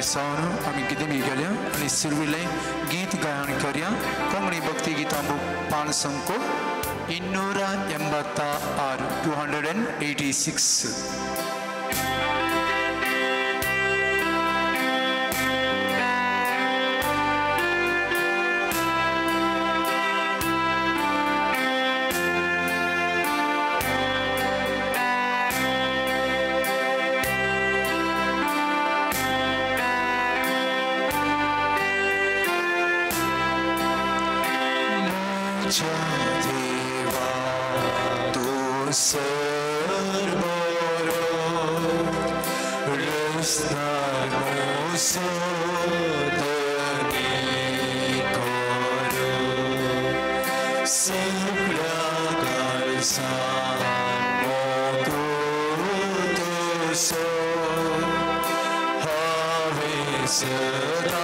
बेसावन आमी कितें गेल्या आनी सुरवेलें गीत गायन करया. कोंकणी भक्ती गीतां बूक पान संको 286 286. देवा तू सरबरो रस्तानो सोदनी करो सगळ्या काळजान तुजो हांवें सदां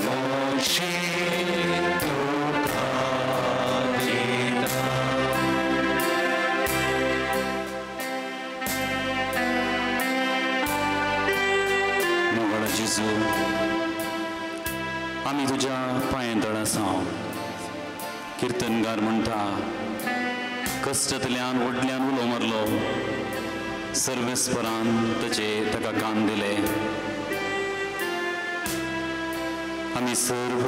मोक्षी तुका दिता. मोगाळ जेजू, आमी तुज्या पांयां तळ आसा. किर्तनगार म्हणटा, कश्टांतल्यान व्हडल्यान उलो मारलो, सर्वेस्परान ताचे ताका कान दिले. आमी सर्व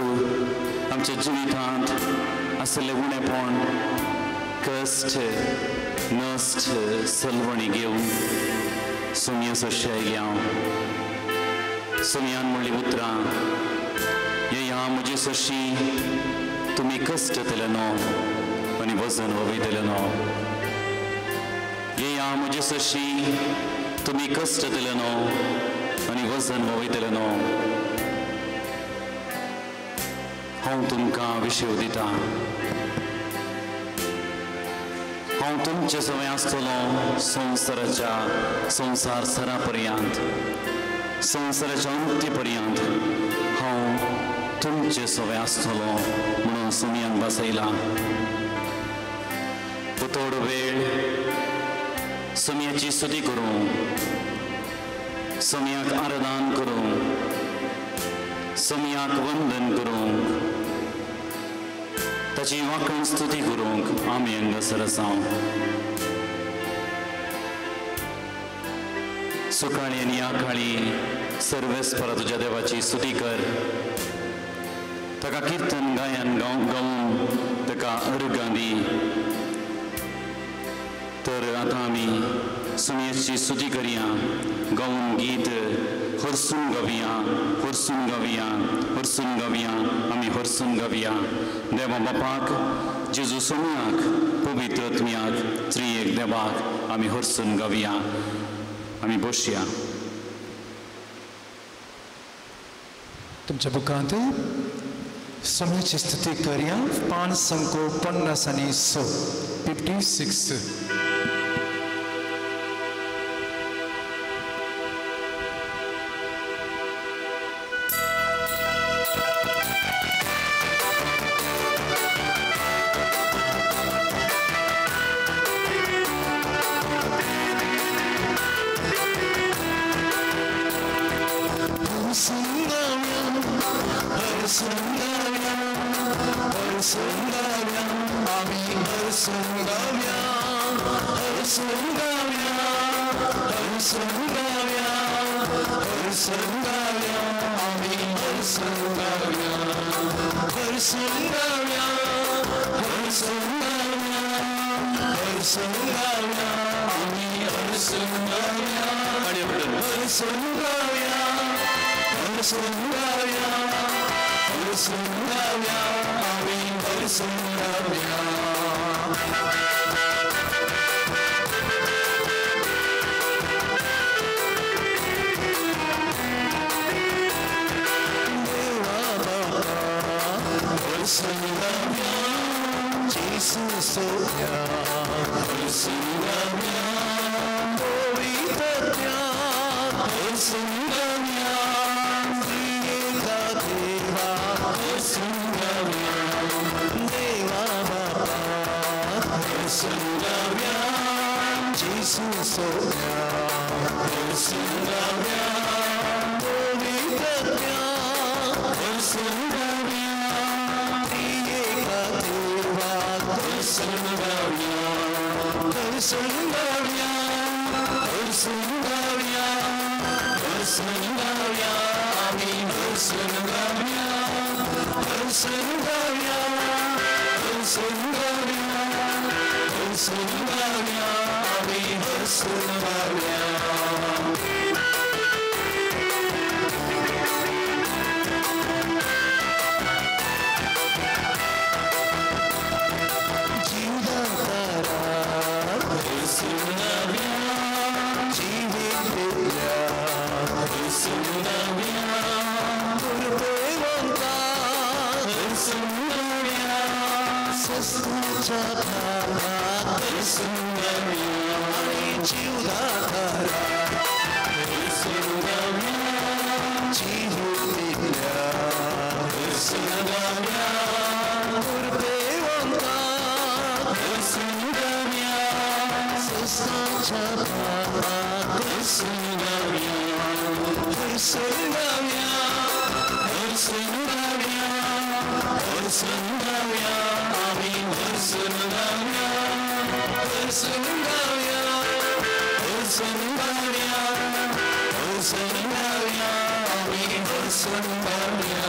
आमच्या जिवितांत आसले उणेपण, कश्ट, नश्ट, सलवणी घेवन सोमया सोशे आयल्या. सोमयान म्हणली उतरां, येया म्हजे सोशी तुमी कश्ट दिले न्हू आनी वजन वयतले न्हू. येया म्हजे सोशी तुमी कश्ट दिले न्हू आनी वजन वयतले न्हू. हांव तुमकां विशय दिता, हांव तुमचे सवय आसतलो संवसाराच्या संवसार सरा पर्यंत, संवसाराच्या अंत्य पर्यंत हांव तुमचे सवय आसतलो म्हणून सोमयान बसयला. थोडो वेळ सोमयाची स्तुती करूं, सोमयाक आराधन करूं, सोमयाक वंदन करूंक, ताची वाकण स्तुती करूंक आमी हांगासर आसा. सकाळी आनी आकाळी सर्वेस्परा तुज्या देवाची स्तुती कर, ताका किर्तन गायन गावन ताका अर्गां दी. तर आतां आमी सुमयेची स्तुती करया, गावन गीत हरसून गावया, हरसून गावया, हरसून गावया, आमी हरसून गावया. देवा बापाक, जेजू सोमयाक, पवित्र आत्म्याक, त्रिएक देवाक आमी हरसून गावया. आमी बसया. तुमच्या बुकांत सोमयाची स्तुती करया, 556, 56. हरसून गावया आमी हरसून गावया हरसून गावया हरसून गावया हरसून गावया आमी हरसून गावया.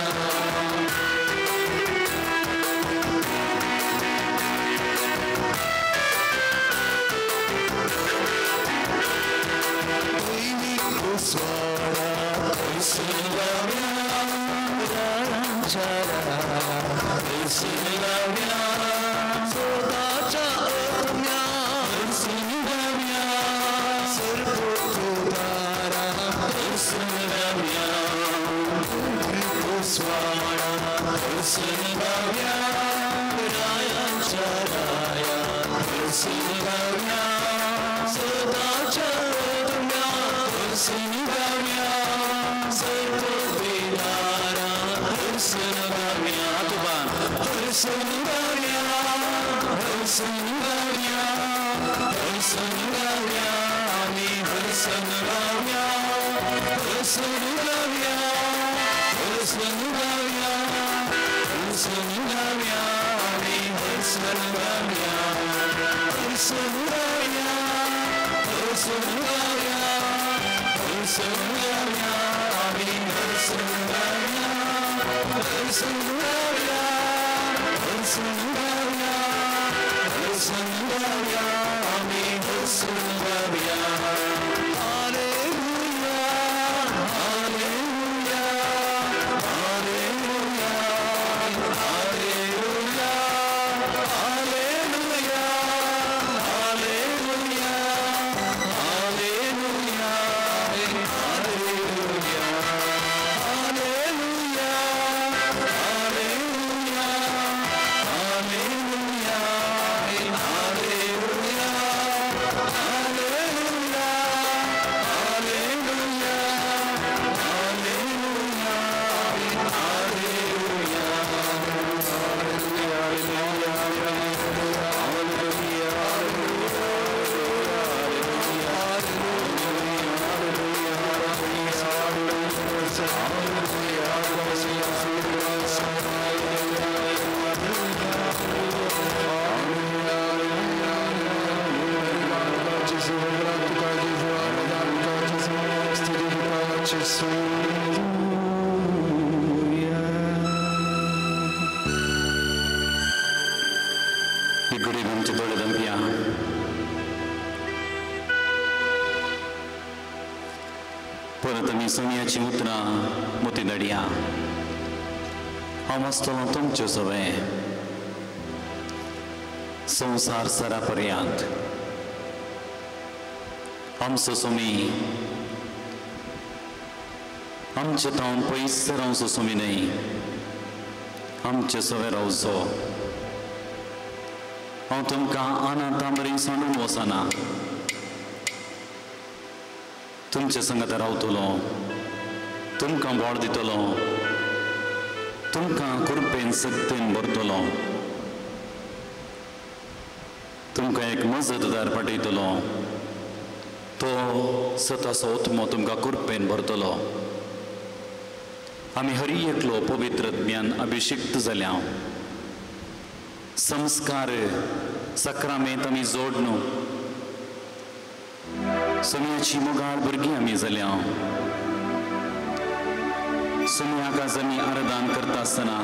स्वारा हरसून गावया रायांच्या हरसून गावया स्वताच्या आत्म्या हरसून गावया सर्वोत्तरा हरसून गावया स्वारा हरसून गावया रायांच्या राया हरसून गावया स्वताच्या आत्म्या हरसून गावया सर्वोत्तरा हरसून गावया हरसून गावया हरसून गावया हरसून गावया आमी हरसून गावया हरसून गावया हरसून गावया हरसून गावया आमी हरसून गावया हरसून गावया हरसून गावया हरसून गावया आमी हरसून गावया हरसून गावया हरसून गावया हरसून गावया आमी हरसून गावया. Hallelujah hallelujah hallelujah hallelujah hallelujah hallelujah hallelujah hallelujah hallelujah hallelujah hallelujah hallelujah hallelujah hallelujah hallelujah hallelujah. इकडे आमचे दोळे दंपया. परत आमी सोनियाची उतरां मोती धाडया. हांव आसतलो तुमच्यो सगळें संवसार सरा पर्यंत. आमचो सोमी आमचे तावन पयस रावचो सोमी न्हय, आमचे सगळे रावचो. हांव तुमकां अनंता मेरेन सांडून वचना, तुमचे संगत रावतलो, तुमकां बोळ दितलो, तुमकां कृपेन सक्तेन भरतलो, तुमकां एक मजतदार पाठयतलो, तो सताचो आत्मो तुमकां कृपेन भरतलो. आमी हरी एकलो पवित्र ज्ञान अभिषिक्त जाल्या. संस्कार सक्रामेंत आमी जोड न्हू सोम्याची मोगाळ भुरगीं आमी जाल्या. सोम्याक आज आमी आराधन करता आसतना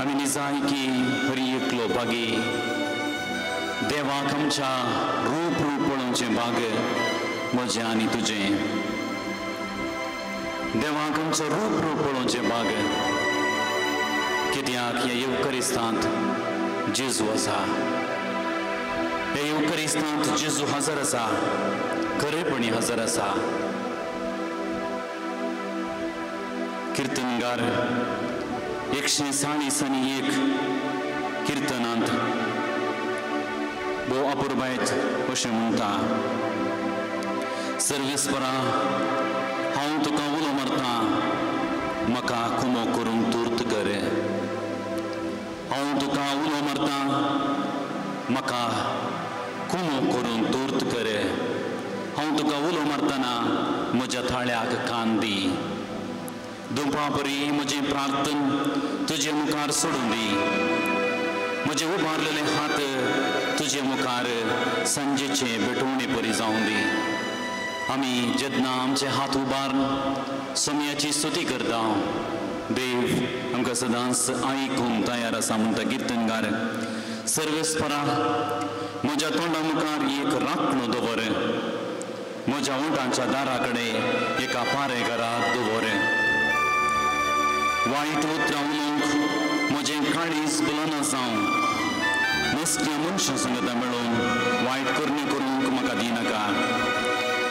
आमी निजाय की हरी एकलो बागी देवाक आमच्या रूप रूप पळोवचें भाग म्हजें आनी तुजें. देवाक आमचो रूप रूप पळोवचें भाग कित्याक ह्या येवकरिस्तांत जेजू आसा, ह्या येवकरिस्तांत जेजू हजर आसा, खरेपणी हजर आसा. किर्तनगार 141 किर्तनांत भोव अपुरबायत अशें म्हणटा, सर्वेस्परा हांव तुका उलो मारता, म्हाका कुमो करूंक तुर्त कर. हांव तुका उलो मारता, म्हाका कुमो करूंक तुर्त कर. हांव तुका उलो मारतना म्हज्या थाळ्याक कान दी. दुपां परी म्हजें प्रार्थन तुजे मुखार सोडून दी. म्हजे उबारलेले हात तुजे मुखार सांजेचे भेटवणे परी जावं दी. आमी जेन्ना आमचे हात उबारून सोम्याची स्तुती करता, देव आमकां सदांच आयकूंक तयार आसा म्हणटा किर्तनगार. सर्वेस्परा म्हज्या तोंडा मुखार एक राखणो दवर, म्हज्या उंटांच्या दारा कडेन एका पारेघराक दवर. वायट उतरां उलोवंक म्हजें काळीज बलना जावं, मस्क्या मनशां संगता मेळोवन वायट करण्यो करूंक म्हाका दिनाका.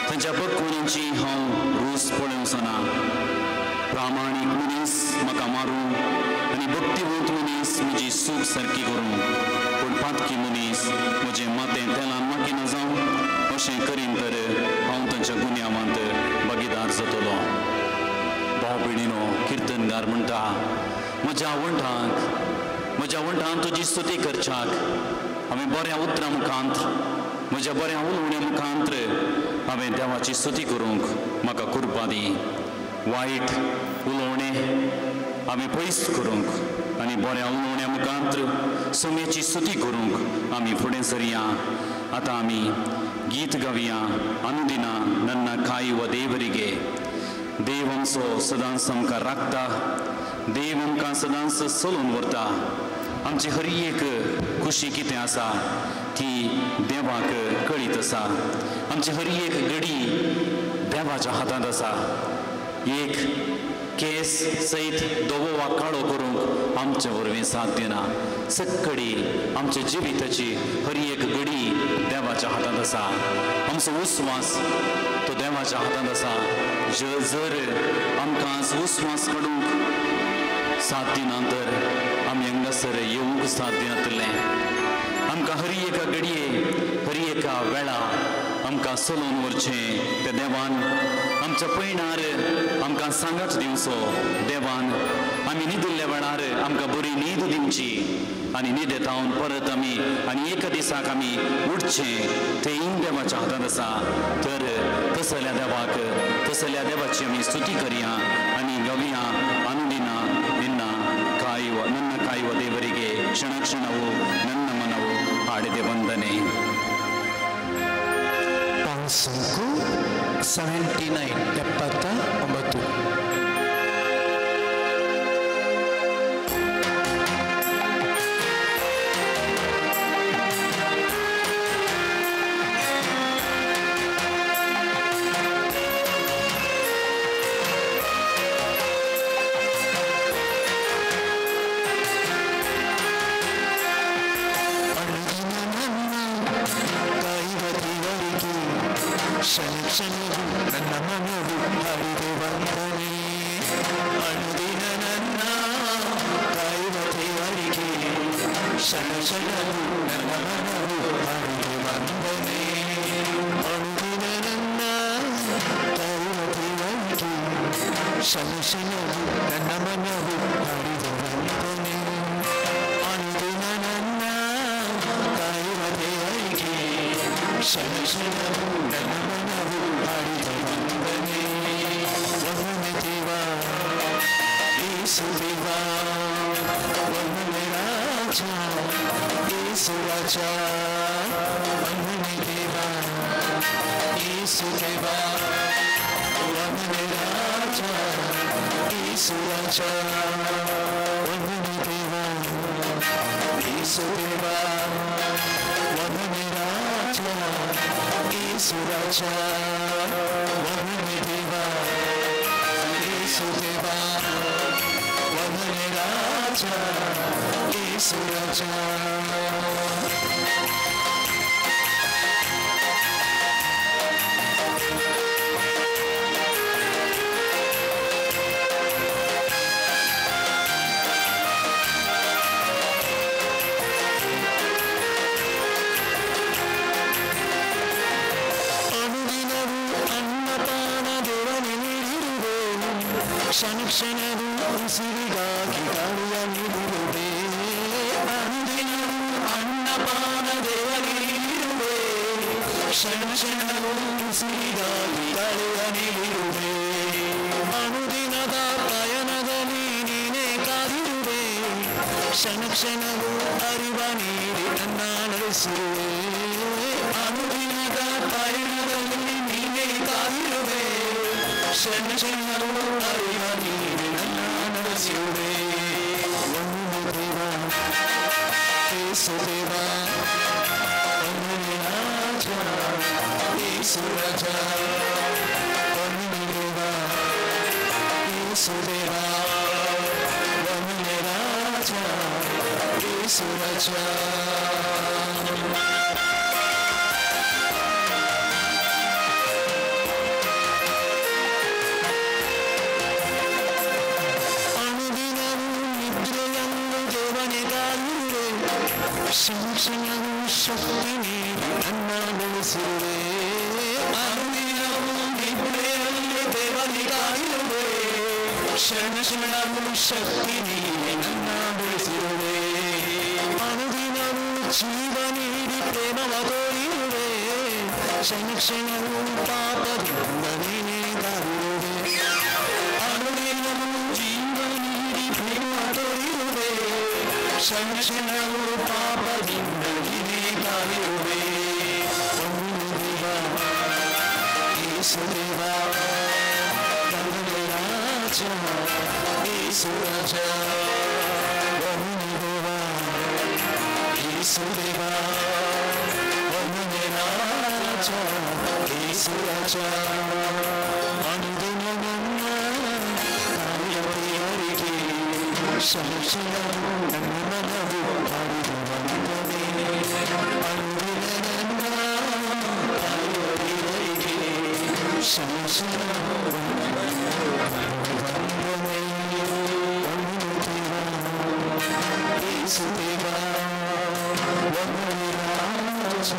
तांच्या पक्वनांची हांव रूच पळोवचो. प्रामाणीक मनीस म्हाका मारूं आनी भक्तिवंत मनीस म्हजी सूख सारकी करूं, पूण पातकी मनीस म्हजें मातें तेलान माकिना जावं. अशें करीन तर हांव तांच्या गुन्यांवांत भागीदार जातलो. भाव भयणीनो, किर्तनगार म्हणटा, म्हज्या वंठांक तुजी स्तुती करच्याक हांवें बऱ्या उतरां मुखांत, म्हज्या बऱ्या उलोवण्या मुखांत हांवें देवाची स्तुती करूंक म्हाका कृपा दी. वायट उलोवणें आमी पयस करूंक आनी बऱ्या उलोवण्या मुखांत सोम्याची स्तुती करूंक आमी फुडें सरया. आतां आमी गीत गावया अनुदिना नन्ना कायुव देवरिगे. देव आमचो सदांच आमकां राखता, देव आमकां सदांच चलोवन व्हरता. आमची हर एक खुशी कितें आसा ती देवाक कळीत आसा. आमची हर एक घडी देवाच्या हातांत आसा. एक केस सयत धवो वा काळो करूंक आमचे वरवीं साथ दिना. सक्कडी आमच्या जिविताची हर एक घडी देवाच्या हातांत आसा. आमचो उस्वास तो देवाच्या हातांत आसा. जर आमकां उस्वास काडूंक साथ दिना तर आमी हांगासर येवंक साथ दिनातलें. आमकां हर एका घडये हर एका वेळा आमकां चलोवन व्हरचें त्या देवान. आमच्या पयणार आमकां सांगात दिवचो देवान. आमी न्हिदिल्ल्या वेळार आमकां बरी न्हीद दिवची आनी न्हिदेतावन परत आमी आनी एका दिसाक आमी उठचें तेंय देवाच्या हातांत आसा. तर तसल्या देवाक, तसल्या देवाची आमी स्तुती करया आनी गावया अनुदिना ನಿನ್ನ ಕಾಯುವ ನನ್ನ ಕಾಯುವ ದೇವರಿಗೆ ಕ್ಷಣ ಕ್ಷಣವು ನನ್ನ ಮನವು ಹಾಡಿದೆ ವಂದನೆ. ಪಾಂಸಂಕು 79 79. ನನ್ನ ಮನವು ಹಾಡಿದೆ ವಂದನೆ. ಅನುದಿನ ನನ್ನ ಕಾಯುವ ದೇವರಿಗೆ ಕ್ಷಣ ಕ್ಷಣವು ನನ್ನ ಮನವು ಹಾಡಿದೆ ವಂದನೆ. ಅನುದಿನ ನನ್ನ ಕಾಯುವ ದೇವರಿಗೆ ಕ್ಷಣ ಕ್ಷಣವು ನನ್ನ ಮನವು ಹಾಡಿದೆ ವಂದನೆ. ಅನುದಿನ ನನ್ನ ಕಾಯುವ ದೇವರಿಗೆ ಕ್ಷಣ ಕ್ಷಣವು ನನ್ನ ಮನವು ಹಾಡಿದೆ ವಂದನೆ. ವಂದನೆ ದೇವಾ ಯೇಸು ದೇವಾ, ವಂದನೆ ರಾಜ ಯೇಸು ರಾಜ. ವಂದನೆ ದೇವಾ ಯೇಸು ದೇವಾ, ವಂದನೆ ರಾಜ ಯೇಸು ರಾಜ. ವಂದನೆ ದೇವಾ ಯೇಸು ದೇವಾ, ವಂದನೆ ರಾಜ ಯೇಸು ರಾಜ. ವಂದನೆ ದೇವಾ ಯೇಸು ದೇವಾ, ವಂದನೆ ರಾಜ ಯೇಸು ರಾಜ. ಅನುದಿನವೂ ಅನ್ನಪಾನ ದೇವನೇ ನೀಡಿರುವೆ, ಕ್ಷಣ ಕ್ಷಣವೂ ಉಸಿರಿಗಾಗಿ ಗಾಳಿಯ ನೀಡಿರುವೆ. ಅನುದಿನವೂ ಅನ್ನಪಾನ ದೇವನೇ ನೀಡಿರುವೆ, ಕ್ಷಣ ಕ್ಷಣವೂ ಉಸಿರಿಗಾಗಿ ಗಾಳಿಯ ನೀಡಿರುವೆ. ಅನುದಿನದ ಕ್ಷಣವೂ ಅರಿವ ನೀಡಿ ನನ್ನ ನಡೆಸಿರುವೆ. ಅನುದಿನದ ಪಯಣದಲ್ಲಿ ನೀನೇ ಕಾದಿರುವೆ. ಕ್ಷಣ ಕ್ಷಣವೂ ಅರಿವ ನೀಡಿ ನನ್ನ ನಡೆಸಿರುವೆ. ಒಂದು ದೇವ ಯೇಸು ದೇವ, ಒಂದನೇ ರಾಜ ಯೇಸು ರಾಜ. ಒಂದನೇ ದೇವ ಯೇಸು ದೇವ, ಒಂದನೇ ರಾಜ ಯೇಸು ರಾಜ. ಅನುದಿನವೂ ನಿದ್ರೆಯನ್ನು ದೇವನೇ ಕಾಯುವೆ. ಕ್ಷಣ ಕ್ಷಣವೂ ಶಕ್ತಿ ನೀಡಿ ನನ್ನ ಬೆಳೆಸಿರುವೆ. ಅನುದಿನವೂ ನಿದ್ರೆಯಲ್ಲಿ ದೇವನೇ ಕಾಯುವೆ. ಕ್ಷಣ ಕ್ಷಣವೂ ಶಕ್ತಿ ನೀಡಿ ನನ್ನ ಬೆಳೆಸಿರುವೆ. ಅನುದಿನವೂ ಜೀವ ನೀಡಿ ಪ್ರೇಮವ ತೋರಿರುವೆ. ಕ್ಷಣ ಕ್ಷಣವೂ ಪಾಪದಿಂದ ನೀನೇ ದಾರಿರುವೆ. ಅನುದಿನವೂ ಜೀವ ನೀಡಿ ಪ್ರೇಮ ತೋರಿರುವೆ. ಕ್ಷಣ ಕ್ಷಣವೂ ಪಾಪದಿಂದ ನೀನೇ ದಾರಿರುವೆ. ಒಂದು ದೇವ ಯೇಸು ದೇವ, ಒಂದನೇ ರಾಜ ಯೇಸು ರಾಜ. ಒಂದನೇ ದೇವ ಯೇಸು ದೇವ, ಒಂದನೇ ರಾಜ ಯೇಸು ರಾಜ. ಅನುದಿನ ನನ್ನ ಕಾರ್ಯವರಿಗೆ ಕ್ಷಣ ಕ್ಷಣವೂ ನನ್ನ ಮನವು ಹಾಡಿದ ವಂದನೆ. ಅನುದಿನ ನನ್ನ ಕಾರ್ಯವರಿಗೆ ಕ್ಷಣ ಕ್ಷಣವೂ ನನ್ನ ಮನವು ಹಾಡಿದ ವಂದನೆ. ಒಂದು ದೇವ ಯೇಸು ದೇವ, ಒಂದನೇ ರಾಜ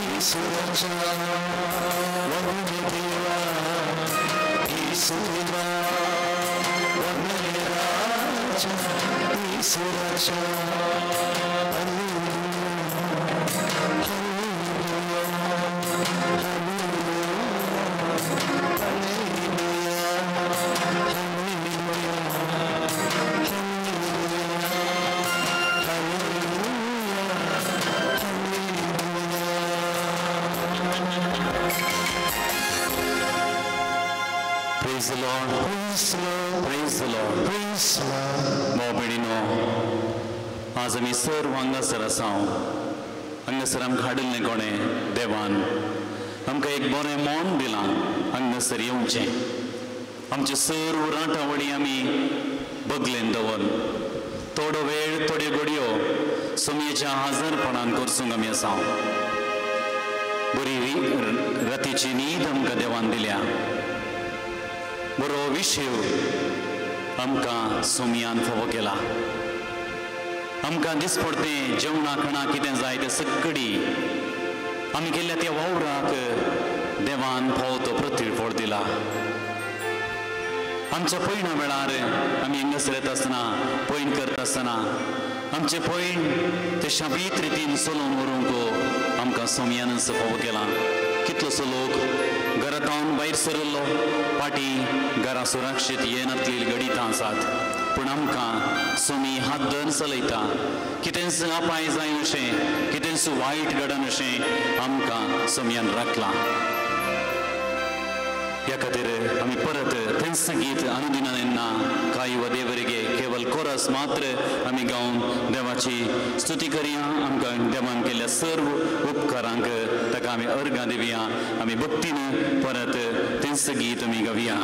ಯೇಸು ರಾಜ. ಒಂದನೇ ದೇವ ಯೇಸು ದೇವ, ಒಂದನೇ ರಾಜ ಯೇಸು ರಾಜ. Praise the Lord. Praise the Lord. Praise the Lord. Praise the Lord. भाव भयणीनो, आज आमी सर्व हांगासर आसा. हांगासर आमकां हाडिल्लें कोणें देवान आमकां एक बरें मन दिलां हांगासर येवचें. आमचे सर्व राटावळी आमी बगलेन दवर थोडो वेळ थोड्यो घडयो सोमयेच्या हाजरपणान करसूंक आमी आसा. बरी रातीची न्हीद आमकां देवान दिल्या. बरो विशय आमकां सोमयान फावो केला. आमकां दिसपडतें जेवणा खाणा कितें जाय तें सगळी आमी केल्ल्या त्या वावराक देवान फावो तो प्रतिफळ दिला. आमच्या पयणा वेळार आमी हांगासर येता आसतना पयण करता आसतना आमचें पयण ते शाबीत रितीन चलोवन व्हरूंक आमकां सोमयानच फावो केला. कितलोसो लोक घरांत भायर सरिल्लो पाटी घरां सुरक्षीत येनातली गडितां आसात, पूण आमकां सोमी हात धरून चलयता. कितेंच अपाय जाय अशें, कितेंच वायट घडन अशें आमकां सोमयान राखलां. ह्या खातीर आमी परत तेंच गीत अनुदिना कांय देवरिगे केवल कोरस मात्र आमी गावन देवाची स्तुती करया. आमकां देवान केल्ल्या सर्व उपकारांक ताका आमी अर्गां दिवया. आमी भक्तीन परत तेंच गीत आमी गावया.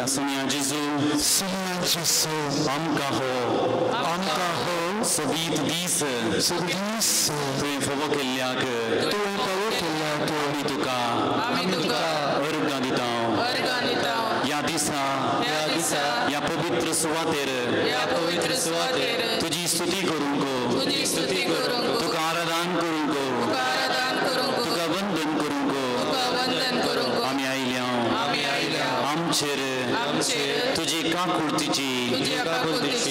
Sonia Jisu, Sonia Jisu, आमकां हो, आमकां हो, सोबीत दीस, सोबीत दीस, तुवें फावो केल्ल्याक, तुवें फावो केल्ल्याक, आमी तुका, आमी तुका अर्गां दिता, अर्गां दिता, ह्या दिसा, ह्या दिसा, ह्या पवित्र सुवातेर, ह्या पवित्र सुवातेर, तुजी स्तुती करूंक, तुजी स्तुती करूंक, तुका आराधन करूंक, तुका आराधन करूंक, तुका वंदन करूंक, तुका वंदन करूंक, आमी आयल्या, आमी आयल्या, आमचेर, आमचेर, तुजी काकुळतीची, तुजी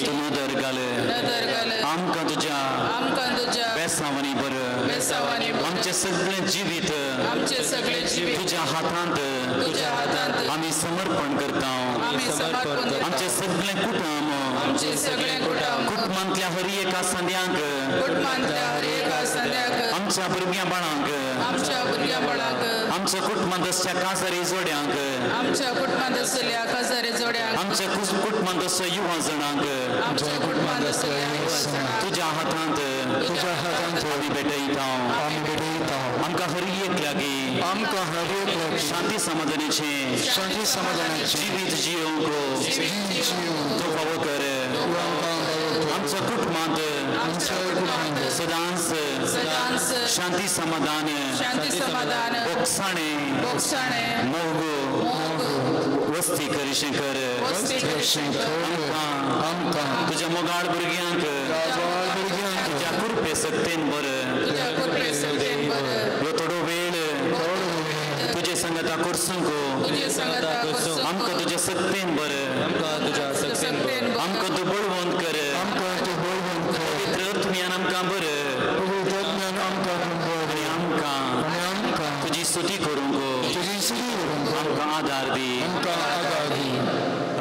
तूं नदर घाल, नदर घाल, आमकां तुज्या, आमकां तुज्या बेसांवांनी बर, बेसांवांनी बर, आमचें सगळें जिवीत, आमचें सगळें जिवीत, तुज्या हातांत, तुज्या हातांत, आमी समर्पण करता, आमी समर्पण करता, आमचें सगळें कुटुंब, आमचें सगळें कुटुंब, कुटुंबांतल्या हर एका संद्यांक, कुटुंबांतल्या हर एका संद्याक, आमच्या भुरग्यां बाळांक, आमच्या भुरग्यां बाळांक, आमच्या कुटुंबांत आसच्या काजारी जोड्यांक, आमच्या कुटुंबांत आसल्या काजारी जोड्यांक, आमच्या कुटुंबांत आसच्या युवा जणांक, आमच्या कुटुंबांत आसल्या युवा जणांक, तुज्या हातांत, तुज्या हातांत आमी भेटयता, आमी भेटयता, आमकां हर एक लागीं, आमकां हर एक लागीं, शांती समाधानाचें, शांती समाधानाचें जिवीत जियोवंक, जिवीत जियोवंक, तूं फावो कर, आमच्या कुटुंबांत, आमच्या कुटुंबांत, सदांच, सदांच, शांती समाधान, शांती समाधान, बोगसाणे, बोगसाणे, मोग, वस्ती करिशें कर, वस्ती करिशें कर, आमकां, तुज्या मोगाळ भुरग्यांक, तुज्या कृपे सक्तेन बर, तुज्या कृपे सक्तेन बर, ह्यो थोडो वेळ तुजे संगता करसूंक, तुजे संगता करसूंक, आमकां तुज्या सक्तेन बर, आमकां तुज्या सक्तेन बर, आमकां तूं बळवंत कर, आमकां तूं बळवंत कर, पवित्र आत्म्यान आमकां बर, पवित्र आत्म्यान आमकां बर, आनी आमकां, आनी आमकां तुजी स्तुती करूंक, तुजी स्तुती करूंक, आमकां आदार दी, आमकां आदार दी,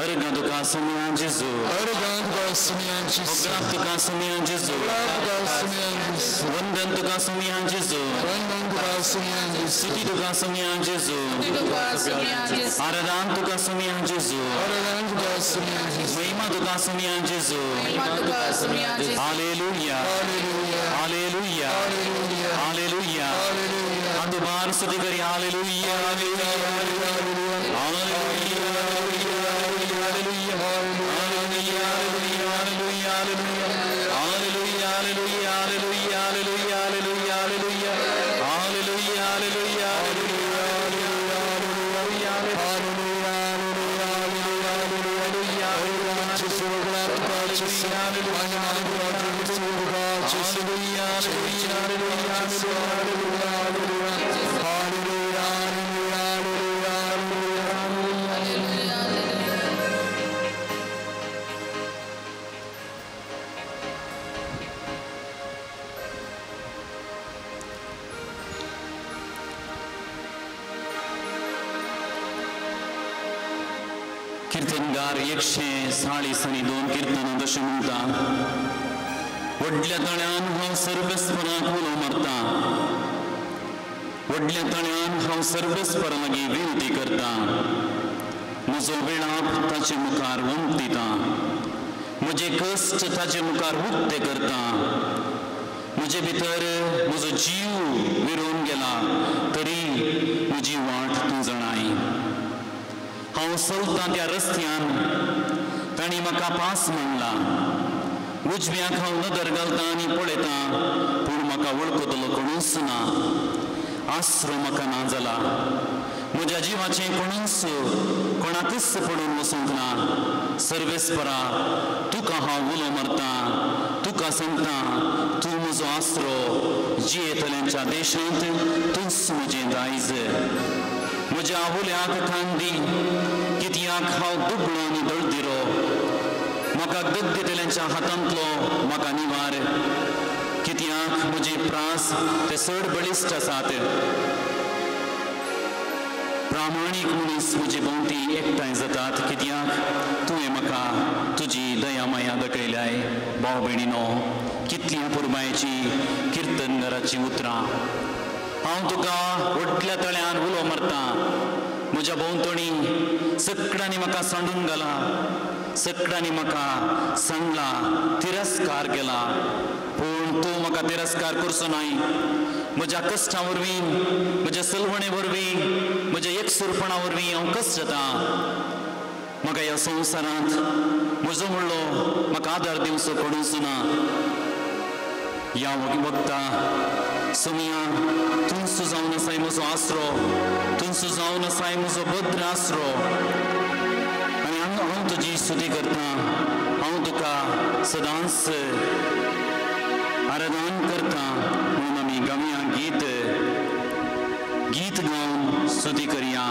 अर्गां तुका सोम्या जेजू, अर्गां तुका सोम्या जेजू, ओगराप तुका सोम्या जेजू, तुका सोम्या जेजू, वंदन तुका सोम्या जेजू, वंदन तुका सोम्या जेजू, स्तुती तुका सोम्या जेजू, तुका सोम्या जेजू, आराधन तुका सोम्या जेजू, आराधन तुका सोम्या जेजू, महिमा तुका सोम्या जेजू, महिमा तुका सोम्या जेजू, हालेलुया, हालेलुया, हालेलुया, हात बार स्तुती करी, hallelujah, hallelujah, hallelujah, hallelujah, hallelujah, hallelujah, hallelujah, hallelujah, hallelujah, hallelujah, hallelujah, Hallelujah, hallelujah, hallelujah, hallelujah, hallelujah, hallelujah. कीर्तनगार 142 कीर्तन तशें म्हणटा, व्हडल्या तळ्यान हांव सर्वेस्पराक उलो मारता, व्हडल्या तळ्यान हांव सर्वेस्परा लागीं विनंती करता, म्हजो वेळाप ताचे मुखार वमतिता, म्हजे कश्ट ताचे मुखार उक्ते करता, म्हजे भितर म्हजो जीव विरोवन गेला तरी म्हजी वाट तूं जाणाय. हांव चलतां त्या रस्त्यान तांणी म्हाका पास मांडला, उजव्याक हांव नदर घालतां आनी पळयतां पूण म्हाका वळखतलो कोणूच ना, आसरो म्हाका ना जाला, म्हज्या जिवाचें कोणूच कोणाकूच पडून वचूंक ना. सर्वेस्परा तुका हांव उलो मारतां, तुका सांगता तूं म्हजो आसरो, जियेतल्यांच्या देशांत तूंच म्हजें दायज. म्हज्या उल्याक कान दी, कित्याक हांव दुबळो आनी दळदिरो, म्हाका दग दितल्यांच्या हातांतलो म्हाका निवार, कित्याक म्हजे प्रास ते चड बळिश्ट आसात. प्रामाणीक मनीस म्हजे भोंवती एकठांय जातात, कित्याक तुवें म्हाका तुजी दया माया दाखयल्याय. भाव भयणीनो, कितली अपुरबायेची किर्तनगाराची उतरां. हांव तुका व्हडल्या तळ्यान उलो मारता, म्हज्या भोंवतणी सगळ्यांनी म्हाका सांडून घाला, सगळ्यांनी म्हाका सांगला, तिरस्कार केला, पूण तूं म्हाका तिरस्कार करचो नाय. म्हज्या कश्टां वरवीं, म्हज्या सलवणे वरवीं, म्हज्या एकसुरपणा वरवीं हांव कश्ट जाता. म्हाका ह्या संवसारांत म्हजो म्हणलो म्हाका आदार दिवचो कोणूच ना. ह्या वखता सोमिया तूंच जावन आसाय म्हजो आसरो, तूंच जावन आसाय म्हजो भद्र आसरो, आनी हांव तुजी स्तुती करता, हांव तुका सदांच आराधन करता. म्हणून आमी गावया गीत, गीत गावन स्तुती करया.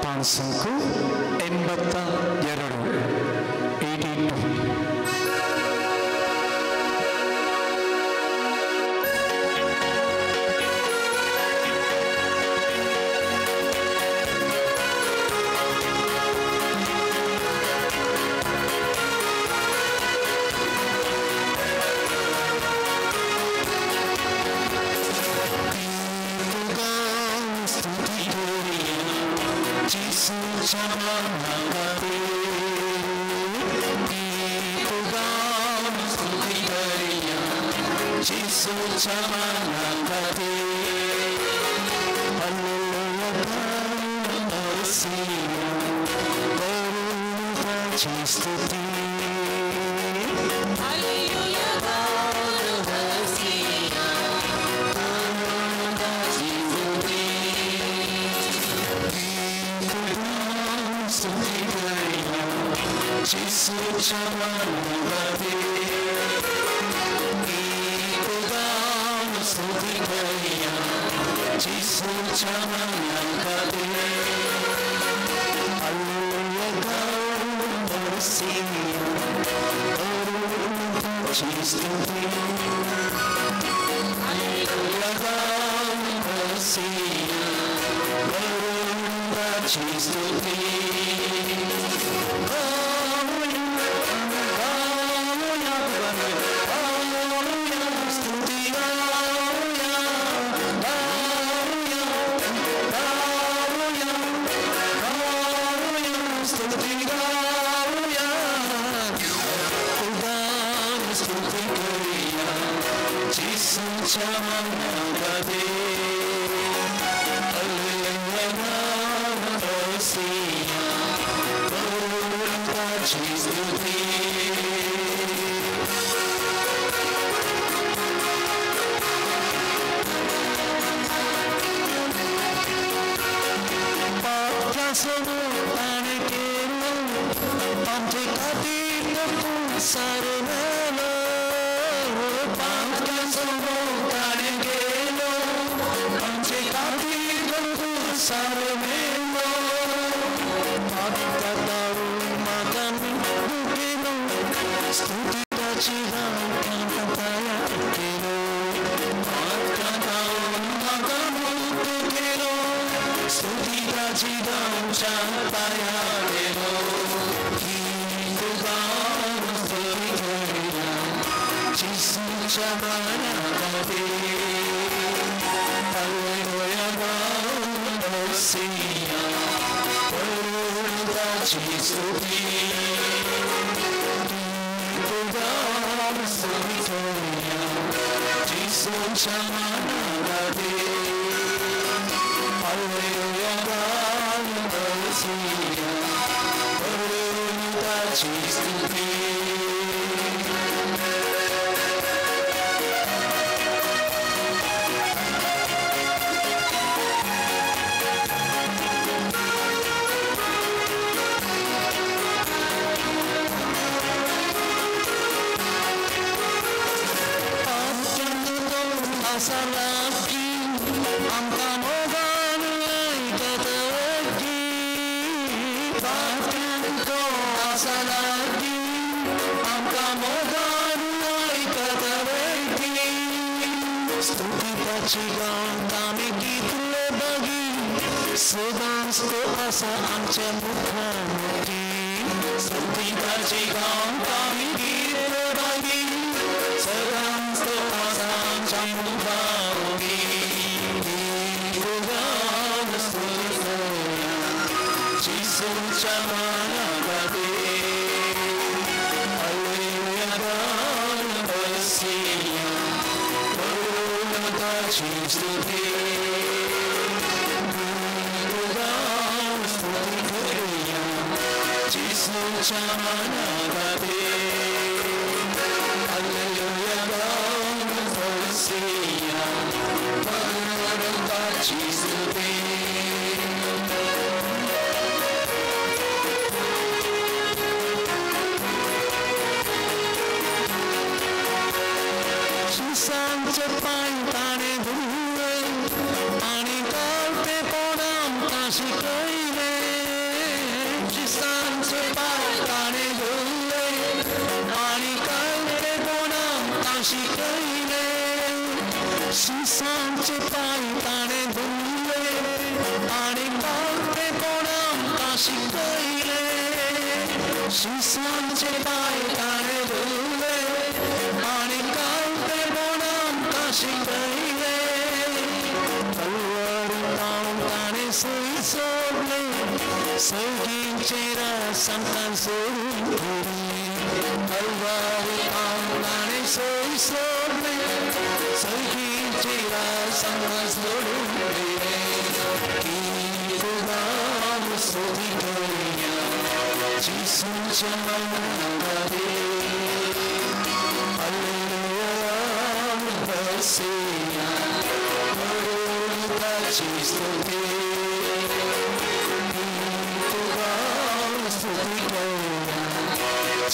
582 82. आमचे खातीर संवसार मेलो आत्ताताऊ म्हाका केलो स्तुती ताची गावता पाया केलो आत्ताताऊ म्हाका केलो स्तुती ताची गावच्या पाया केलो गीत गावन स्तुती करुया जेजूच्या माना खातीर हालेलुया गावन बसुया करुया ताची स्तुती गीत गावन स्तुती करुया जेजूच्या माना खातीर हालेलुया गावन बसुया करुया ताची स्तुती. आसा लागीं आमकां मोगान आयकत वग्गी पात्यांत तो आसा लागीं आमकां मोगान आयकत वग्गी स्तुती ताची गावंक आमी कितले बगी सदांच तो आसा आमच्या मुखामुखी स्तुती ताची गावंक आमी कितले बगी सदांच तो आसा आमच्या मुखामुखी गीत गावन स्तुती करुया जेजूच्या माना खातीर हालेलुया गावन बसुया करुया ताची स्तुती गीत गावन स्तुती करुया जेजूच्या माना खातीर हालेलुया गावन बसुया करुया ताची स्तुती. जेजूचे पांय ताणें धुले आनी कालतेपण आमकां शिकयलें जेजूचे पांय ताणें धुले आनी कालतेपण आमकां शिकयलें जेजूचे पांय ताणें धुले आनी कालतेपण आमकां शिकयलें जेजूचे पांय ताणें धुले आनी कालतेपण आमकां शिकयलें तलवार ताणून ताणें सय सोडलें सगळींचे रास आमकां सोडून दिलें तलवार ताणून ताणें सय सोडलें सगळींचे रास आमकां सोडून दिलें गीत गावन स्तुती करुया जेजूच्या माना खातीर हालेलुया गावन बसुया करुया ताची स्तुती गीत गावन स्तुती करुया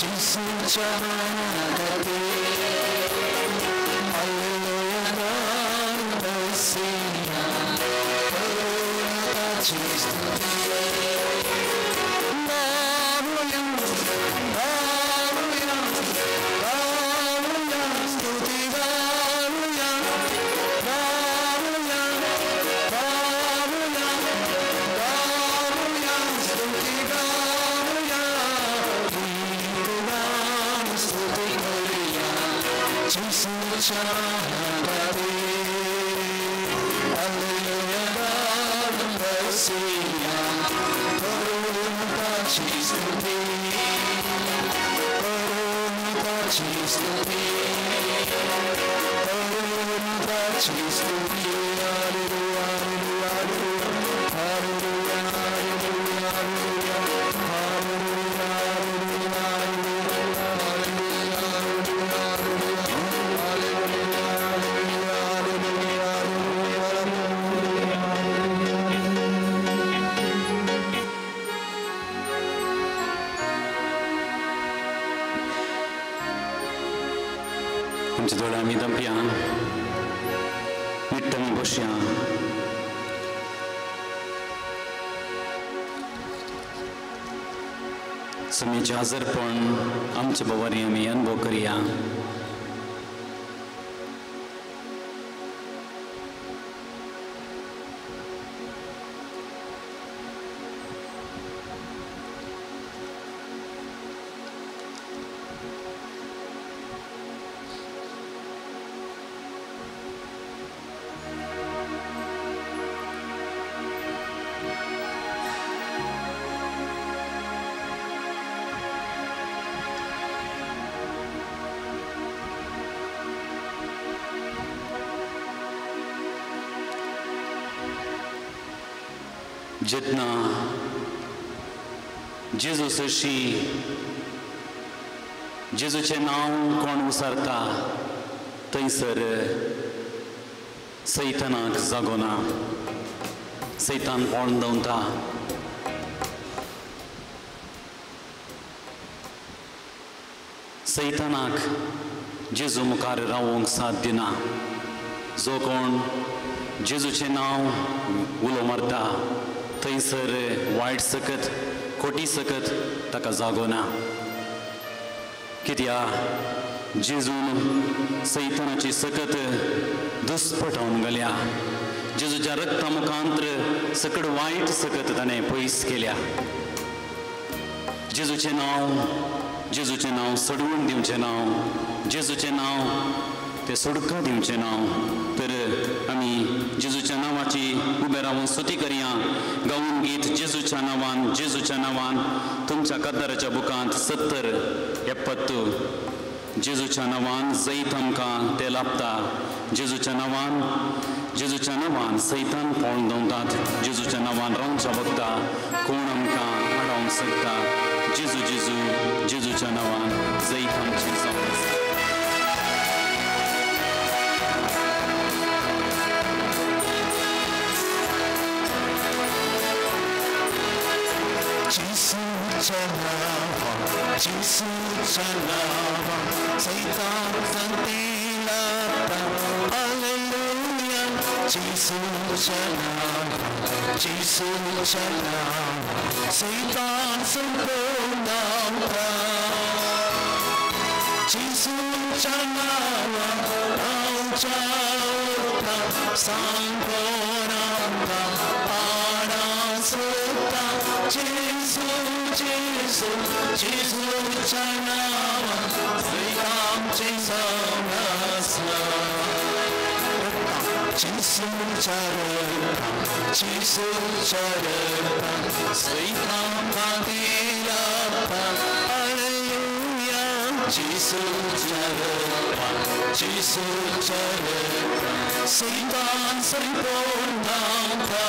जेजूच्या माना खातीर हालेलुया गावन बसुया करुया ताची स्तुती. गावुया गावुया गावुया स्तुती गावुया गावुया गावुया गावुया स्तुती गावुया गीत गावन स्तुती करुया जेजूच्या माना खातीर हालेलुया गावन बसुया करुया ताची स्तुती करुया ताची स्तुती करुया ताची स्तुती. Hallelujah hallelujah hallelujah hallelujah hallelujah hallelujah hallelujah hallelujah hallelujah hallelujah hallelujah. आमचे दोळे आमी दमया निट्ट आमी बसया. सुमीचें हाजरपण आमचे बवारी आमी अनुभव करया. जेन्ना जेजू सरशी जेजूचें नांव कोण उसारता थंयसर सैतानाक जागो ना, सैतान पळोवन दवरता. सैतानाक जेजू मुखार रावोंक साथ दिना. जो कोण जेजूचें नांव उलो मारता थंयसर वायट सकत खोटी सकत ताका जागो ना. कित्याक जेजून सैतानाची सकत दुस्पटावन घाल्या. जेजूच्या रक्ता मुखांत्र सकट वायट सकत ताणें पयस केल्या. जेजूचें नांव, जेजूचें नांव सोडवून दिवचें नांव, जेजूचें नांव तें सोडका दिवचें नांव. तर आमी जेजूच्या नांवाची उबे रावन स्तुती करया. गावन गीत जेजूच्या नांवान, जेजूच्या नांवान तुमच्या कद्दाराच्या बुकांत 70 70. जेजूच्या नांवान जैत आमकां तें लाभता. जेजूच्या नांवान, जेजूच्या नांवान सैतान पळोवन दवरतात. जेजूच्या नांवान रावच्या वखता कोण आमकां आडावंक शकता. जेजू जेजू जेजूच्या नांवान जैत आमचें जावन आसा. जेजूच्या नांवान सैतान तेलाता. हालेलुया. जेजूच्या नांवान, जेजूच्या नांवान सैतान संपवता. जेजूच्या नांवान रावच्या वता सांगोनांता पाडा सोता. जेजू जेजू जेजूच्या नांवान सैतानचें जावन आसा. जेजूच्या रक्तान, जेजूच्या रक्तान सैतान दिलाता. हालेलुया. जेजूच्या रक्तान, जेजूच्या रक्तान सैतान संपवता.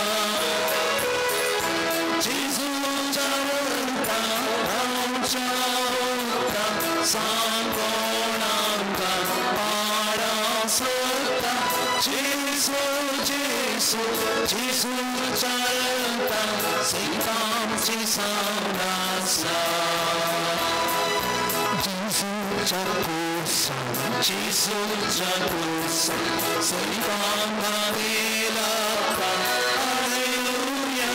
जेजूच्या रक्तान रावच्या वता सांगोणांता पाडा सोता. जेजू जेजू जेजूच्या रक्तान सैतानचें जावन आसा. जेजूच्या कुर्सान, जेजूच्या कुर्सान सैतान दिलाता. हालेलुया.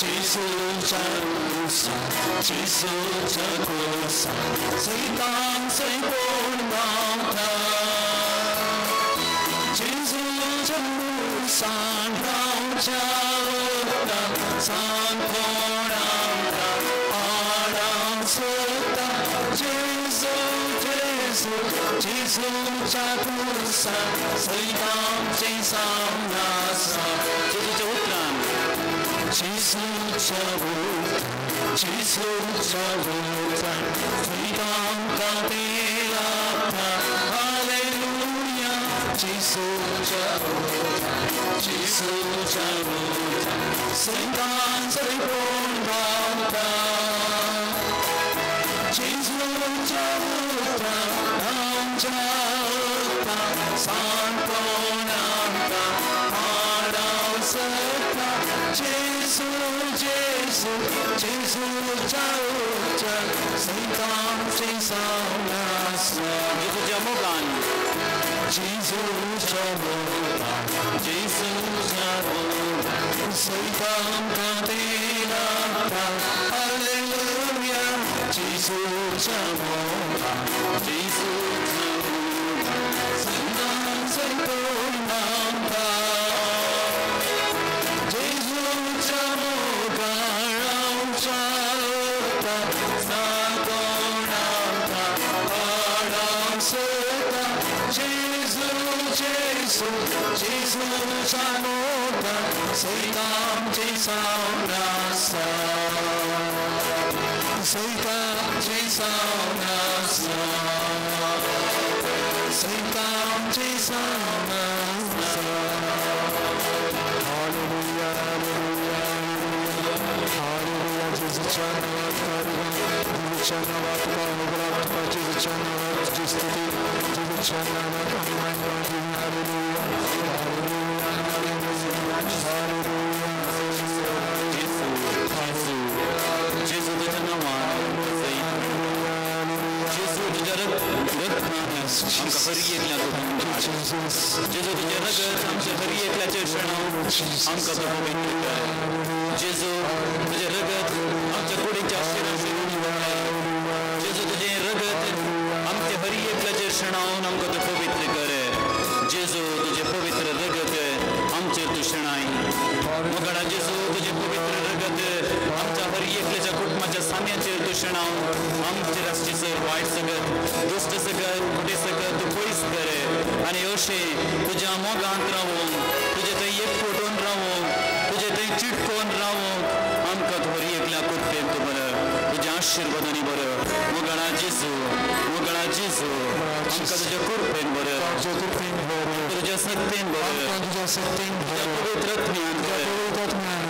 जेजूच्या कुर्सान, जेजूच्या कुर्सान सैतान संपवता. जेजूच्या कुर्सान रावच्या वता सांगोणांता पाडा सोता. जेजू जेजू जेजूच्या कुर्सान सैतानचें जावन आसा. जेजूच्या उतरान, जेजूच्या उतरान, जेजूच्या उतरान सैतान दिलाता. हालेलुया. जेजूच्या उतरान, जेजूच्या उतरान सैतान संपवता. जेजूच्या उतरान रावच्या वता सांगोणांता पाडा सोता. जेजू जेजू जेजूच्या उतरान सैतानचें जावन आसा. जेजूच्या मोगान, जेजूच्या मोगान, जेजूच्या मोगान सैतान दिलाता. हालेलुया. जेजूच्या मोगान जेजूच्या मोगान सदां संपूर्ण आमकां जेजूच्या मोगान रावच्या उरता सादोन आमकां वाडोवंक सोदता जेजू जेजू जेजूच्या मोगान सैतांची सावन आसा सैतांची सावन आसा सैतांची सावन आसा. Hallelujah hallelujah hallelujah. जेजूच्या नावात जेजूच्या नावात तुका जेजूच्या नावात तुझी स्तुती जेजूच्या नावात आमी महिमा दिली. Hallelujah hallelujah hallelujah. जेजू जेजू जेजू तुझ्या नांवान जेजू तुझ्या रगतान आमकां हर एकल्याक जेजू तुझें रगत आमच्या हर एकल्याचेर शेणाव आमकां तो पवित्र कर. जेजू तुझें रगत आमच्या कुडीच्या शेणाव जेजू तुझें रगत आमच्या हर एकल्याचेर शेणावन आमकां तो पवित्र कर. जेजू तुझें पवित्र रगत आमचेर तूं शेणाय. मोगाडा जेजू तुझें पवित्र रगत आमच्या हर एकल्याच्या कुटुंबाच्या साम्याचेर तूं शेणाव आमचेर आसची सर वायट सगत दुश्ट सगत खोटें सगत तूं पयस कर आनी अशें तुज्या मोगांत रावूंक तुजें थंय एकवटून रावूंक तुजें थंय चिटकोन रावूंक आमकां तूं हर एकल्या कृपेन तूं बरो तुज्या आशिर्वादांनी बरो. मोगाळा जेजू मोगाळा जेजू आमकां तुज्या कृपेन बरो तुज्या शक्तेन बरो तुझ्या शक्तीन तुज्या पवित्र आत्म्यान बरो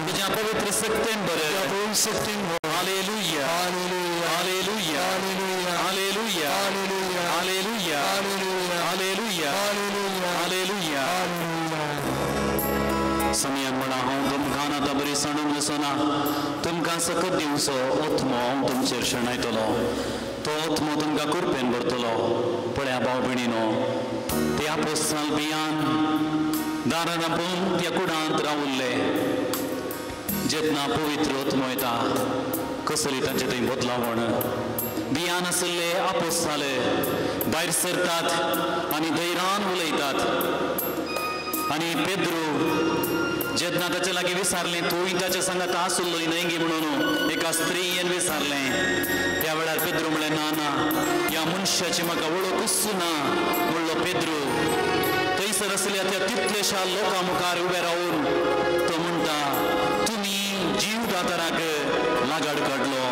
तुज्या पवित्र शक्तेन बरो. शक्तीन hallelujah hallelujah hallelujah hallelujah hallelujah hallelujah hallelujah hallelujah hallelujah hallelujah. समयान म्हणा हांव तुमकां आतां बरी सांडून वचना तुमकां सकत दिवचो आत्मो हांव तुमचेर शेणायतलो तो आत्मो तुमकां कृपेन भरतलो. पळया भाव भयणीनो ते आपोस्ताल बियान दारान आपोवन त्या कुडांत रावल्ले जेन्ना पवित्र आत्मो येता कसली तांचे थंय बदलावण बियान आशिल्ले आपोस्ताले भायर सरतात आनी धैर्यान उलयतात. आनी पेद्रू जेन्ना ताचे लागीं विचारलें तूंय ताच्या सांगात आसुल्लो न्हय गी म्हणून एका स्त्रियेन विचारलें त्या वेळार पेद्रू म्हणलें ना ना ह्या मनशाची म्हाका वळखूच ना म्हणलो पेद्रू. थंयसर आसल्या त्या तितलेशा लोकां मुखार उबे रावून तो म्हणटा तुमी जीवदाताराक लागाड काडलो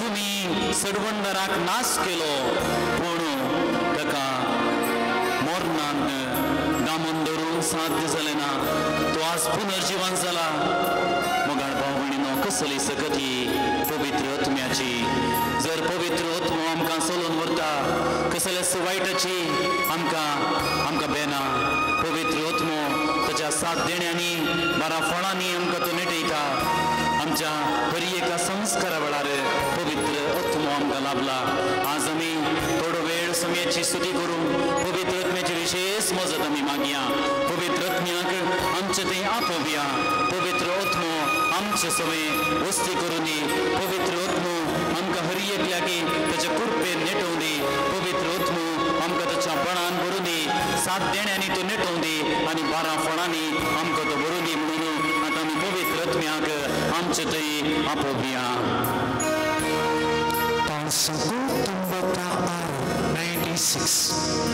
तुमी सडवंडराक नाश केलो पूण ताका मरणान दामून धरून साध्य जालें ना तो आज पुनर्जीवन जाला. मोगाळ भाव भयणीनो कसली सकत ही पवित्र आत्म्याची. जर पवित्र आत्मो आमकां चलोवन व्हरता कसल्याच वायटाची आमकां आमकां बेना. पवित्र आत्मो ताच्या साथ देण्यांनी बारा फळांनी आमकां तो नेटयता. आमच्या हर एका संस्कारा वेळार पवित्र आत्मो आमकां लाभला. आज आमी थोडो वेळ समयाची स्तुती करूंक पवित्र आत्म्याची विशेष मजत आमी मागया. पवित्र आत्म्याक आमचे थंय आपोवया. पवित्र आत्मो आमचे सवय वस्ती करूं दी. पवित्र आत्मो आमकां हर एकल्याक ताच्या कृपेन नेटोवं दी. पवित्र आत्मो आमकां ताच्या बळान भरूं दी. सात देण्यांनी तो नेटोवं दी आनी बारा फळांनी आमकां तो भरूं दी म्हणून आतां आमी पवित्र आत्म्याक आमचे थंय आपोवया. 596 96.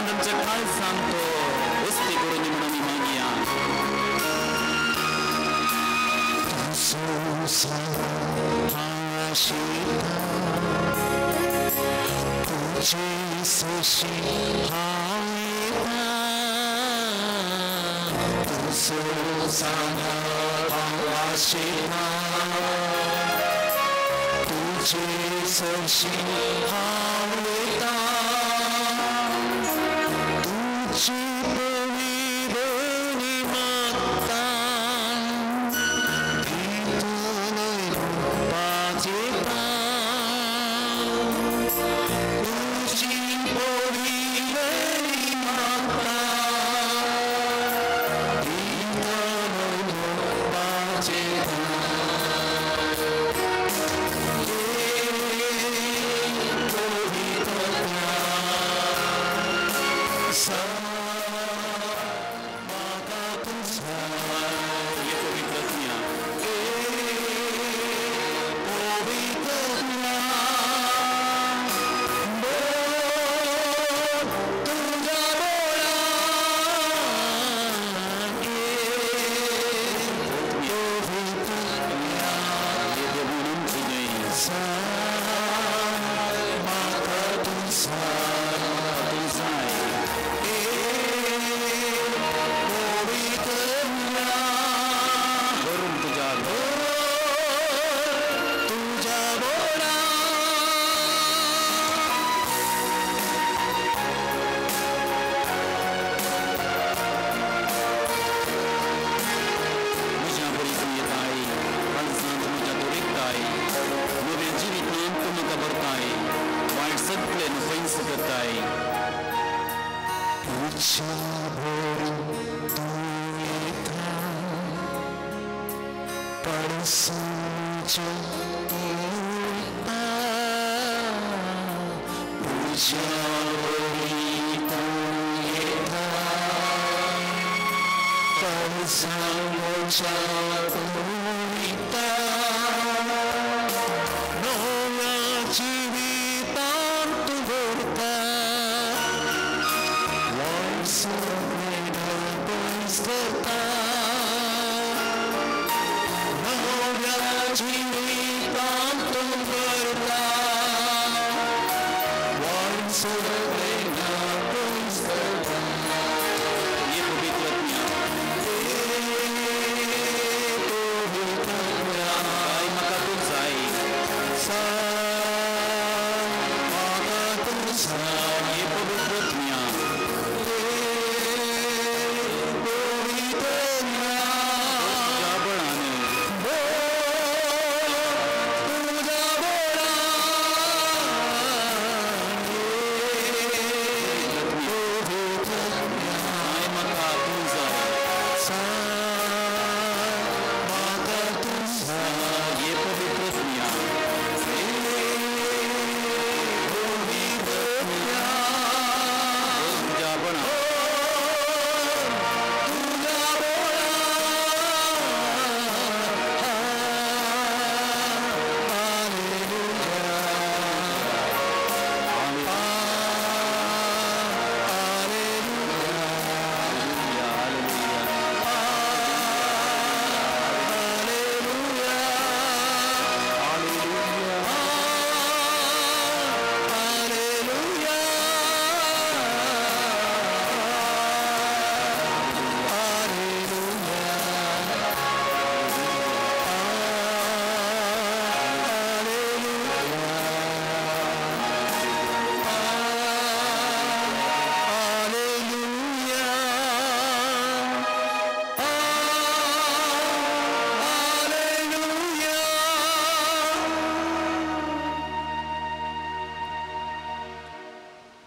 आनी आमच्या काळजांत तो वस्ती करून म्हणून आमी मागया.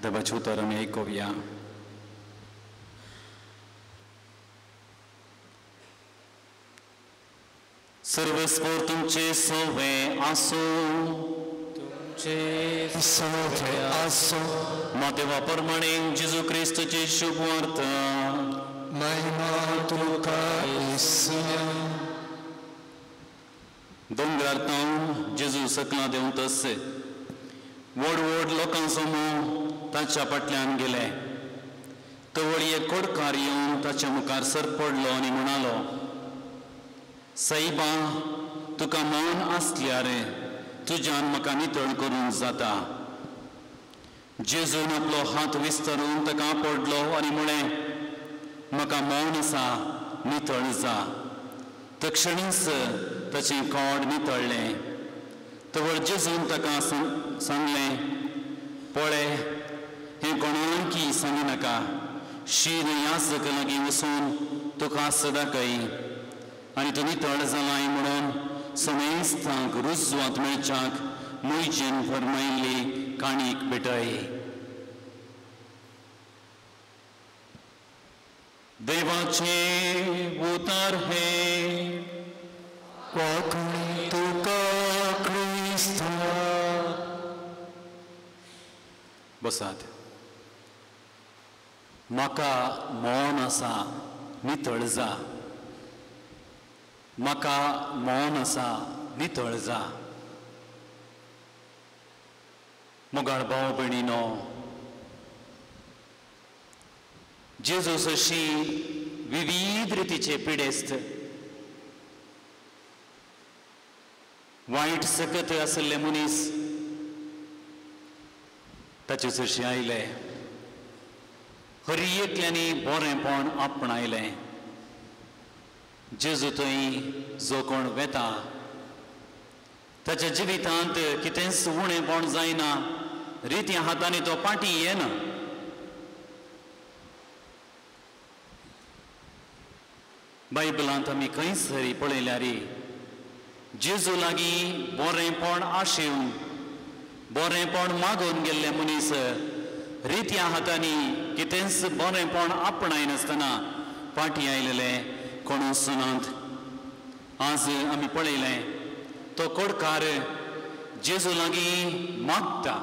देवाचें उतर आमी आयकुया. सर्वेस्पोर तुमचे सवे आसूं, तुमचे सवे आसूं. मातेवा प्रमाणे जेजू क्रिस्तची शुभवार्ता. महिमा तुका येसुया. दोंगरार तावन जेजू सकला देंवतस व्हड व्हड लोकां समूह ताच्या फाटल्यान गेले. तवळ एक कोडकार येवन ताच्या मुखार सरपडलो आनी म्हणालो, सायबा, तुका मन आसल्यार तुज्यान म्हाका नितळ करूंक जाता. जेजून आपलो हात विस्तारून ताका आपडलो आनी म्हळें, म्हाका मौन आसा, नितळ जा. तक्षणीच ताचें कोड नितळ्ळें. तवळ जेजून ताका सांगलें, पळय, हें कोणाकी सांगिनाका. शीर याजक लागीं वचून तुका सदाकय आनी तूं नितळ जालाय म्हणून समेस्तांक रुजवात मेळच्याक मुयजेन फरमायिल्ली काणीक भेटय. देवाचें उतर हें. कोंकणी तुका क्रिस्ता. बसात. म्हाका मौन आसा, नितळ जा. म्हाका मौन आसा, नितळ जा. मोगाळ भाव भयणीनो, जेजू सरशी विविध रितीचे पिडेस्त, वायट सकत आशिल्ले मनीस ताचे सरशी आयले. हर एकल्यांनी बरेंपण आपणायलें. जेजू थंय जो कोण वेता ताच्या जिवितांत कितेंच उणेपण जायना, रित्या हातांनी तो पाटी येना. बायबलांत आमी खंयसरी पळयल्यार जेजू लागीं बरेंपण आशेवन बरेंपण मागून गेल्ले मनीस रित्या हातांनी कितेंच बरेंपण आपणायनासतना पाटी आयलेले कोणूच नात. आज आमी पळयलें तो कोडकार जेजू लागीं मागता,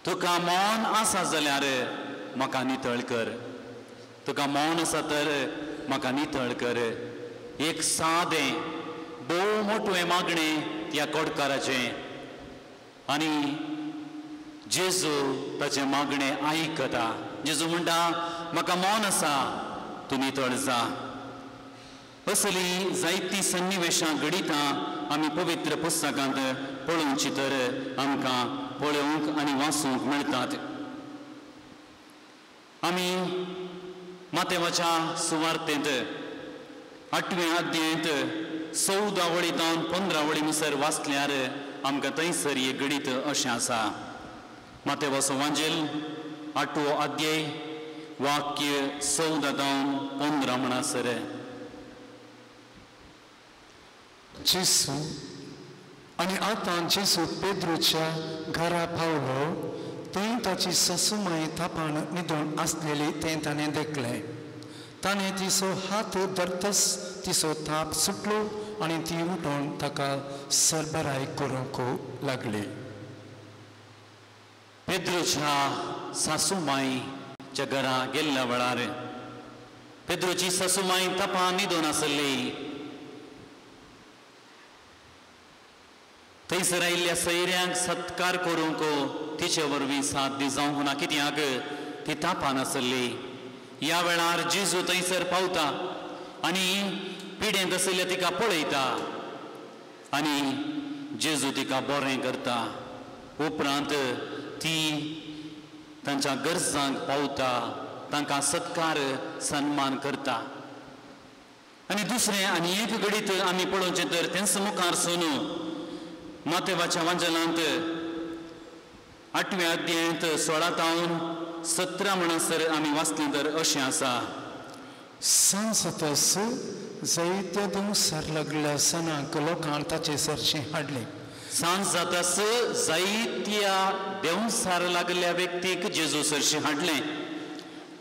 तुका मौन आसा जाल्यार म्हाका नितळ कर, तुका मौन आसा तर म्हाका नितळ कर. एक सादें भोव मोटवें मागणें त्या कोडकाराचें आनी जेजू ताचें मागणें आयकता. जेजू म्हणटा, म्हाका मौन आसा, तूं नितळ जा. असली जायतीं सन्निवेशां घडितां आमी पवित्र पुस्तकांत पळोवची तर आमकां पळोवंक आनी वाचूंक मेळटात. आमी मातेवाच्या सुवार्तेंत 8व्या अध्यायेंत 14 वळी जावन 15 वळी मुसर वाचल्यार आमकां थंयसर एक घडीत अशें आसा. मातेवाचो वांजेल 8वो अध्याय वाक्य 14 जावन 15 म्हणसर. जेजू आनी आतां जेजू पेद्रूच्या घरा पावलो थंय ताची सासूमाय तापान न्हिदून आसलेली तें ताणें देखलें. ताणें तिचो हात धरतच तिचो ताप सुटलो आनी ती उठून ताका सरबराय करूंक लागली. पेद्रूच्या सासूमायच्या घरा गेल्ल्या वेळार पेद्रूची सासूमाय तापान न्हिदून आसली. थंयसर आयिल्ल्या सैऱ्यांक सत्कार करूंक तिचे वरवीं साध्य जावंक ना, कित्याक ती तापान आसली. ह्या वेळार जेजू थंयसर पावता आनी पिडेंत आशिल्ल्या तिका पळयता आनी जेजू तिका बरें करता. उपरांत ती तांच्या गरजांक पावता, तांकां सत्कार सन्मान करता. आनी दुसरें आनी एक घडीत आमी पळोवचें तर तेंच मुखार सून मातेवाच्या वांजलांत 8व्या अध्यायांत 16 तावन 17 म्हणसर आमी वाचलें तर अशें आसा. सांज जातच जायत्या दिवसार लागल्या सणाक लोकांक ताचे सरशीं हाडले. सांज जातच जायत्या देंवसार लागल्या व्यक्तीक जेजू सरशीं हाडलें.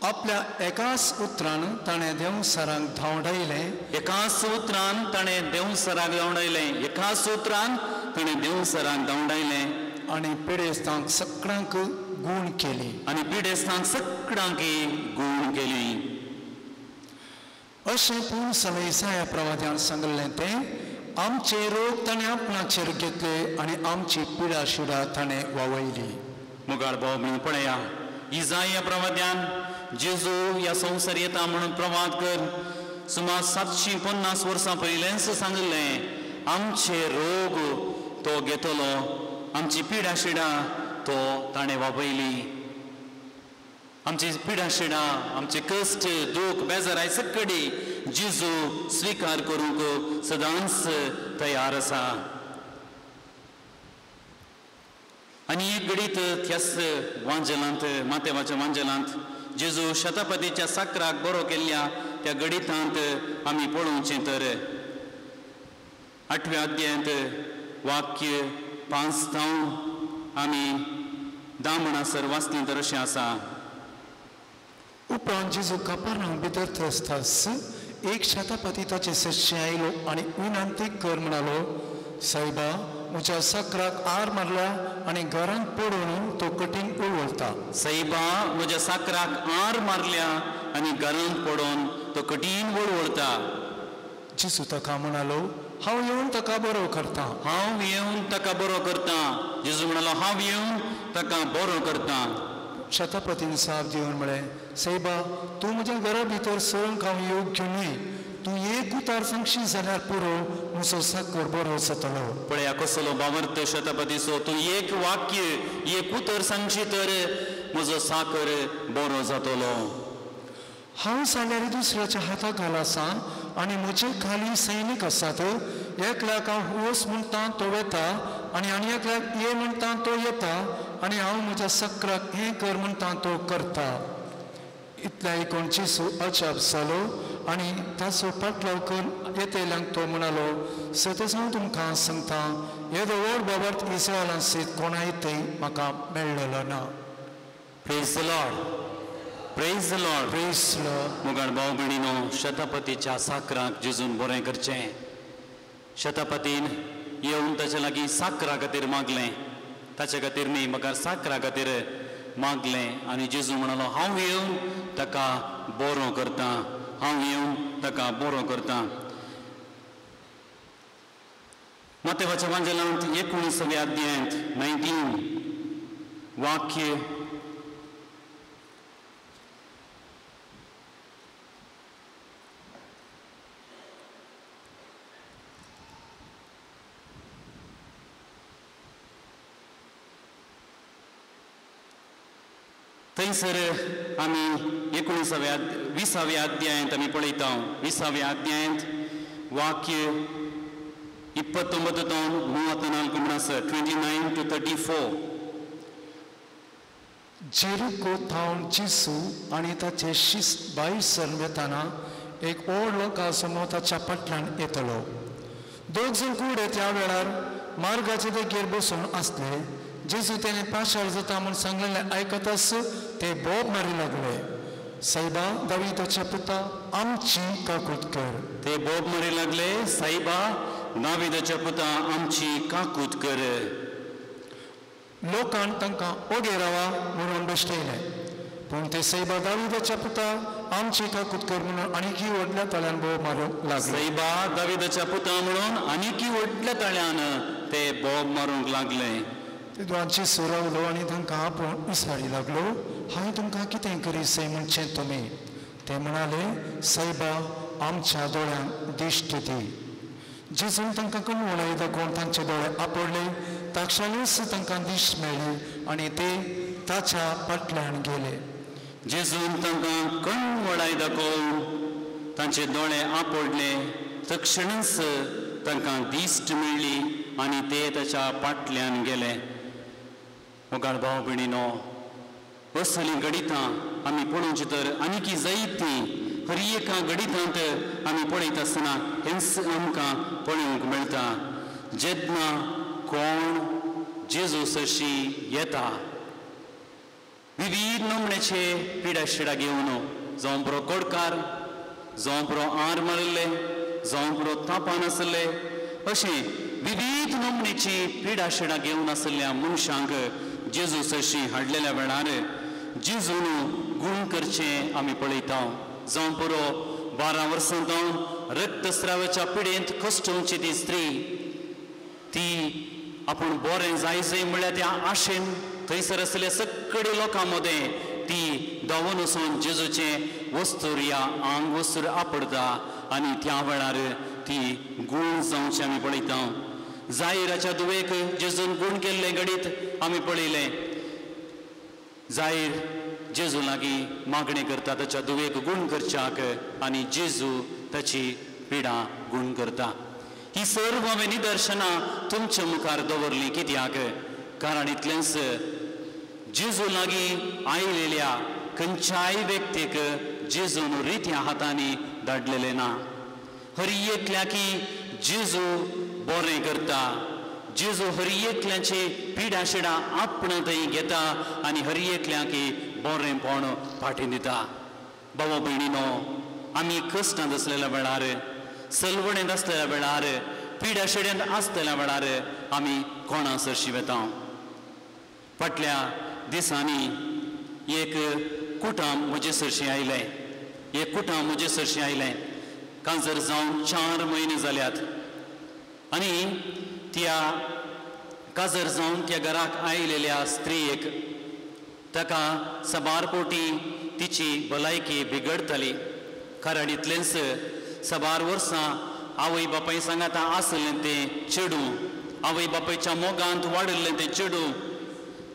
आपल्या एकाच उतरान ताणें देंवसारांक धांवडायलें. एकाच उतरान ताणें देंवसाराक धांवडायलें. एकाच उतरान ताणें देंवसाराक धांवडायलें आनी पिडेस्तांक सगळ्यांक गूण केली. आनी पिडेस्तांक सगळ्यांक गूण केली. अशें पूण समेसाया प्रवाद्यान सांगलें तें आमचे रोग ताणें आपणाचेर घेतले आनी आमची पिडा शिडा ताणें वावयली. मुगाळ भाव म्हणून पळया, इजाया प्रवाद्यान जेजू ह्या संवसार येता म्हणून प्रवाद कर सुमार 750 वर्सां पयलेंच सांगिल्लें, आमचे रोग तो घेतलो, आमची पिडा शिडा तो ताणें वापयली, आमची पिडा शिडा, आमचे कश्ट दूख बेजाराय सकडी जेजू स्विकार करूंक सदांच तयार आसा. आनी एक घडीत त्याच वांजेलांत, मातेवाच्या वांजेलांत जेजू शतपतीच्या साकराक बरो केल्ल्या त्या गणितांत आमी पळोवचें तर 8व्या अध्यायांत वाक्य 5 जावन आमी 10 म्हणसर वाचलीं तर अशें आसा. उपरांत जेजू कापारां भितर थसतास एक शतपती ताचे सश्शे आयलो आनी विनंती कर म्हणालो, सायबा म्हज्या साकराक आर मारल्या आनी घरांत पडून तो कठीण उळवळता. सायबा म्हज्या साकराक आर मारल्या आनी घरांत पडून तो कठीण वळवळता. जेजू ताका म्हणालो, हांव येवन ताका बरो करता. हांव येवन ताका बरो करता. जेजू म्हणालो, हांव येवन ताका बरो करता. शतपतीन साप दिवन म्हळें, सायबा तूं म्हज्या घरा भितर सरूंक हांव योग्य न्हय, तूं एक उतार सांगशी जाल्यार पुरो, म्हजो साकर बरो जातलो. पळया कसलो बावर्त शतपतीचो, तूं एक वाक्य एक उतर सांगशी तर म्हजो साकर बरो जातलो. हांव जाल्यार दुसऱ्याच्या हाता घाल आसा आनी म्हजे खाली सैनीक आसात. एकल्याक हांव वच म्हणटा तो वेता आनी आनी एकल्याक ये म्हणटा तो येता आनी हांव म्हज्या सक्राक हें कर म्हणटा तो करता. इतल्या आयकून जेजू अजाप जालो आनी ताचो पाटलाव करून येतल्यांक तो म्हणालो, सतच हांव तुमकां सांगता, येदो व्हड बाबत इस्रायलांत सयत कोणाय थंय म्हाका मेळ्ळेलो ना. Praise the Lord, praise the Lord, praise the Lord. मुगाळ भाव भयणीनो, शतपतीच्या साकराक जेजून बरें करचें. शतपतीन येवन ताचे लागीं साकरा खातीर मागलें, ताचे खातीर न्ही मगर साकरा खातीर मागलें आनी जेजू म्हणालो, हांव येवन ताका बरो करता, हांव येवन ताका बरो करता. मातेवाच्या वांजेलांत 19व्या अध्यायांत 19 वाक्य थंयसर आमी 19व्या 20व्या अध्यायांत आमी पळयता. 20व्या अध्यायांत वाक्य 29 जावन 34 म्हणसर 29 to 34. Jericho थावन जेजू आनी ताचे शिस्त भायर सरून वेताना एक व्हड लोकांसमूह ताच्या फाटल्यान येतलो. दोग जाण कुडे त्या वेळार मार्गाचे देगेर बसून आसले. जेजू तेणें पाशार जाता म्हूण सांगलेलें आयकताच ते बोब मारी लागले, सायबा दाविदाच्या पुता आमची काकूत कर. ते बोब मारी लागले, सायबा दाविदाच्या पुता आमची काकूत कर. लोकान तांकां ओगे रावा म्हणून बेश्टयलें, पूण ते सायबा दाविदाच्या पुता आमची काकूत कर म्हणून आनीकी व्हडल्या ताळ्यान बोब मारूंक लागले. सायबा दाविदाच्या पुता म्हणून आनीकी व्हडल्या ताळ्यान ते बोब मारूंक लागले. तेदोंची सुरावलो आनी तांकां आपोवन विचारी लागलो, हांवें तुमकां कितें करीसे म्हणचें तुमी? ते म्हणाले, सायबा आमच्या दोळ्यांक दिश्ट दी. जेजून तांकां कणवळाय दाखोवन तांचे दोळे आपडले, ताक्षणीच तांकां दिश्ट मेळ्ळी आनी ते ताच्या फाटल्यान गेले. जेजून तांकां कणवळाय दाखोवन तांचे दोळे आपडले, तक्षणीच तांकां दिश्ट मेळ्ळी आनी ते ताच्या फाटल्यान गेले. मोगाळ भाव भयणीनो, असलीं गणितां आमी पळोवचीं तर आनीकी जायतीं हर एका गणितांत आमी पळयता आसतना हेंच आमकां पळोवंक मेळटा. जेन्ना कोण जेजू सरशी येता विविध नमण्याचे पिडा शिडा घेवन, जावं बरो कोडकार, जावं बरो आर मारिल्ले, जावं बरो तापान आसले, अशें विविध नमण्याची पिडा शिडा घेवन आसल्या मनशांक जेजू सरशी हाडलेल्या वेळार जेजून गूण करचें आमी पळयता. जावं पुरो 12 वर्सां जावन रक्तस्रावाच्या पिडेंत कश्टवची ती स्त्री, ती आपूण बरें जाय जाय म्हणल्यार त्या आशेन थंयसर आसल्या सगळे लोकां मदें ती धांवून वचून जेजूचें वस्तूर या आंग वस्तूर आपडता आनी त्या वेळार ती गूण जावचें आमी पळयता. जाहिराच्या दुवेक जेजून गूण केल्लें घडीत आमी पळयलें. जाहीर जेजू लागीं मागणें करता ताच्या दुवेक गूण करच्याक आनी जेजू ताची पिडा गूण करता. ही सर्व हांवें निदर्शनां तुमच्या मुखार दवरलीं कित्याक? कारण इतलेंच जेजू लागीं आयलेल्या खंयच्याय व्यक्तीक जेजून रित्या हातांनी धाडलेलें ना. हर एकल्याकी जेजू बरें करता. जेजू हर एकल्याची पिडा शिडा आपणा थंय घेता आनी हर एकल्याकी बरेंपण फाटीं दिता. बाबा भयणीनो, आमी कश्टांत आसलेल्या वेळार, सलवणेंत आसलेल्या वेळार, पिडा शिड्यांत आसलेल्या वेळार आमी कोणा सरशी वेता? फाटल्या दिसांनी एक कुटाम म्हजे सरशी आयलें. एक कुटाम म्हजे सरशी आयलें. कांसर जावन 4 म्हयने जाल्यात आनी त्या काजर जावन त्या घराक आयलेल्या स्त्रीयेक ताका साबार कोटी तिची भलायकी बिगडताली. कारण इतलेंच साबार वर्सां आवय बापाय सांगाता आसलें तें चेडूं, आवय बापायच्या मोगांत वाडिल्लें तें चेडूं,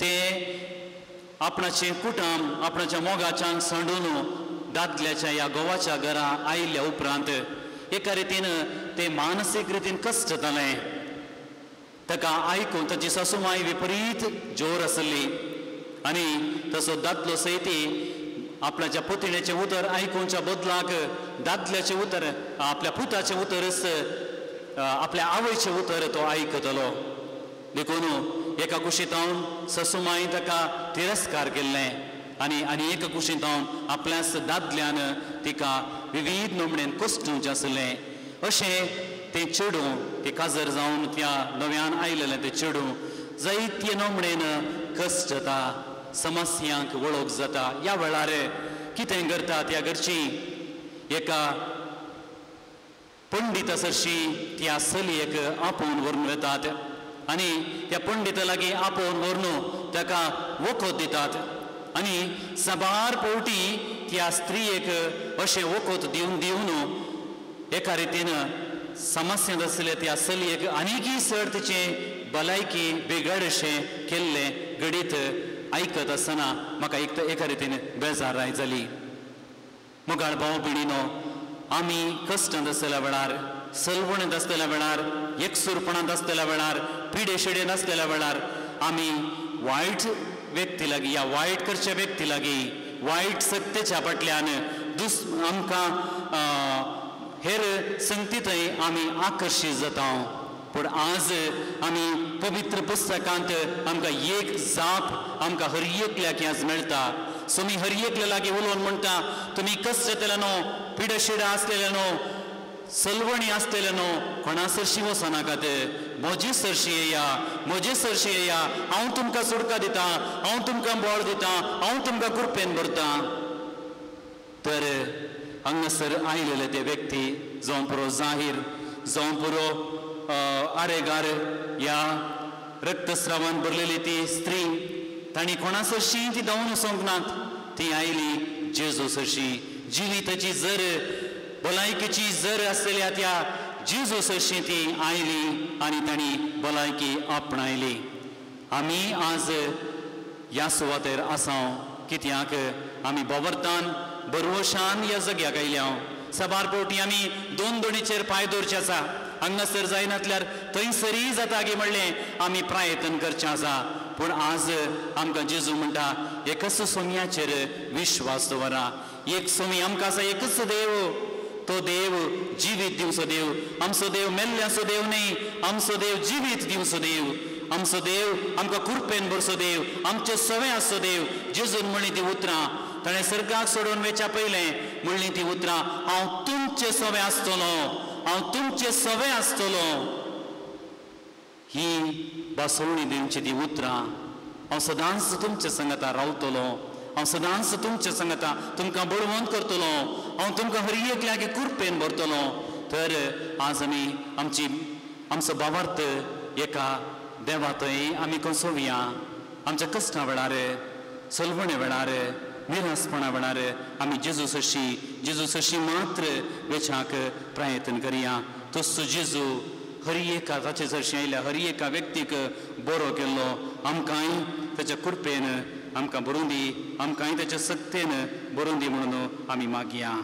तें आपणाचें कुटाम आपणाच्या मोगाच्यान सांडून दादल्याच्या ह्या घोवाच्या घरा आयिल्ल्या उपरांत एका रितीन तें मानसीक रितीन कश्ट जालें. ताका आयकून ताची सासूमाय विपरीत जोर आसली आनी तसो दादलो सयती आपणाच्या पुतण्याचें उतर आयकुच्या बदलाक दादल्याचें उतर, आपल्या पुताचें उतरच, आपल्या आवयचें उतर तो आयकतलो. देखून एका कुशींत सासूमाय ताका तिरस्कार केल्लें आनी आनी एका कुशींत आपल्याच दादल्यान तिका विविध नमणेन कश्टूचें आसलें. अशें तें चेडूं तें काजर जावन त्या नव्यान आयलेलें तें चेडूं जायते नमणेन कश्ट जाता, समस्यांक वळख जाता. ह्या वेळार कितें करता त्या घरची एका पंडिता सरशी त्या चलयेक आपोवन व्हरून वेतात आनी त्या पंडिता लागीं आपोवन व्हरून ताका वखद दितात आनी साबार पवटी त्या स्त्रीयेक अशें वखद दिवन दिवन एका रितीन समस्यांत आसले त्या चलयेक आनीकय चड तिचें भलायकी बिगड अशें केल्लें घडीत आयकत आसतना म्हाका एक एका रितीन बेजाराय जाली. मुखार भाव भयणीनो, आमी कश्टांत आसलेल्या वेळार, सलवणेंत आसलेल्या वेळार, एकसूरपणांत आसलेल्या वेळार, पिडे शिडेंत आसलेल्या वेळार आमी वायट व्यक्ती लागीं या वायट करच्या व्यक्ती लागीं, वायट सत्तेच्या फाटल्यान आमकां हेर संगती थंय आमी आकर्शीत जाता. पूण आज आमी पवित्र पुस्तकांत आमकां एक जाप आमकां हर एकल्याक आज मेळटा. सो मी हर एकल्या लागीं उलोवन म्हणटा, तुमी कश्ट जातले न्हू, पिडशिडा आसलेले न्हू, सलवणी आसलेले न्हू, कोणा सरशी वचनाकात, म्हजे सरशी येया, म्हजे सरशी येया, हांव तुमकां सुटका दिता, हांव तुमकां बळ दिता, हांव तुमकां कृपेन भरता. तर हांगासर आयलेले ते व्यक्ती जावं पुरो जाहीर, जावं पुरो आरेगार ह्या रक्तस्रावान भरलेली ती स्त्री, तांणी कोणा सरशी ती धांवून वचोंक नात, ती आयली जेजू सरशी. जिविताची जर भलायकेची जर आसलेल्या त्या जेजू सरशी ती आयली आनी तांणी भलायकी आपणायली. आमी आज ह्या सुवातेर आसा कित्याक आमी बोवर्तान बरवशान ह्या जग्याक आयल्या. साबार पावटी आमी दोन दोणीचेर पांय दवरचे आसा. हांगासर जायनासल्यार थंयसरीय जाता गी म्हणलें आमी प्रयत्न करचें आसा. पूण आज आमकां जेजू म्हणटा, एकच सोम्याचेर विश्वास दवरा. एक सोमी आमकां आसा, एकच देव, तो देव जिवीत दिवचो देव. आमचो देव मेल्ल्याचो देव न्ही, आमचो देव जिवीत दिवचो देव. आमचो देव आमकां कृपेन भरचो देव, आमचे सवे आसचो देव. जेजून म्हणली ती उतरां, ताणें सर्गाक सोडून वेच्या पयलें म्हणली ती उतरां, हांव तुमचे सवे आसतलो, हांव तुमचे सवे आसतलो. ही बसवणी दिवची ती उतरां, हांव सदांच तुमचे संगता रावतलो, हांव सदांच तुमचे संगता तुमकां बळवंत करतलो, हांव तुमकां हर एकल्याक कृपेन भरतलो. तर आज आमी आमची आमचो भावार्थ एका देवा थंय आमी कसोवया. आमच्या कश्टा वेळार, सलवणे वेळार, निरासपणा वेळार आमी जेजू सरशी, जेजू सरशी मात्र वेचाक प्रयत्न करया. तसो जेजू हर एका ताचे सरशी आयल्या हर एका व्यक्तीक बरो केल्लो, आमकांय ताच्या कृपेन आमकां बरोवन दी, आमकांय ताच्या सक्तेन बरोवन दी म्हणून आमी मागया.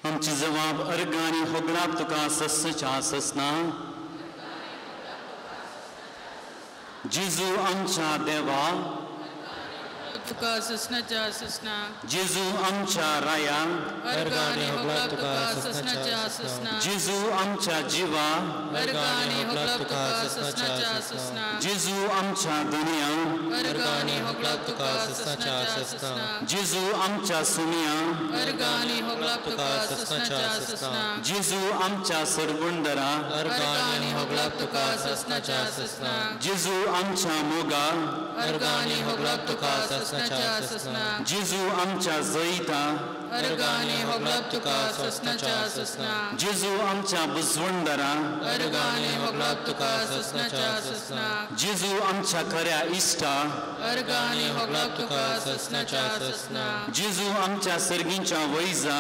आमची जबाब अर्गां आनी होगडाप तुका सस्सच्या ससना. जेजू आमच्या देवा, तुका ससनाच्या ससना. जेजू आमच्या राया, अर्गां आनी होगडाप तुका ससनाच्या ससना. जेजू आमच्या जिवा, अर्गां आनी होगडाप तुका ससनाच्या ससना. जेजू आमच्या दुनिया, अर्गां आनी होगडाप तुका ससनाच्या ससना. जेजू आमच्या सुनिया, अर्गां आनी होगडाप तुका ससनाच्या ससना. जेजू आमच्या सरगुंडरा, अर्गां आनी होगडाप तुका ससनाच्या ससना. जेजू आमच्या मोगा, अर्गां आनी होगडाप तुका ससनाच्या ससना. जेजू आमच्या जैता, अर्गां आनी होगडाप तुका ससनाच्या ससना. जेजू आमच्या बुजवंडरा, अर्गां आनी होगडाप तुका ससनाच्या ससना. जेजू आमच्या खऱ्या इश्टा, अर्गां आनी होगडाप तुका ससनाच्या ससना. जेजू आमच्या सर्गींच्या वैजा,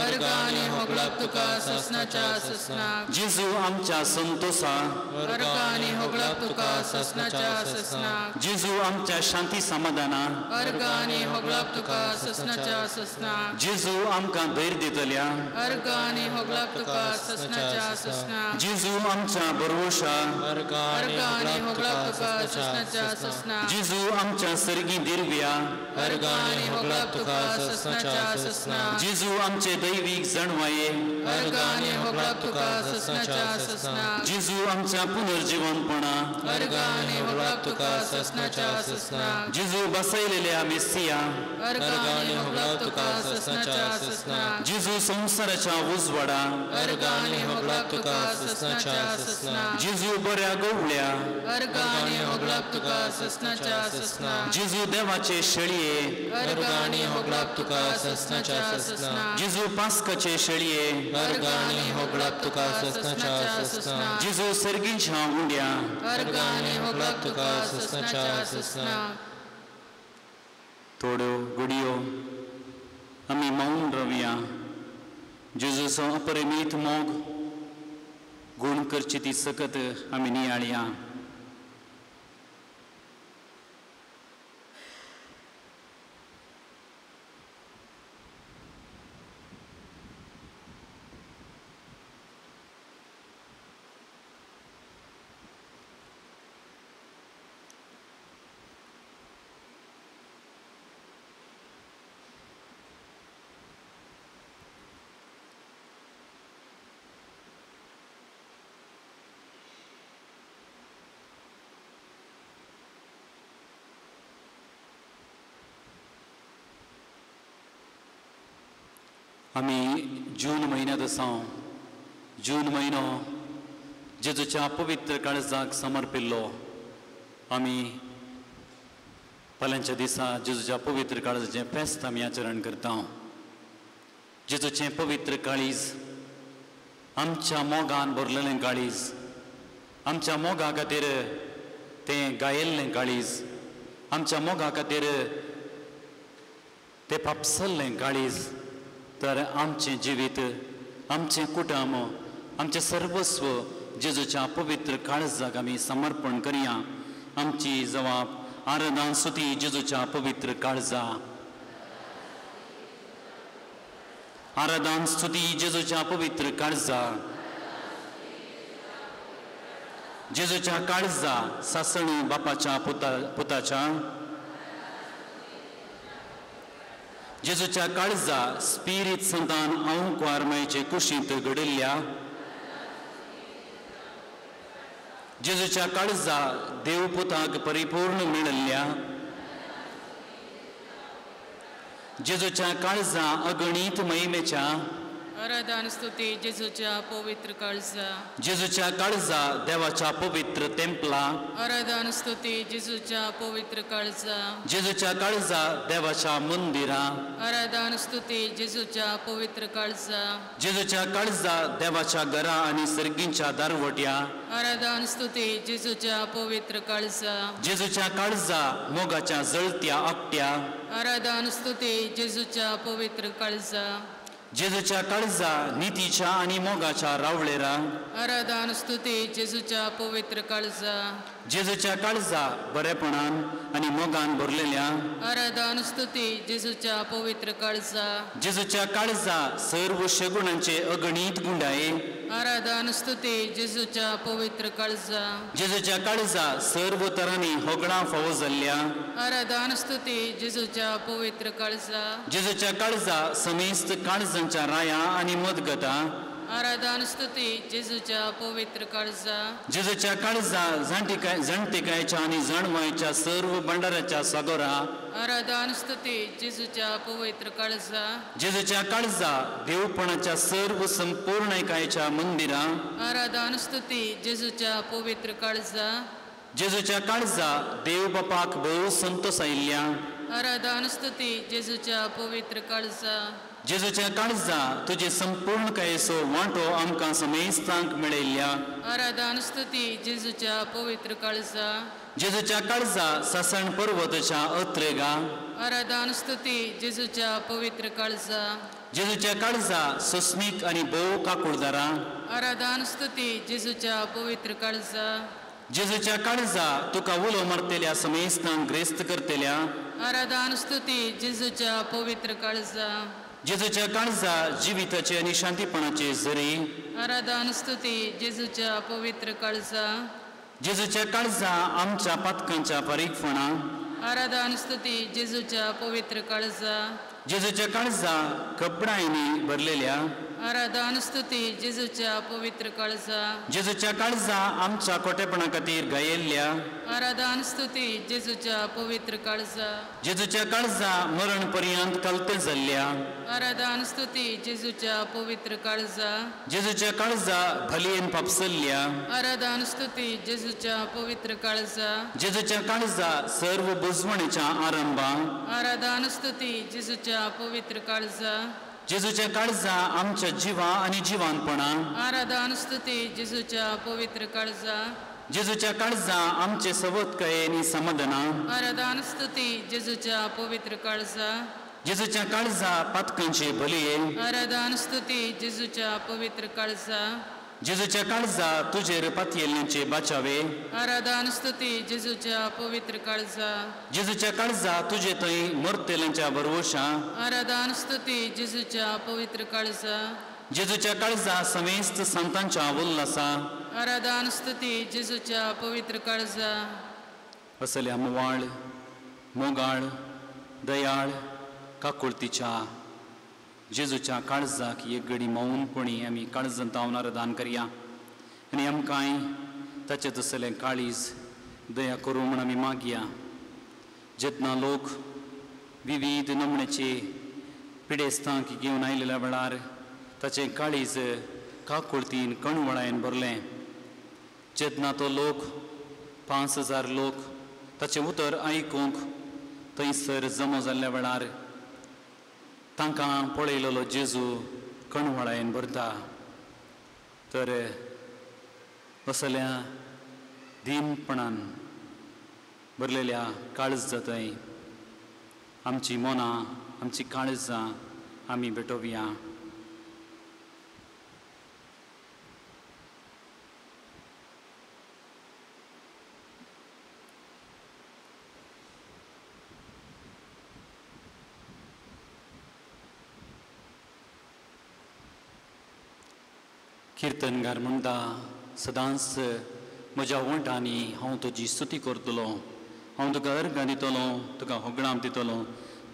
अर्गां आनी होगडाप तुका ससनाच्या ससना. जेजू आमच्या संतोषा, अर्गां आनी होगडाप तुका ससनाच्या ससना. जेजू आमच्या शांती समाधाना, अर्गां आनी होगडाप तुका ससनाच्या ससना. जेजू आमकां धैर्य दितल्या, अर्गां आनी होगडाप तुका ससनाच्या ससना. जेजू आमच्या बरवशा, अर्गां आनी होगडाप तुका ससनाच्या ससना. जेजू आमच्या सर्गी दिरव्या, अर्गां आनी होगडाप तुका ससनाच्या ससना. जेजू आमचे दैवीक जाणवाये, अर्गां आनी होगडाप तुका ससनाच्या ससना. जेजू आमच्या पुनर्जीवनपणा, अर्गां आनी होगडाप तुका ससनाच्या ससना. जेजू बसयलेल्या मेस्सिया, अर्गां आनी होगडाप तुका ससनाच्या ससना. जेजू संवसाराच्या उजवाडा, अर्गां आनी होगडाप तुका ससनाच्या ससना. जेजू बऱ्या गवळ्या, अर्गां आनी होगडाप तुका ससनाच्या ससना. जेजू देवाचे शेळये, अर्गां आनी होगडाप तुका ससनाच्या ससना. जेजू पास्काचे शेळये, अर्गां आनी होगडाप तुका ससनाच्या ससना. जेजू सर्गींच्या उंड्या, अर्गां आनी होगडाप तुका ससनाच्या ससना. थोड्यो घडयो आमी मौन रावया. जेजूचो अपरिमीत मोग गुण करची ती सकत आमी नियाळया. आमी जून म्हयन्यांत आसा. जून म्हयनो जेजूच्या पवित्र काळजाक समर्पिल्लो. आमी फाल्यांच्या दिसा जेजूच्या पवित्र काळजाचें फेस्त आमी आचरण करता. जेजूचें पवित्र काळीज आमच्या मोगान भरलेलें काळीज, आमच्या मोगा खातीर तें गायल्लें काळीज, आमच्या मोगा खातीर तें फापसल्लें काळीज, तर आमचें जिवीत, आमचें कुटुंब, आमचें सर्वस्व जेजूच्या पवित्र काळजाक आमी समर्पण करया. आमची जबाब आराधना स्तुती जेजूच्या पवित्र काळजा. आराधना स्तुती जेजूच्या पवित्र काळजा. जेजूच्या काळजा सासणी बापाच्या पुताच्या, जेजूच्या काळजा स्पिरीत संतान आंकवार मायचे कुशींत घडिल्ल्या जेजूच्या काळजा देवपुताक परिपूर्ण मेळिल्ल्या, जेजूच्या काळजा अगणीत महिमेच्या, आराधन स्तुती जेजूच्या पवित्र काळजा, जेजूच्या काळजा देवाच्या पवित्र तेंपला, आराधन स्तुती जेजूच्या पवित्र काळजा, जेजूच्या काळजा देवाच्या मंदिरा, आराधन स्तुती जेजूच्या पवित्र काळजा, जेजूच्या काळजा देवाच्या घरा आनी सर्गींच्या दारवट्या, आराधन स्तुती जेजूच्या पवित्र काळजा, जेजूच्या काळजा मोगाच्या जळत्या आपट्या, आराधन स्तुती जेजूच्या पवित्र काळजा, जेजूच्या काळजा नितीच्या आनी मोगाच्या रावळेरा, आराधन स्तुती जेजूच्या पवित्र काळजा, जेजूच्या काळजा बरेपणान आनी मोगान भरलेल्या, आराधन स्तुती जेजूच्या पवित्र काळजा, जेजूच्या काळजा सर्व शगुणांचे अगणीत गुंडाये, आराधन स्तुती जेजूच्या पवित्र काळजा, जेजूच्या काळजा सर्व तरांनी होगडां फावो जाल्ल्या, आराधन स्तुती जेजूच्या पवित्र काळजा, जेजूच्या काळजा समेस्त काळजांच्या राया आनी मदगता, आराधन स्तुती जेजूच्या पवित्र काळजा, जेजूच्या काळजा जाणटेकायच्या आनी जाणवायच्या सर्व भंडाराच्या सागोरा, आराधन स्तुती जेजूच्या पवित्र काळजा, जेजूच्या काळजा देवपणाच्या सर्व संपूर्णकायच्या मंदिरा, आराधन स्तुती जेजूच्या पवित्र काळजा, जेजूच्या काळजा देव बापाक भोव संतोष आयिल्ल्या, आराधन स्तुती जेजूच्या पवित्र काळजा, जेजूच्या काळजा तुजे संपूर्ण कायेचो वांटो आमकां समेस्तांक मेळयल्ल्या, आराधन स्तुती जेजूच्या पवित्र काळजा, जेजूच्या काळजा सासण पर्वताच्या अत्रेगा, आराधन स्तुती जेजूच्या पवित्र काळजा, जेजूच्या काळजा सोसनीक आनी भोव काकुळदारा, आराधन स्तुती जेजूच्या पवित्र काळजा, जेजूच्या काळजा तुका उलो मारतेल्या समेस्तांक ग्रेस्त करतेल्या, आराधन स्तुती जेजूच्या पवित्र काळजा, जेजूच्या काळजा जिविताचे आनी शांतीपणाचे झरी, आराधन स्तुती जेजूच्या पवित्र काळजा, जेजूच्या काळजा आमच्या पातकांच्या फारीकपणा, आराधन स्तुती जेजूच्या पवित्र काळजा, जेजूच्या काळजा कपडांनी भरलेल्या, आराधन स्तुती जेजूच्या पवित्र काळजा, जेजूच्या काळजा आमच्या कोटेपणा खातीर गायिल्ल्या, आराधन स्तुती जेजूच्या पवित्र काळजा, जेजूच्या काळजा मरण पर्यंत कलते जाल्ल्या, आराधन स्तुती जेजूच्या पवित्र काळजा, जेजूच्या काळजा भलयेन फापसल्ल्या, आराधन स्तुती जेजूच्या पवित्र काळजा, जेजूच्या काळजा सर्व बुजवणेच्या आरंभा, आराधन स्तुती जेजूच्या पवित्र काळजा, जेजूच्या काळजा आमच्या जिवा आनी जिवानपणा, आराधन स्तुती जेजूच्या पवित्र काळजा, जेजूच्या काळजा आमचे सवतकाये आनी समाधाना, आराधन स्तुती जेजूच्या पवित्र काळजा, जेजूच्या काळजा पातकांचे बलये, आराधन स्तुती जेजूच्या पवित्र काळजा, जेजूच्या काळजा तुजेर पातयेल्ल्यांचे बाचावे, आराधन स्तुती जेजूच्या पवित्र काळजा, जेजूच्या काळजा तुजे थंय मरतेल्यांच्या भरवशा, आराधन स्तुती जेजूच्या पवित्र काळजा, जेजूच्या काळजा समेस्त संतांच्या उल्लासा, आराधन स्तुती जेजूच्या पवित्र काळजा. असल्या मोवाळ मोगाळ दयाळ काकुळतीच्या जेजूच्या काळजाक एक घडी मौनपणी आमी काळजांत तावन आराधन करया आनी आमकांय ताचें तसलें काळीज दया करूं म्हूण आमी मागया. जेन्ना लोक विविध नमण्याचे पिडेस्तांक घेवन आयिल्ल्या वेळार ताचें काळीज काकुळतीन कणवळायेन भरलें. जेन्ना तो लोक 5000 लोक ताचें उतर आयकूंक थंयसर जमो जाल्ल्या वेळार तांकां पळयलेलो जेजू कणवळायेन भरता. तर असल्या दीनपणान भरलेल्या काळज जातय आमची मनां आमची काळजां आमी भेटोवया. किर्तनगार म्हणटा, सदांच म्हज्या वंठांनी हांव तुजी स्तुती करतलो, हांव तुका अर्गां दितलो, तुका होगडां दितलो.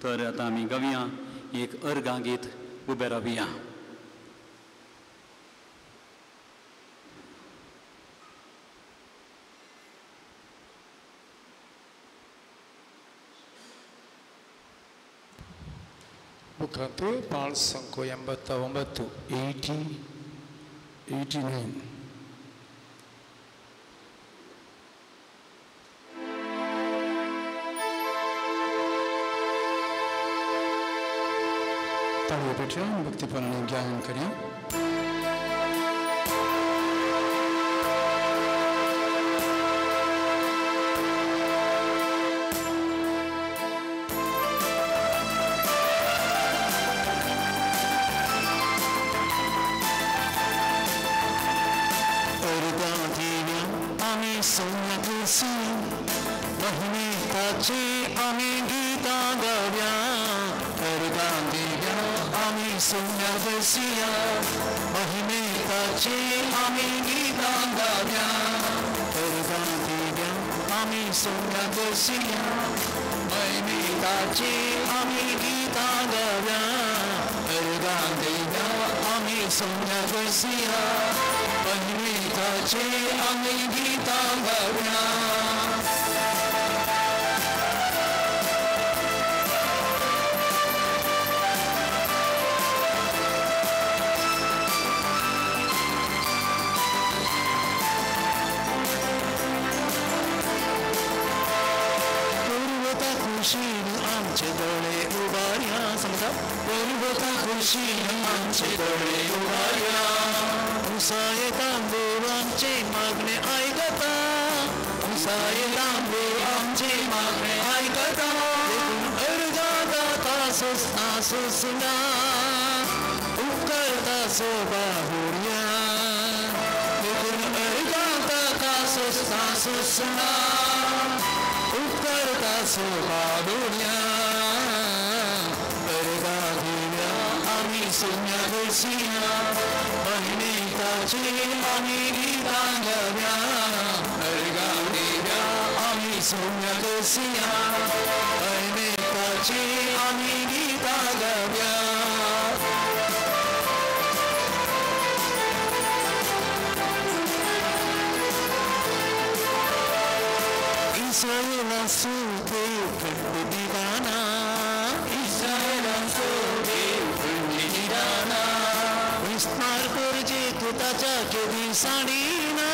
तर आतां आमी गावया एक अर्गां गीत, उबे रावया. ಬುಕ್ಕಂತು ಪಾಳ್ಸಂಕು 89 89. ताळयो पेटयो भक्तिपणाने गायन करया. आमी गीतां गावया अर्गां दिव्या आमी सोम्या बसया महिमेताची आमी गीतां गावया अर्गां दिव्या आमी सोम्या बसया महिमेताची आमी गीतां गावया अर्गां दिव्या आमी सोम्या बसया महिमेताची आमी गीतां गावया. आमचे दोळे उबारया समजा पर्वता खुशीन आमचे दोळे उबारया उसायता देव आमचे मागणे आयकता उसायता देव आमचे मागणे आयकता देखून अर्जा जाता सोसना सोसना उपकरता सोबाहुरया देखून अर्जा जाता सोसना सोसना उपकरता सोबाहुरया अर्गा दिव्या आमी सोम्या बसया महिमेताची आमी गीतां गावया अर्गा दिव्या आमी सोम्या बसया महिमेताची आमी गीतां गावया. इस्राएला सोबे दिवाना इस्राएला सोबे दिवाना विस्तार करचे ताच्या केदी साडीना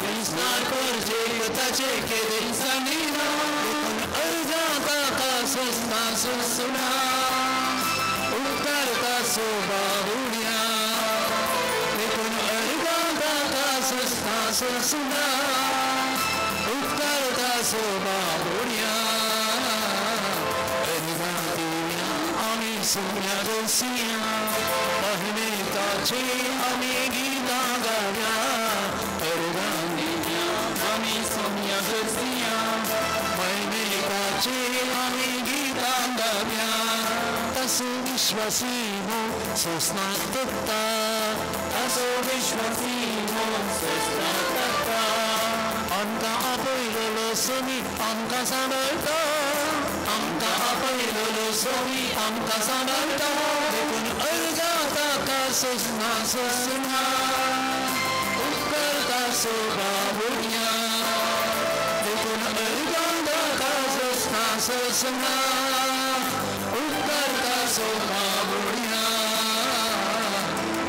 विस्तार करचे ताचे केदी साडीना अर्जा ताका सोसना सोसना उपकारता सोबाहुरया देखून अर्जा ताका सोसना सोसना उपकारता सोबाहुरया अर्गा दिव्या आमी सोम्या बसया महिमेताची आमी गीतां गावया अर्गा दिव्या आमी सोम्या बसया महिमेताची आमी गीतां गावया. तसो विश्वासी हो सोसना तत्ता तसो विश्वासी हो सोसना तत्ता आमकां आपयलेलो सोमी आमकां सांबाळटा आमकां आपयलेलो सोमी आमकां सांबाळटा देखून अर्जा ताका सोसना सोसना उपकारता सोबाहुरया देखून अर्जा ताका सोसना सोसना उपकारता सोबाहुरया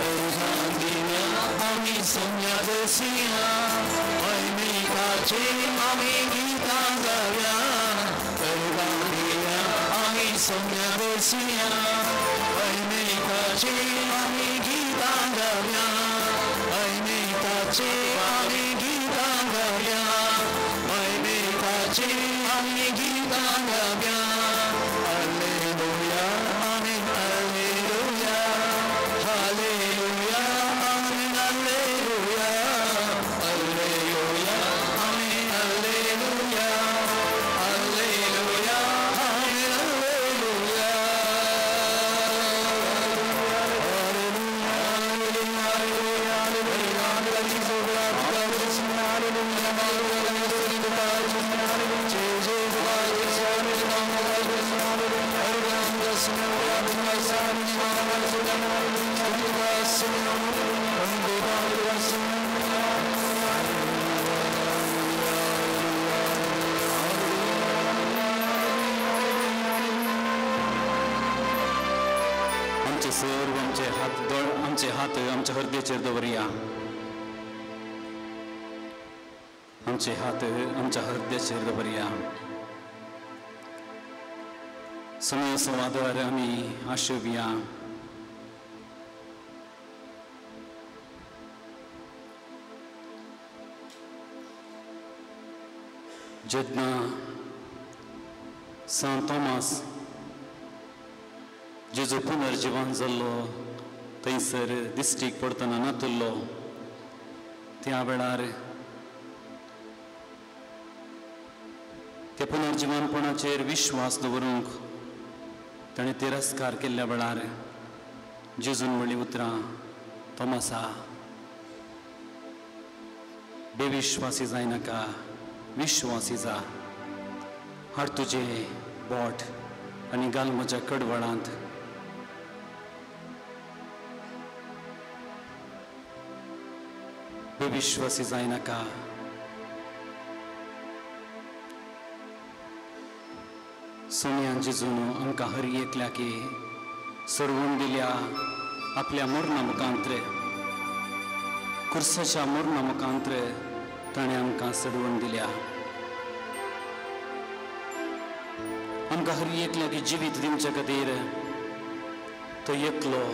अर्गा दिव्या आमी सोम्या बसया महिमेताची आमी गीतां गावया अर्गा दिव्या आमी सोम्या बसया महिमेताची आमी गीतां गावया महिमेताची आमी गीतां गावया महिमेताची आमी गीतां गावया. Hallelujah amen hallelujah hallelujah amen hallelujah hallelujah amen hallelujah hallelujah amen hallelujah. आमचे सर्व आमचे हात आमचे हात आमच्या हृदयाचेर दवरया. आमचे हात आमच्या हृदयाचेर दवरया. समय संवादार आमी आशेवया. जेन्ना सांत थॉमस जेजू पुनर्जिवन जाल्लो थंयसर दिश्टीक पडटना नातुल्लो त्या वेळार त्या पुनर्जिवनपणाचेर विश्वास दवरूंक ताणें तिरस्कार केल्ल्या वेळार जेजून म्हणली उतरां, थॉमसा बेविश्वासी जायनाका, विश्वासी जा. हाड तुजें बोट आनी घाल म्हज्या कडवळांत. बेविश्वासी जायनाका. सोनियान जेजून आमकां हर एकल्याक सोडवून दिल्या आपल्या मरणा मुखांत्र, कुर्साच्या मरणा मुखांत्र ताणें आमकां सोडवून दिल्या. आमकां हर एकल्याक जिवीत दिवचे खातीर तो एकलो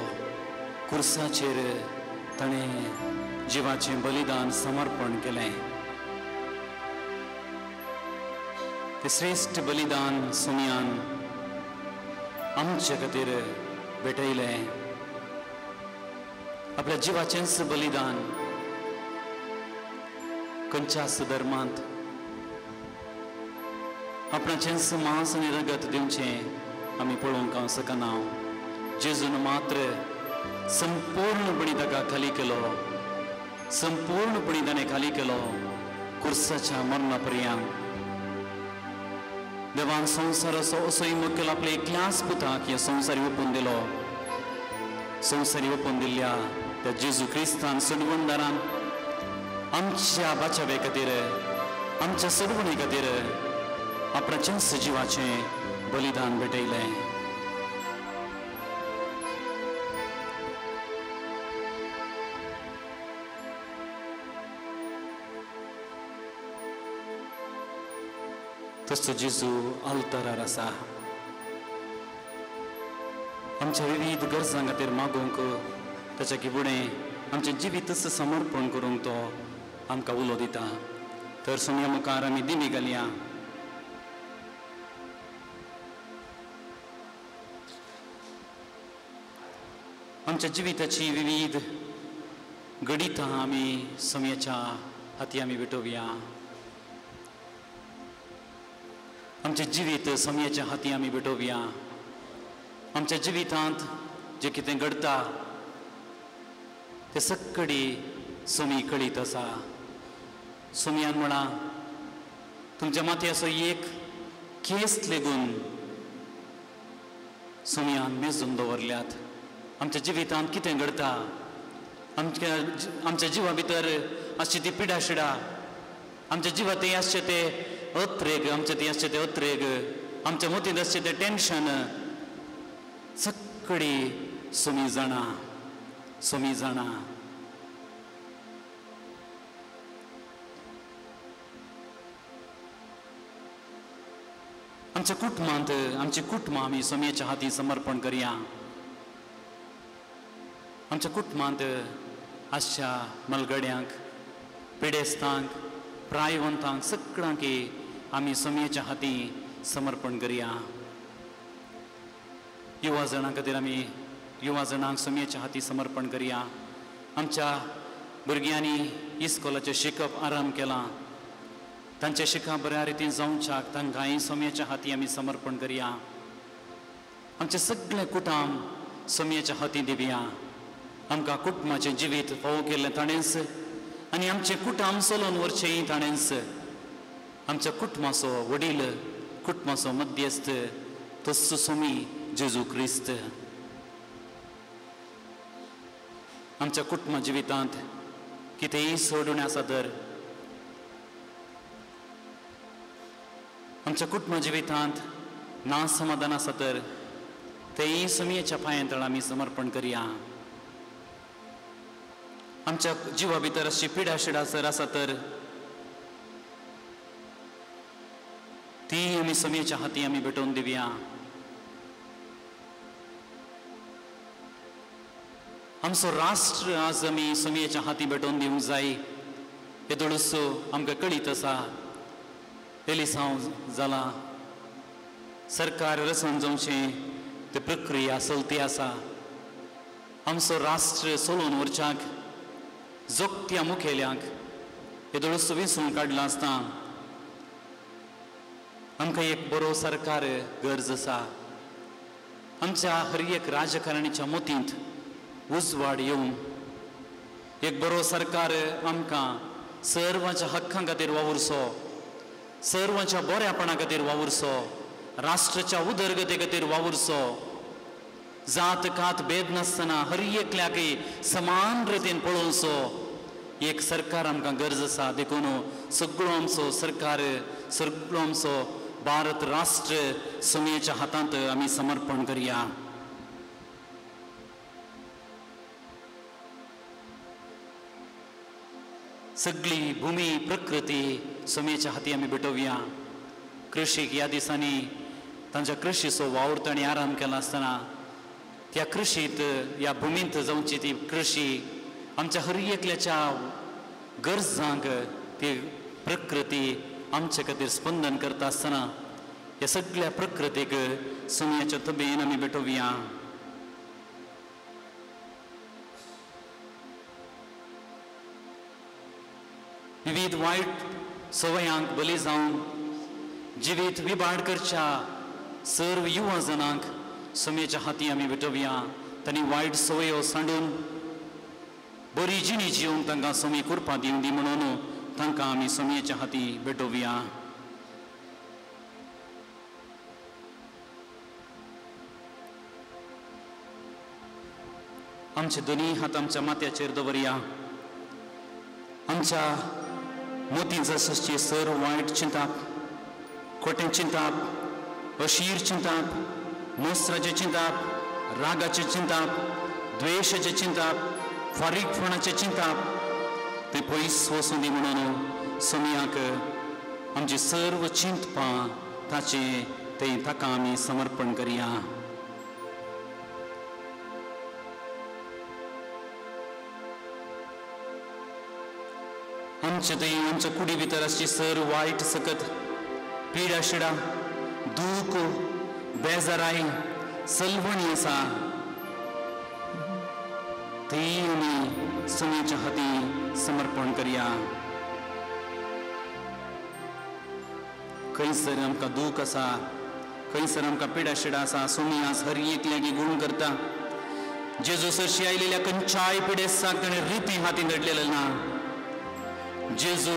कुर्साचेर ताणें जिवाचें बलिदान समर्पण केलें. तें श्रेश्ठ बलिदान सोनियान आमचे खातीर भेटयलें. आपल्या जिवाचेंच बलिदान खंयच्याच धर्मांत आपणाचेंच मांस आनी रगत दिवचें आमी पळोवंक हांव शकना. जेजून मात्र संपूर्णपणी ताका खाली केलो, संपूर्णपणी ताणें खाली केलो कुर्साच्या मरणा पर्यंत. देवान संवसाराचो असोय मोग केलो आपल्या एकल्याच पुताक ह्या संवसारी ओपून दिलो. संवसारी ओपून दिल्ल्या त्या जेजू क्रिस्तान सोडवणदारान आमच्या बाचावे खातीर, आमच्या सोडवणे खातीर आपणाचेंच जिवाचें बलिदान भेटयलें. तसो जेजू आल्तरार आसा आमच्या विविध गरजां खातीर मागूंक, ताच्या किबुणें आमचें जिवीतच समर्पण करूंक तो आमकां उलो दिता. तर सोमया मुखार आमी दिमी घालया. आमच्या जिविताची विविध घडितां आमी सोमयाच्या हाती आमी भेटोवया. आमचें जिवीत सोमयाच्या हाती आमी भेटोवया. आमच्या जिवितांत जें कितें घडटा तें सक्कडी सोमी कळीत आसा. सोमयान म्हळां, तुमच्या माथ्याचो एक केस लेगून सोमयान मेजून दवरल्यात. आमच्या जिवितांत कितें घडटा, आमच्या आमच्या जिवा भितर आसची ती पिडा शिडा, आमच्या जिवा तें आसचें तें अत्रेग, आमच्या ती आसचें तें अत्रेग, आमच्या मतींत आसचें तें टेन्शन, सक्कडी सोमी जाणा, सोमी जाणा. आमच्या कुटुंबांत आमची कुटुंबां आमी सोमयेच्या हाती समर्पण करया. आमच्या कुटुंबांत आसच्या मलगड्यांक, पिडेस्तांक, प्रायवंतांक सगळ्यांक आमी सोमयेच्या हाती समर्पण करया. युवा जाणां खातीर आमी युवा जाणांक सोमयेच्या हाती समर्पण करया. आमच्या भुरग्यांनी इस्कोलाचें शिकप आराम केलां, तांच्या शिका बऱ्या रितीन जावच्याक तांकांय सोमयेच्या हाती आमी समर्पण करया. आमचें सगळें कुटुंब सोमयेच्या हाती दिवया. आमकां कुटुंबाचें जिवीत फावो केल्लें ताणेंच आनी आमचें कुटुंब चलोवन व्हरचेंय ताणेंच. आमच्या कुटुंबाचो वडील, कुटुंबाचो मध्यस्थ तस्सो सोमी जेजू क्रिस्त. आमच्या कुटुंबा जिवितांत कितेंय सोडून आसा तर, आमच्या कुटुंबा जिवितांत ना समाधान आसा तर, तेय सुमयेच्या पांयांतळ आमी समर्पण करया. आमच्या जिवा भितर अशी पिडा शिडा जर आसा तर ती आमी सुमयेच्या हाती आमी भेटोवन दिवया. आमचो राष्ट्र आज आमी सुमयेच्या हाती भेटोवन दिवंक जाय. येदोळसो आमकां कळीत आसा एलिसांव जाला, सरकार रचण जावचें ते प्रक्रिया चलती आसा. आमचो राष्ट्र चलोवन व्हरच्याक जोगत्या मुखेल्यांक येदोळसो वेंचून काडला आसता आमकां एक बरो सरकार गरज आसा. आमच्या हर एक राजकारणीच्या मतींत उजवाड येवन एक बरो सरकार आमकां सर्वांच्या हक्कां खातीर वावुरचो, सर्वांच्या बऱ्यापणा खातीर वावुरचो, राष्ट्राच्या उदरगती खातीर वावुरचो, जात कात भेद नासतना हर एकल्याकय समान रितीन पळोवचो एक सरकार आमकां गरज आसा. देखून सगळो आमचो सरकार, सगळो आमचो भारत राष्ट्र सुमयेच्या हातांत आमी समर्पण करया. सगळी भूमी प्रकृती सुमयेच्या हाती आमी भेटोवया. कृशीक ह्या दिसांनी तांच्या कृशीचो वावर तांणी आराम केला आसतना त्या कृशींत ह्या भुमींत जावची ती कृशी आमच्या हर एकल्याच्या गरजांक ती प्रकृती आमचे खातीर स्पंदन करता आसतना ह्या सगळ्या प्रकृतीक सुमयेच्या तबेन आमी भेटोवया. विविध वायट सवयांक बली जावन जिवीत विबाड करच्या सर्व युवा जणांक सुमयेच्या हाती आमी भेटोवया. तांणी वायट सवयो सांडून बरी जिणी जिवंक तांकां सुमी कृपा दिवं दी म्हणून तांकां आमी सुमयेच्या हाती भेटोवया. आमचे दोनी हात आमच्या माथ्याचेर दवरया. आमच्या मोतीं जसचे सर वायट चिंताप, खोटें चिंताप, अशीर चिंताप, मोस्त्राचें चिंताप, रागाचें चिंताप, द्वेशाचें चिंताप, फारीकपणाचें चिंताप ते पयस वचूं दी म्हणून सुमयाक आमची सर्व चिंतपां ताचें तें ताका आमी समर्पण करया. आमचे थंय आमच्या कुडी भितर आसची सर वायट सकत पिडा शिडा दूख बेजाराय सलवणी आसा ती आमी सुमयेच्या हाती समर्पण करया. खंयसर आमकां दूख आसा, खंयसर आमकां पिडा शिडा आसा, सुमी आज हर एकल्याक गुण करता. जेजू सरशी आयलेल्या खंयच्याय पिडेस्ताक ताणें रिती हातीन घडलेलें ना. जेजू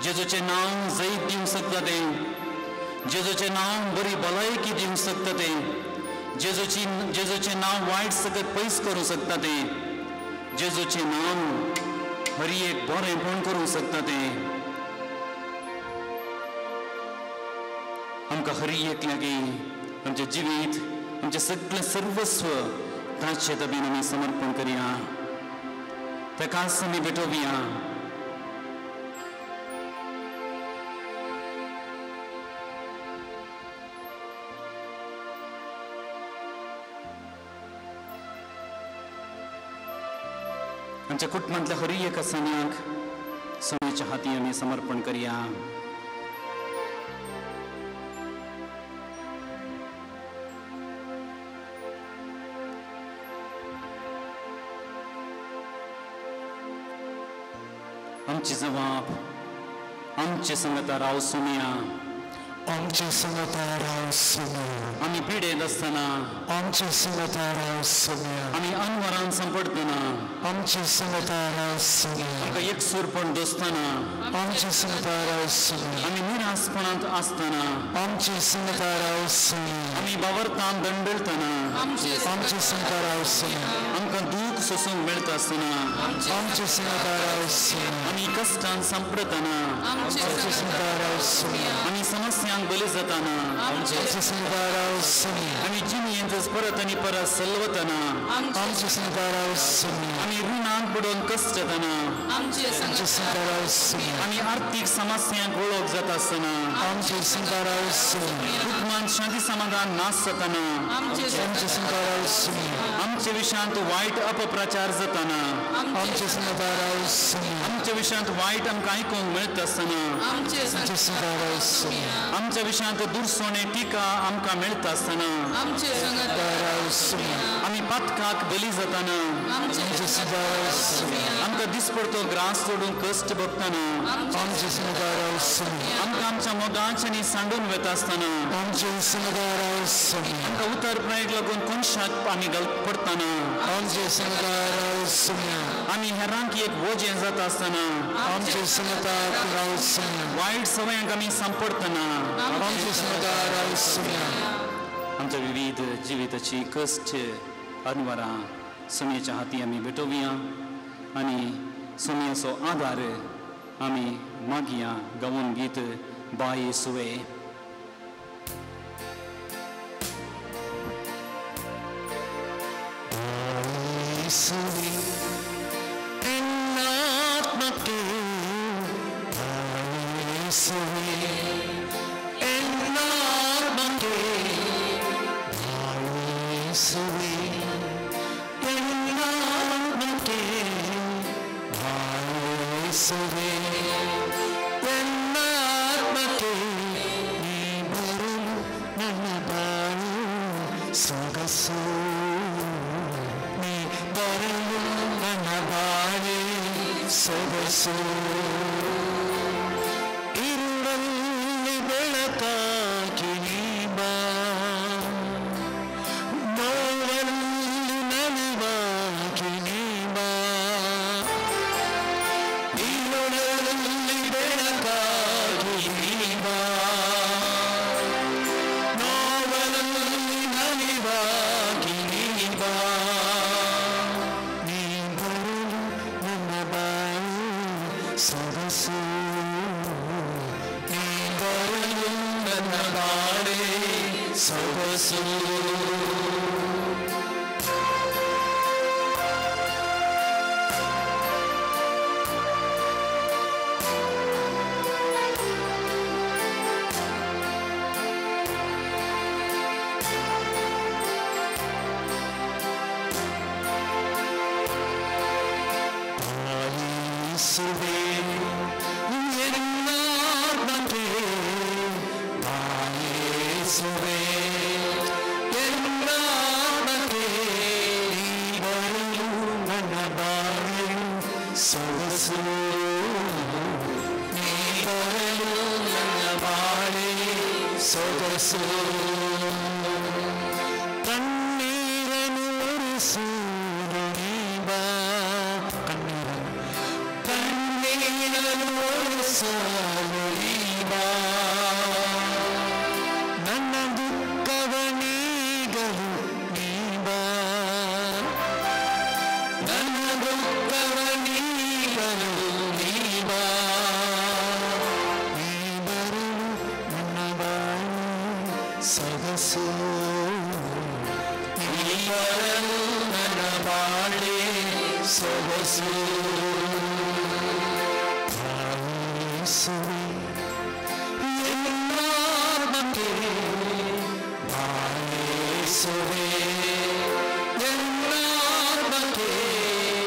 जेजूचें नांव जैत दिवंक शकता तें, जेजूचें नांव बरी भलायकी दिवंक शकता तें, जेजूचें नांव वायट सकत पयस करूंक शकता तें, जेजूचें नांव हर एक बरेंपण करूंक शकता तें. आमकां हर एकल्याक आमचें जिवीत, आमचें सगळें सर्वस्व ताचे तबेन आमी समर्पण करया. ताकाच आमी भेटोवया. आमच्या कुटुंबांतल्या हर एका सन्यांक सुमयेच्या हाती आमी समर्पण करया. आमची जबाब आमचे संगता राव सुमया, आमचे संगता राव सुमया. आमी पिडेंत आसतना आमचे संगता राव सुमया. आमी अनवरान सांपडटना आमचे संगता राव सुमया. आमकां एकसूरपण दोसतना आमचे संगता राव सुमया. आमी निरासपणांत आसतना आमचे संगता राव सुमया. आमी बावरतान दंडळटना आमचे संगता राव सुमया. आमकां दूख सोसूंक मेळटा आसतना आमचे संगता राव सुमया. आमी कश्टान सांपडटना आमचे संगता राव सुमया. आमी समस्यांक पातकांक बली जाताना आमचे संगताराव सुमी आमी जिणेंत परत आनी परत सलवतना आमचे संगताराव सुमी आमी ऋणांक बुडोवन कश्ट जातना आमचे संगताराव सुमी आमी आर्थीक समस्यांक ओळख जाता आसतना आमचे संगताराव सुमी कुटुंबांत शांती समाधान नाश जातना आमचे संगताराव सुमी आमच्या विशयांत वायट अपप्रचार जातना आमचे संगताराव सुमी आमच्या विशयांत वायट आमकां आयकूंक मेळटा आसतना आमचे संगताराव सुमी आमच्या विशयांत दुरसोणे टिका आमकां मेळटा आसतना आमचे संगताराव सुमी आमी पातकाक बली जातना आमचे संगताराव सुमी आमकां दिसपडतो ग्रास सोडून कश्ट भोगतना आमचे संगताराव सुमी आमकां आमच्या मोगांच्यांनी सांडून वता आसतना आमचे संगताराव सुमी आमकां उतर प्रायक लागून कोनशाक आमी गल पडटना आमचे संगताराव सुमी आमी हेरांक एक वजें जाता आसतना आमचे संगताराव सुमी वायट सवयांक आमी सांपडटना आमचे संगताराव सुमी आमच्या विविध जिविताची कश्ट अनवरां सुमयेच्या हाती आमी भेटोवया आनी सुमयेचो आदार आमी मागया गावून गीत बाये सुवे. ಇರುಳಲ್ಲಿ ಬೆಳಕಾಗಿ ನೀ ಬಾ, ನೋವಲ್ಲಿ ನಲಿವಾಗಿ ನೀ ಬಾ. ಇರುಳಲ್ಲಿ ಬೆಳಕಾಗಿ ನೀ ಬಾ, ನೋವಲ್ಲಿ ನಲಿವಾಗಿ ನೀ ಬಾ. ನೀ ಬರಲು ನನ್ನ ಬಾಳು ಸೊಗಸು, ನೀ ಬರಲು ನನ್ನ ಬಾಳೆ ಸೊಗಸು. ತಾಯಿಸುವೆ ಎನ್ನಾತ್ಮಕ್ಕೆ, ತಾಯಿಸುವೆ ಎನ್ನಾತ್ಮಕ್ಕೆ, ನೀ ಬರಲು ನನ್ನ ಬಾಳು ಸೊಗಸು, ನೀ ಬರಲು ನನ್ನ ಬಾಳೆ ಸೊಗಸು. ಕಣ್ಣೀರನು ಒರೆಸುವುದು ನೀ ಬಾ, ಕಣ್ಣೀರನು ಕಣ್ಣೀರನು ಒರೆಸಲು ನೀ ಬಾ. ನನ್ನ ದುಃಖವ ನೀಗಲು ನೀ ಬಾ, ನನ್ನ ದುಃಖವ ನೀಗಲು ನೀ ಬಾ. ನೀ ಬರಲು ನನ್ನ ಬಾಳು ಸೊಗಸು, ನೀ ಬರಲು ನನ್ನ ಬಾಳೆ ಸೊಗಸು. ತಾಯಿಸುವೆ ಎನ್ನಾತ್ಮಕ್ಕೆ, ತಾಯಿಸುವೆ ಎನ್ನಾತ್ಮಕ್ಕೆ,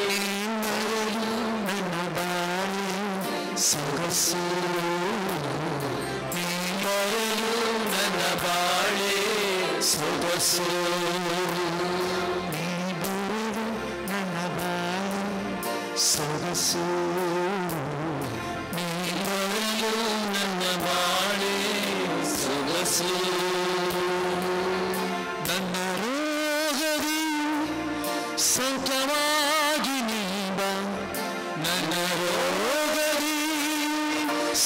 ನೀ ಬರಲು ನನ್ನ ಬಾಳೆ ಸೊಗಸು, ನೀ ಬರಲು ನನ್ನ ಬಾಳೆ ಸೊಗಸು. ನೀ ಬರಲು ನನ್ನ ಬಾಳೆ ಸೊಗಸು, ನೀ ಬರಲು ನನ್ನ ಬಾಳೆ ಸೊಗಸು. ನನ್ನ ರೋಗದಿ ಸೌಖ್ಯವಾಗಿ ನೀ ಬಾ, ನನ್ನ ರೋಗದಿ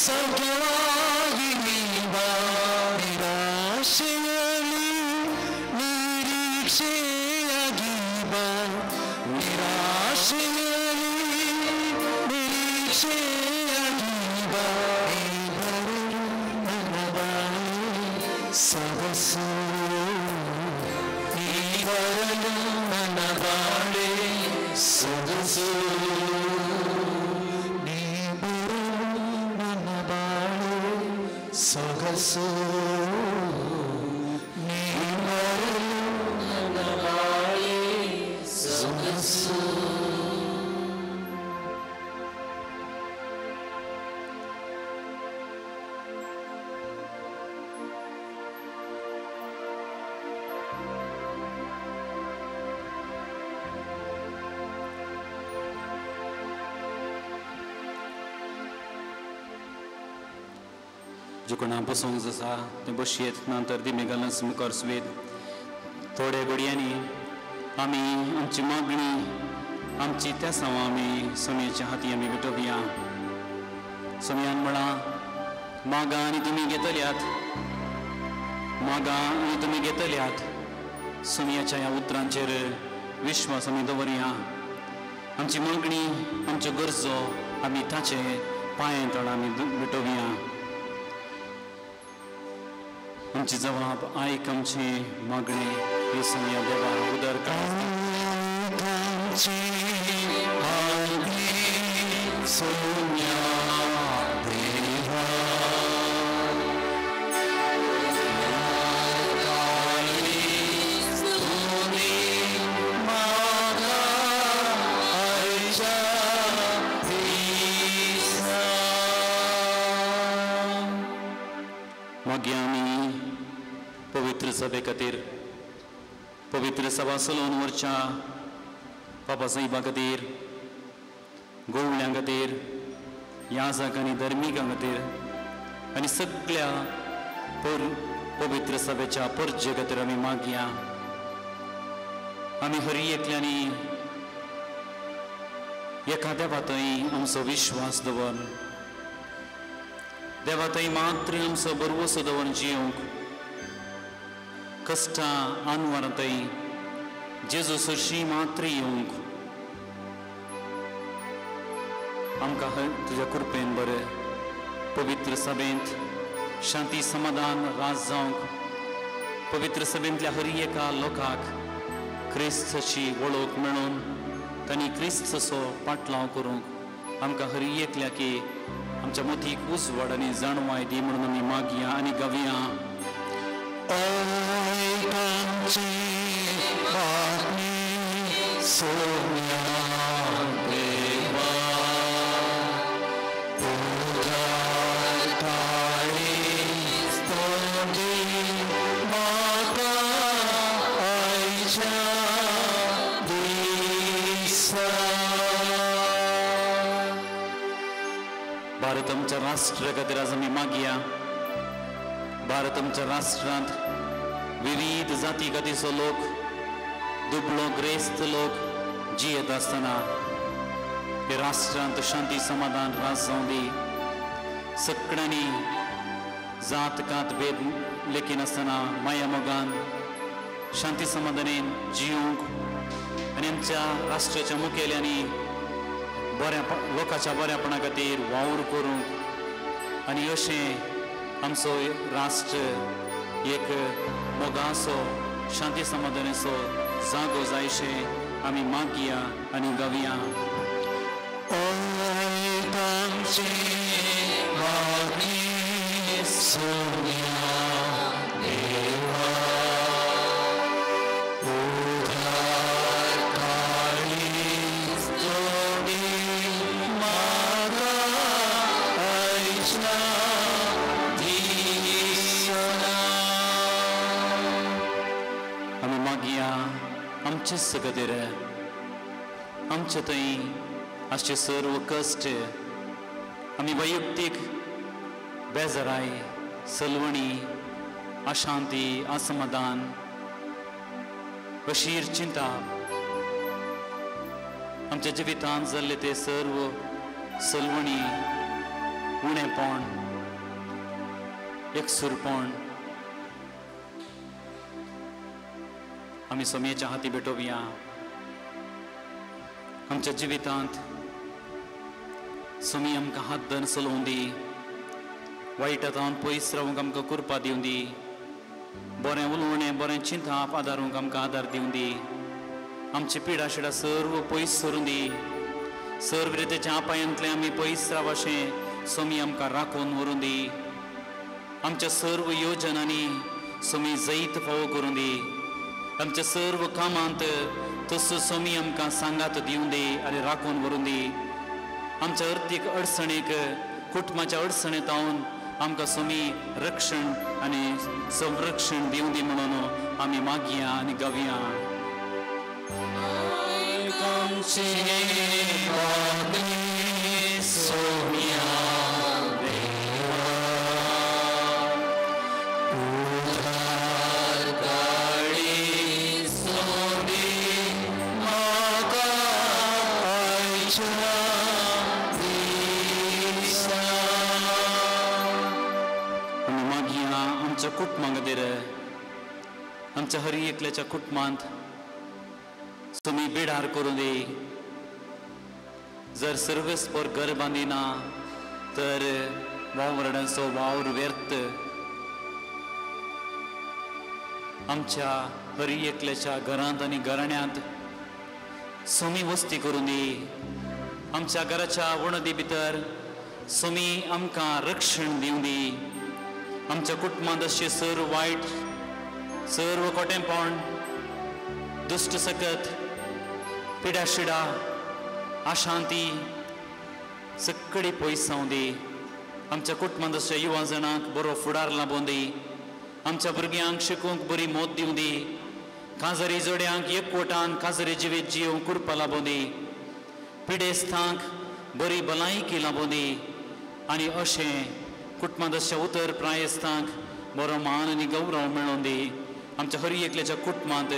ಸೌಖ್ಯವಾಗಿ ನೀ ಬಾ. ನಿರಾಶೆಯಲ್ಲಿ ನಿರೀಕ್ಷೆಯಾಗಿ ಬಾ, ನಿರಾಶೆಯಲ್ಲಿ ನಿರೀಕ್ಷೆಯಾಗಿ ಬಾ. ನೀ ಬರಲು ನನ್ನ ಬಾಳು సొగసు నీ వరలు మనవాడే సొగసు నీ బరులు మనవాడే సొగసు నీ వరలు మనవాడే సొగసు. जे कोणा बसोंक आसा तें बशयेत नंतर दिमी मुखार सुवेत थोड्या घडयांनी आमी आमची मागणी आमची तेसांव आमी सोमयेच्या हाती आमी भेटोवया. सोमयान म्हळां मागा आनी तुमी घेतल्यात, मागा आनी तुमी घेतल्यात. सोमयाच्या ह्या उतरांचेर विश्वास आमी दवरया. आमची मागणी आमच्यो गरजो आमी ताचे पांये तळ आमी भेटोवया. आमची जबाब आयक आमची मागणी हे सोमया देवा उदर मागीर आमी पवित्र सभे खातीर पवित्र सभा चलोवन व्हरच्या बाबा साहेबा खातीर गोवळ्यां खातीर याजक आनी धर्मिकां खातीर आनी सगळ्या पवित्र सभेच्या परजे खातीर आमी मागया. आमी हरी एकल्यांनी एका देवा थंय आमचो विश्वास दवर, देवा थंय मात्र आमचो बरवसो दवर जियोंक कश्टां आनवरां थंय जेजू सरशी मात्र येवंक आमकां तुज्या कृपेन बरें पवित्र सभेंत शांती समाधान राज जावंक पवित्र सभेंतल्या हर एका लोकाक क्रिस्ताची वळख मेळोवन तांणी क्रिस्ताचो पाटलाव करूंक आमकां हर एकल्या की आमच्या मतीक उजवाड आनी जाणवाय दी म्हणून आमी मागया आनी गावया. भारत आमच्या राष्ट्र खातीर आज आमी मागया. भारत आमच्या राष्ट्रांत विविध जाती जातीचो लोक दुबळो ग्रेस्त लोक जियेत आसतना हे राष्ट्रांत शांती समाधान राज जावं दी. सगळ्यांनी जात कात भेद लेखिनासतना माया मोगान शांती समाधानेन जिवंक आनी आमच्या राष्ट्राच्या मुखेल्यांनी बऱ्या लोकांच्या बऱ्यापणा खातीर वावर करूंक आनी अशें आमचो राष्ट्र एक मोगाचो शांती समाधानाचो जागो जायशें आमी मागया आनी गावया. आमी मागया आमचे खातीर आमचे थंय आसचे सर्व कश्ट आमी वैयक्तीक बेजाराय सलवणी अशांती असमाधान अशीर चिंता आमच्या जिवितांत जाल्ले ते सर्व सलवणी उणेपण एकसुरपण आमी सोमयेच्या हाती भेटोवया. आमच्या जिवितांत सोमी आमकां हात धरून चलोवं दी, वायट हातान पयस रावंक आमकां कृपा दिवं दी. बरें उलोवणें बरें चिंतप आदारूंक आमकां आदार दिवं दी. आमची पिडा शिडा सर्व पयस सरूं दी. सर्व रितीच्या आपायांतलें आमी पयस राव अशें सोमी आमकां राखून व्हरूं दी. आमच्या सर्व योजनांनी सोमी जैत फावो करूं दी. आमच्या सर्व कामांत तसो सोमी आमकां सांगात दिवं दी आनी राखून व्हरूं दी. आमच्या अर्थीक अडचणेक कुटुंबाच्या अडचणेंत हांव आमकां सोमी रक्षण आनी संरक्षण दिवं दी म्हणून आमी मागया आनी गावया. आमी मागया आमच्या कुटुंबा खातीर, आमच्या हर एकल्याच्या कुटुंबांत तुमी बिडार करूं दी. जर सर्वेस्पर घर बांदिना तर वावरड्यांचो वावर व्यर्थ. आमच्या हर एकल्याच्या घरांत आनी घराण्यांत सोमी वस्ती करूं दी. आमच्या घराच्या वणदी भितर सोमी आमकां रक्षण दिवं दी. आमच्या कुटुंबांत अशें सर्व वायट, सर्व कोटेंपण, दुश्ट सकत, पिडाशिडा, अशांती सगळी पयस जावं दी. आमच्या कुटुंबांत अशा युवा जाणांक बरो फुडार लाबोवं दी. आमच्या भुरग्यांक शिकूंक बरी मोत दिवं दी. काजरी जोड्यांक एकवटान काजरी जिवीत जियोवंक कुरपा लाबोवं दी. पिडेस्तांक बरी भलायकी लाबोवं दी. आनी अशें कुटुंबांत अशा उतर प्रायस्तांक बरो मान आनी गौरव मेळोवन दी. आमच्या हर एकल्याच्या कुटुंबांत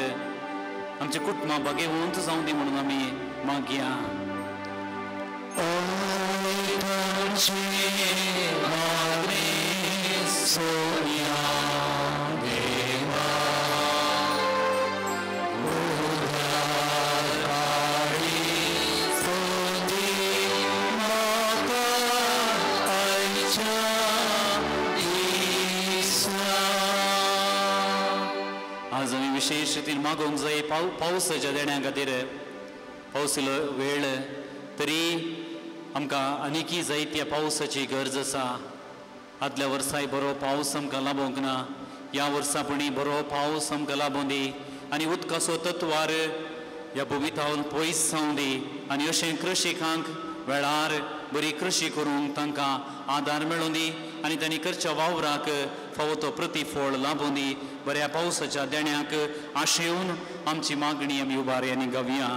आमच्या कुटुंबां भागेवंत जावं दी म्हणून आमी मागया. आज आमी विशेष रितीन मागोवंक जाय पावसाच्या देण्या खातीर. पावस वेळ तरी आमकां आनीकय जायत्या पावसाची गरज आसा. आदल्या वर्साय बरो पावस आमकां लाबोवंक ना, ह्या वर्सा पुणी बरो पावस आमकां लाबोवं दी आनी उदकाचो तत्वार ह्या भुमितावन पयस जावं दी. आनी अशें कृशिकांक वेळार बरी कृशी करूंक तांकां आदार मेळोवं दी आनी तांणी करच्या वावराक फावो तो प्रतिफळ लाबोवं दी. बऱ्या पावसाच्या देण्याक आशेवन आमची मागणी आमी उबारी आनी गावया.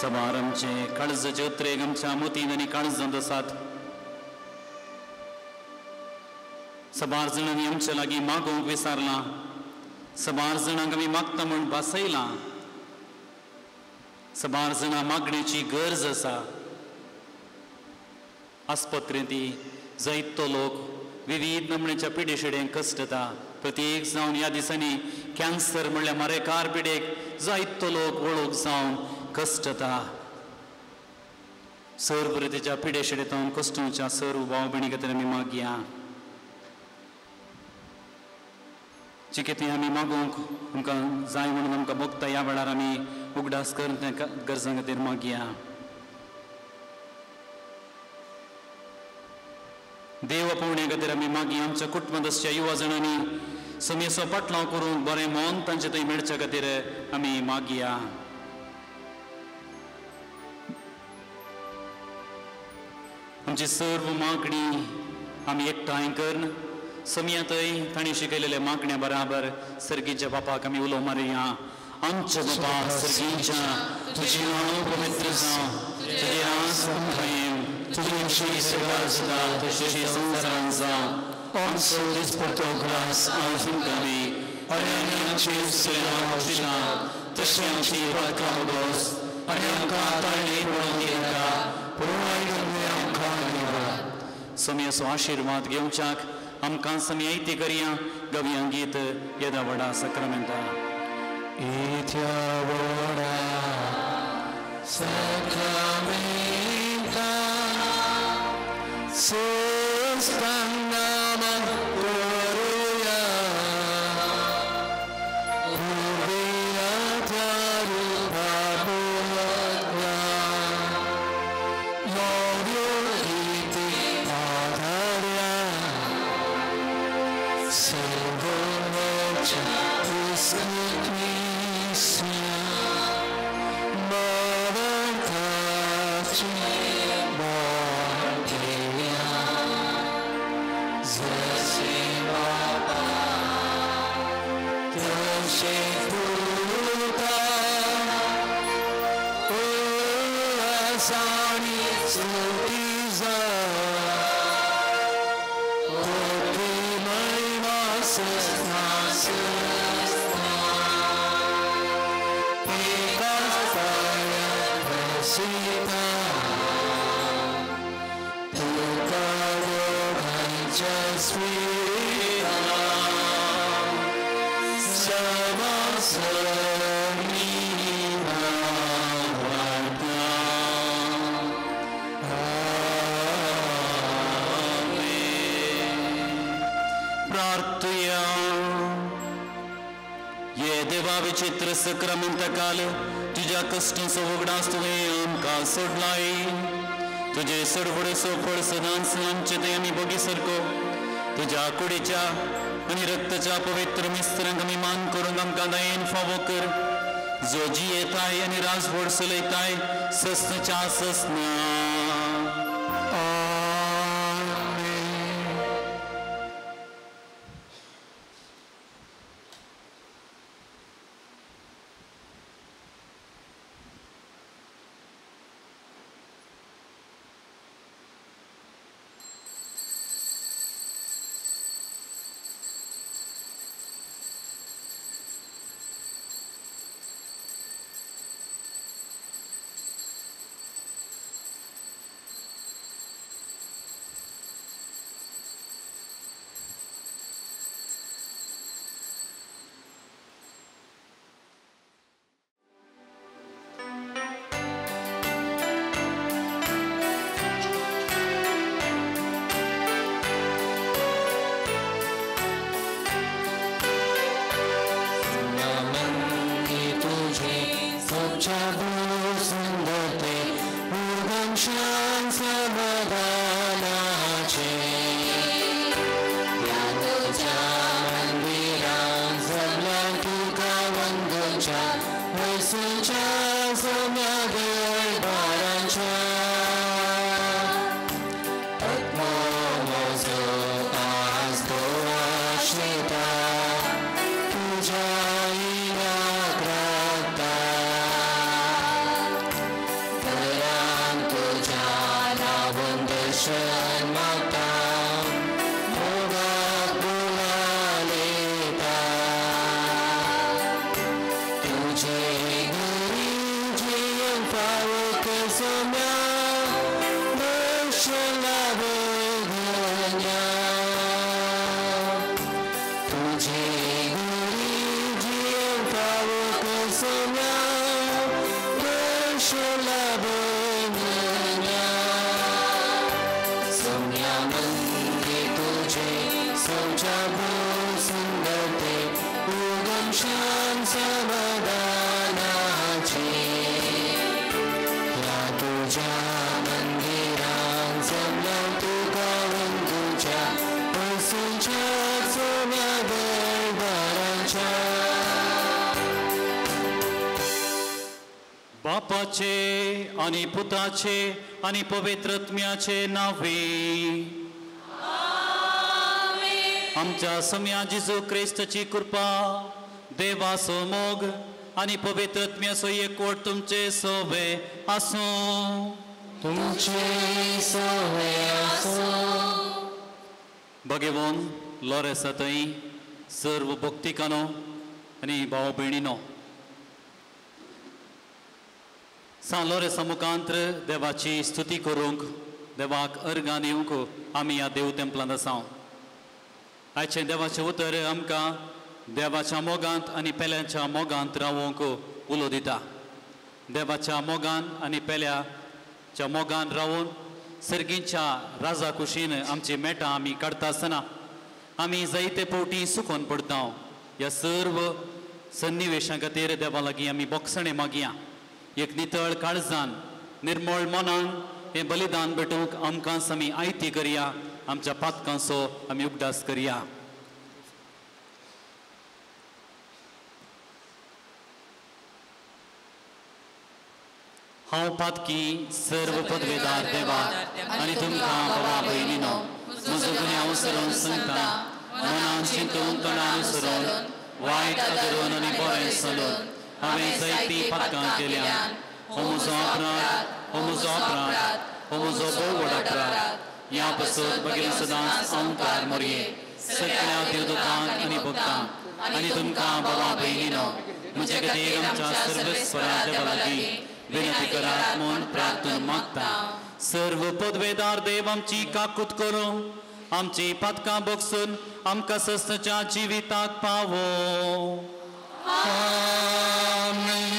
सबार आमचे काळजाचे उतरेक आमच्या मोतीन आनी काळजांत आसात. सबार जाणांनी आमच्या लागीं मागोवंक विसारलां. सबार जाणांक आमी मागता म्हूण भासयलां. सबार जाणां मागणेची गरज आसा. आस्पत्रेंत जायतो लोक विविध नमण्याच्या पिडेशिडेंक कश्टता. प्रत्येक जावन ह्या दिसांनी कॅन्सर म्हणल्यार मारेकार पिडेक जायतो लोक वळख जावन कश्टता. सर्व रितीच्या पिडेशिडेंत कश्टच्या सर्व भाव भयणी खातीर आमी मागया. जी कितें आमी मागूंक आमकां जाय म्हणून आमकां भोगता ह्या वेळार आमी उगडास करून त्या गरजां खातीर मागया. देव आपोवण्या खातीर आमी मागया. आमच्या कुटुंबांत आसच्या युवा जाणांनी समेसो पाटलाव करूंक बरें मन तांचे थंय मेळच्या खातीर आमी मागया. आमची सर्व मागणी आमी एकठांय करून समियांतय तांणी शिकयलेल्या मागण्या बराबर सर्गीच्या बापाक आमी उलो मारया. आमच्या बापा सर्गीच्या, तुजें नांव पवित्र जावं, तुजें राज आमकां येवं, तुजी इच्छा स्वर्गार जाता तशी संवसारांत जावं. आमचो दिसपट्टो ग्रास आज आमकां दी आनी आमी आमची सुयरां तशी आमची पातकां बोस आनी आमकां ताळणी पडोवंक दिनाका, सोमयाचो आशिर्वाद घेवच्याक आमकां समी आयती करया. गवया गीत येदा व्हडा सक्रामेंता. येत्या व्हडा सक्रामेंता सुस्तांगनाम करुया उर्बिया त्या रुपा पोया मोर्यो इति आधार्या सर्वोच्च विचित्र सक्रामेंता काल तुज्या कश्टांचो उगडास तुवें आमकां सोडलाय. तुजे सडवडेचो फळ सदांच आमचे ते आमी बगी सारको तुज्या कुडीच्या आनी रक्ताच्या पवित्र मिस्त्रांक आमी मान करूंक आमकां दयेन फावो कर, जो जियेताय आनी राजवड चलयताय सस्नच्या सस्ना. बापाचे आनी पुताचे आनी पवित्र आत्म्याचे नावे आमच्या सम्या जेजू क्रिस्ताची कृपा, देवाचो मोग आनी पवित्र आत्म्याचो एकवट तुमचे सोवे आसूं. तुमचे सोवे आसूं. भगवान लोरेसा थंय सर्व भक्तिकानो आनी भाव भयणीनो, सान लोरेसा मुखांत्र देवाची स्तुती करूंक देवाक अर्गां दिवंक आमी ह्या देव तेंपलांत आसा. आयचें देवाचें उतर आमकां देवाच्या मोगांत आनी पेल्यांच्या मोगांत रावोंक उलो दिता. देवाच्या मोगान आनी पेल्याच्या मोगान रावून सर्गींच्या राजा कुशीन आमची मेटां आमी काडटा आसतना आमी जायते फावटी सुकोन पडटा. ह्या सर्व सन्निवेशां खातीर देवा लागीं आमी बोगसणें मागया. एक नितळ काळजान निर्मळ मनान हें बलिदान भेटोवंक आमकां आमी आयती करया. आमच्या पातकांचो आमी उगडास करया. हांव पातकी सर्व पदवेदार देवा आनी तुमकां बाबा भयणीनो म्हजो गुन्यांव सरून सांगता मनान चिंतून तणान सरून वायट आदरून आनी बरें चलून हांवें जायतीं पातकां केल्यात. हो म्हजो अपराध, हो म्हजो अपराध, हो म्हजो भोव व्हड अपराध. ह्या पासत मागीर सदांच अंकार मोरये सगळ्या देवदूतांक आनी भक्तांक आनी तुमकां बाबा भयणीनो म्हजे खातीर आमच्या सर्वेस्परा देवा लागीं विनंती करात म्हूण प्रार्थना मागता. सर्व पदवेदार देव आमची काकूत करूं, आमची पातकां बगसून आमकां सस्नाच्या जिविताक पावो. आमेन.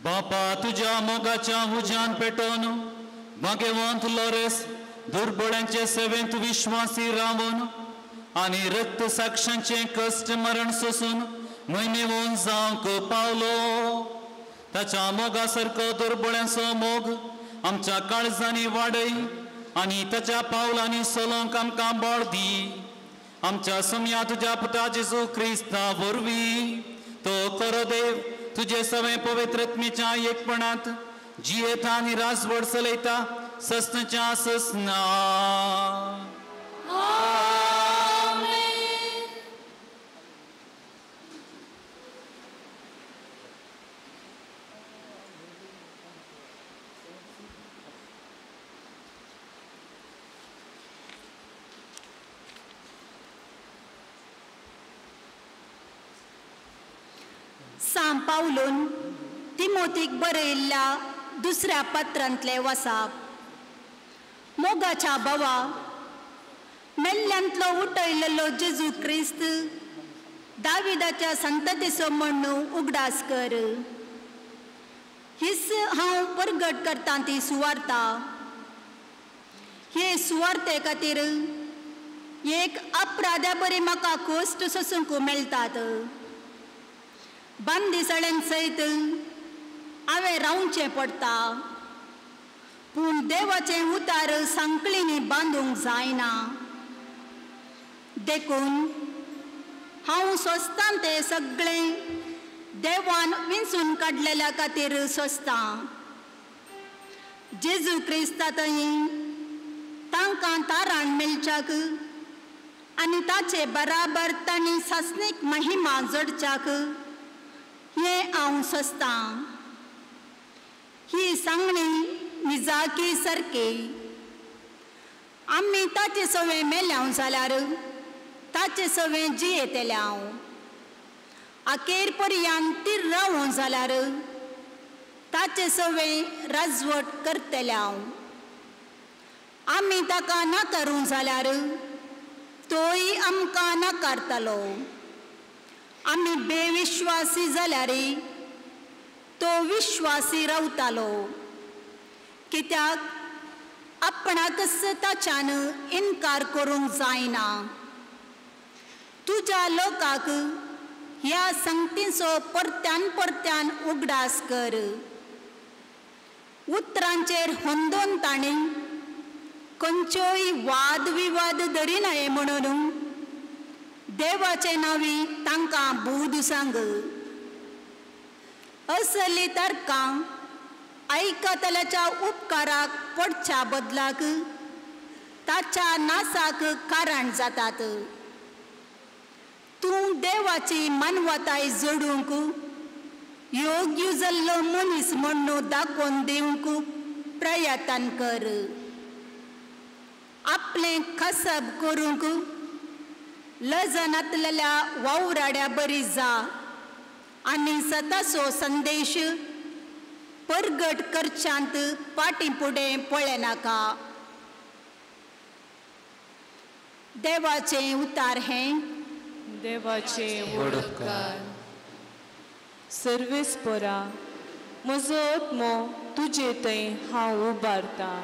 बापा तुज्या मोगाच्या उज्यान पेटोवन भाग्यवंत लोरेस दुर्बळ्यांचे सेवेंत विश्वासी रावन आनी रक्त साक्षांचें कश्ट मरण सोसून म्हयनेवन जावंक पावलो. ताच्या मोगा सारको दुर्बळ्यांचो मोग आमच्या काळजांनी वाडय आनी ताच्या पावलांनी चलोवंक आमकां बळ दी. आमच्या सुमया तुज्या पुता जेजू क्रिस्ता वरवीं तो करो देव तुजे सवें पवित्रत्मेच्या एकपणांत जियेता आनी राजवट चलयता ससनाच्या ससना. सांत पावलून तिमोतीक बरयल्ल्या दुसऱ्या पत्रांतले वसाप. मोगाच्या भावा, मेल्ल्यांतलो उठयलेलो जेजू क्रिस्त दाविदाच्या संततीचो म्हणून उगडास कर. हीच हांव परगट करता ती सुवार्ता. हे सुवार्ते खातीर एक अपराध्या बरी म्हाका कोश्ट सोसूंक मेळटात. बंदिसळ्यान सयत हांवें रावचें पडटा, पूण देवाचें उतार सांकळींनी बांदूंक जायना. देखून हांव सोंसतां तें सगळें देवान विंचून काडलेल्या खातीर सोंसतां. जेजू क्रिस्ता थंय तांकां तारण मेळच्याक आनी ताचे बराबर तांणी सासणीक महिमा जोडच्याक हें हांव सोंसतां. ही सांगणी निजाकी सारकी. आमी ताचे सवें मेल्याव जाल्यार ताचे सवें जियेतल्याव. अखेर पर्यंत तीर रावूं जाल्यार ताचे सवें राजवट करतल्याव. आमी ताका नाकारूं जाल्यार तोय आमकां नाकारतलो. आमी बेविश्वासी जाल्यार तो विश्वासी रावतालो, कित्याक आपणाकच ताच्यान इनकार करूंक जायना. तुज्या लोकांक ह्या संगतीचो परत्यान परत्यान उगडास कर. उतरांचेर होंदोन ताणें खंयच्योय वाद विवाद धरिनाये म्हणून देवाचे नांवी तांकां बूद सांग. असली तर्कां आयकतल्याच्या उपकाराक पडच्या बदलाक ताच्या नासाक कारण जातात. तूं देवाची मानवताय जोडूंक योग्य जाल्लो मनीस म्हणून दाखोवन दिवंक प्रयत्न कर. आपलें कसब करूंक लजनातलेल्या वावराड्या बरी जा आनी सताचो संदेश परगट करच्यांत फाटीं फुडें पळयनाका. देवाचें उतार हें देवाचें व्हड उपकार. सर्वेस्परा म्हजो आत्मो तुजे थंय हांव उबारतां.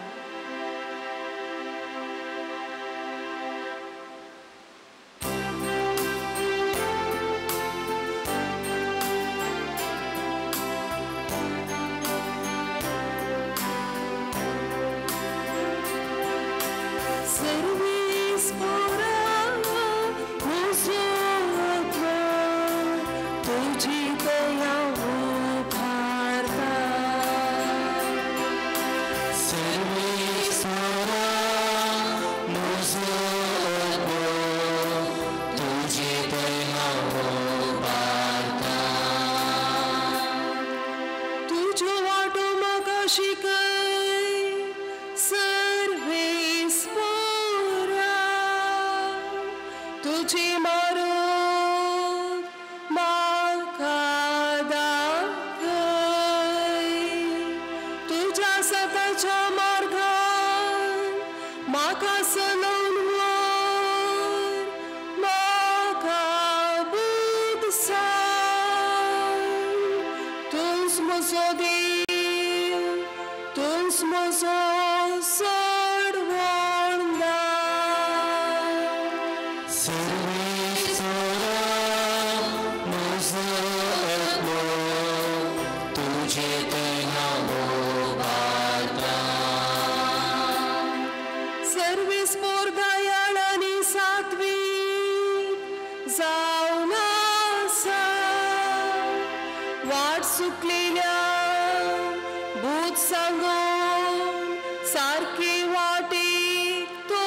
वाट चुकलेल्या भूत सांगून सारकी वाटेक तो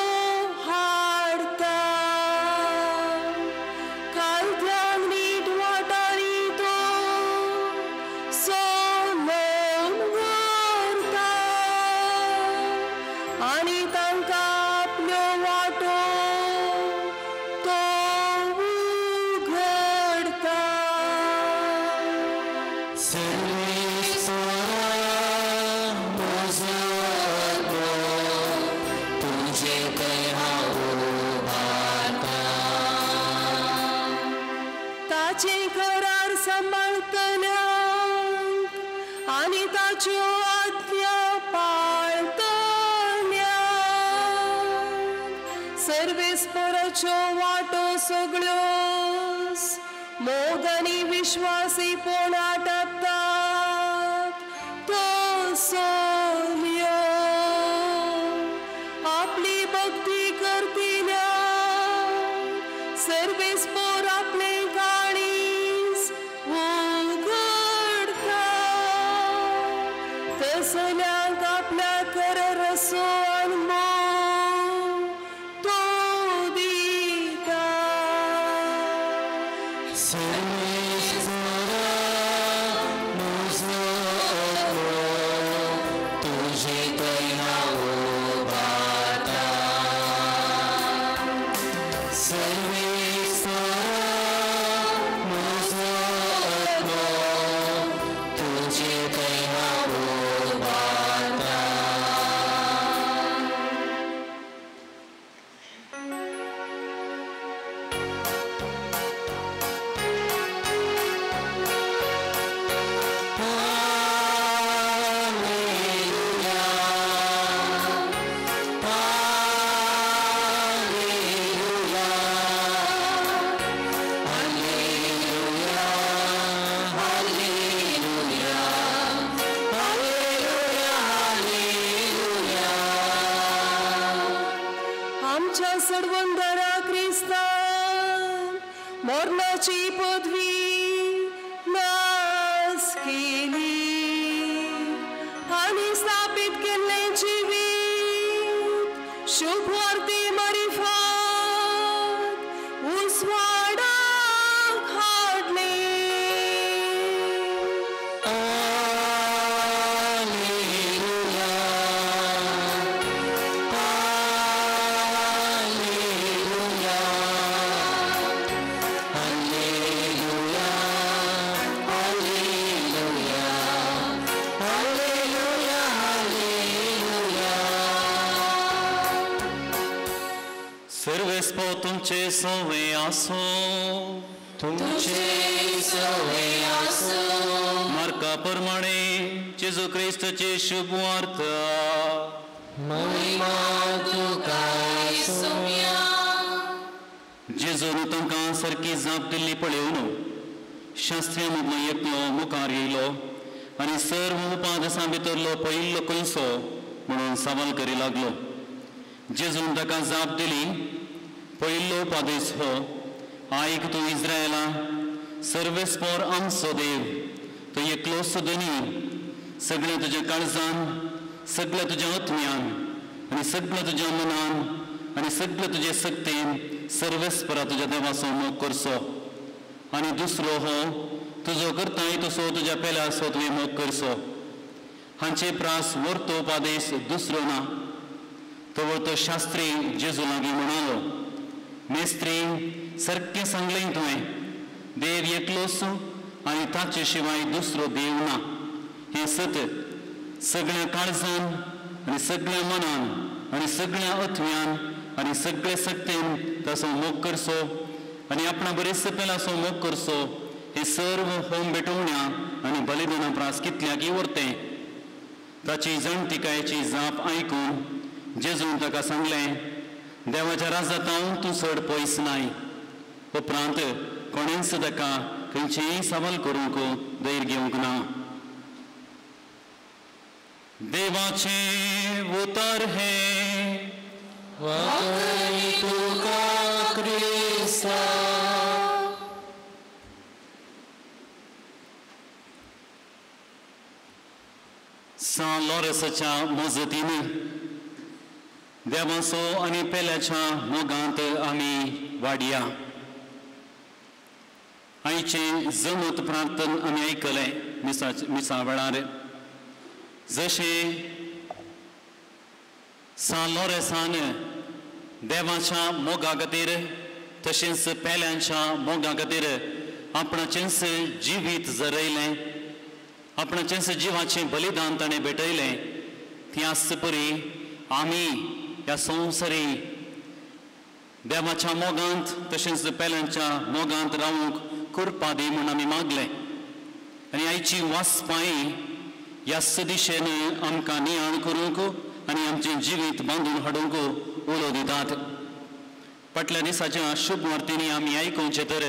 हाडता. कालद्यांक नीट वाटांनी तो सोलोवन व्हरता आनी तांकां आपल्यो वाटो तो उघडता. ताचे करार सांबाळटल्यांक आनी ताच्यो आज्ञा पाळटल्यांक सर्वेस्पराच्यो वाटो सगळ्योच मोग आनी विश्वासीपण आटापतात तो सोलयो. आपली भक्ती करतिल्या सर्वेस्पर आपले काळीज उघडता. तसल्यांक आपल्या कर रसो अनमोल तो दिता. आमच्या सडवंदरा क्रिस्तान मरणाची पदवी नास केली आनी स्थापीत केल्लें जिवीत शुभवार्ते मारिफात उजवाडाक हाडलें. सर्वेस्पो तुमचे सवे आसो. तुमचे सवे आसो. मार्का प्रमाणे जेजू क्रिस्ताची शुभवार्ता. महिमा तुका सुम्या. जेजून तांकां सारकी जाप दिल्ली पळोवन शास्त्रीय मदलो एकलो मुखार येयलो आनी सर्व उपादसां भितरलो पयिल्लो खंयचो म्हणून सवाल करी लागलो. जेजून ताका जाप दिली, पयिल्लो उपादेस हो, आयक तूं इस्रायला, सर्वेस्पोर आमचो देव तो एकलोच धनी. सगळ्या तुज्या काळजान, सगळ्या तुज्या आत्म्यान आनी सगळ्या तुज्या मनान आनी सगळ्या तुजे सक्तेन सर्वेस्परा तुज्या देवाचो मोग करचो. आनी दुसरो हो, तुजो करताय तसो तुज्या पेल्याचो तुवें मोग करचो. हांचे प्रास वर्तो उपादेश दुसरो ना. तवळ तो शास्त्री जेजू लागीं म्हणालो, मेस्त्री सारकें सांगलें तुवें, देव एकलोच आनी ताचे शिवाय दुसरो देव ना. हें सत सगळ्या काळजान आनी सगळ्या मनान आनी सगळ्या आत्म्यान आनी सगळे सक्तेन ताचो मोग करचो आनी आपणा बरेच पेलाचो मोग करचो. हे सर्व होम भेटवण्या आनी बलिदाना प्रास कितल्याकय उरतें. ताची जाणटिकायेची जाप आयकून जेजून ताका सांगलें, देवाच्या राजांत तूं चड पयस नाय. उपरांत कोणेंच ताका खंयचेंय सवाल करूंक धैर्य घेवंक ना. देवाचें उतर हें तुका क्रिस्ता. सान लॉरेसाच्या मजतीन देवाचो आनी पेल्याच्या मोगांत आमी वाडया. आयचें जमत प्रार्थन आमी आयकलें मिसा वेळार. जशें सान लॉरेसान देवाच्या मोगा खातीर तशेंच पेल्यांच्या मोगा खातीर आपणाचेंच जिवीत जरयलें, आपणाचेंच जिवाचें बलिदान ताणें भेटयलें, त्याच परी आमी ह्या संवसारी देवाच्या मोगांत तशेंच पेल्यांच्या मोगांत रावूंक कृपा दी म्हूण आमी मागलें. आनी आयची वाचपाय ह्याच दिशेन आमकां नियाळ करूंक आनी आमचें जिवीत बांदून हाडूंक उलो दितात. फाटल्या दिसाच्या शुभ वार्तेनी आमी आयकुचें तर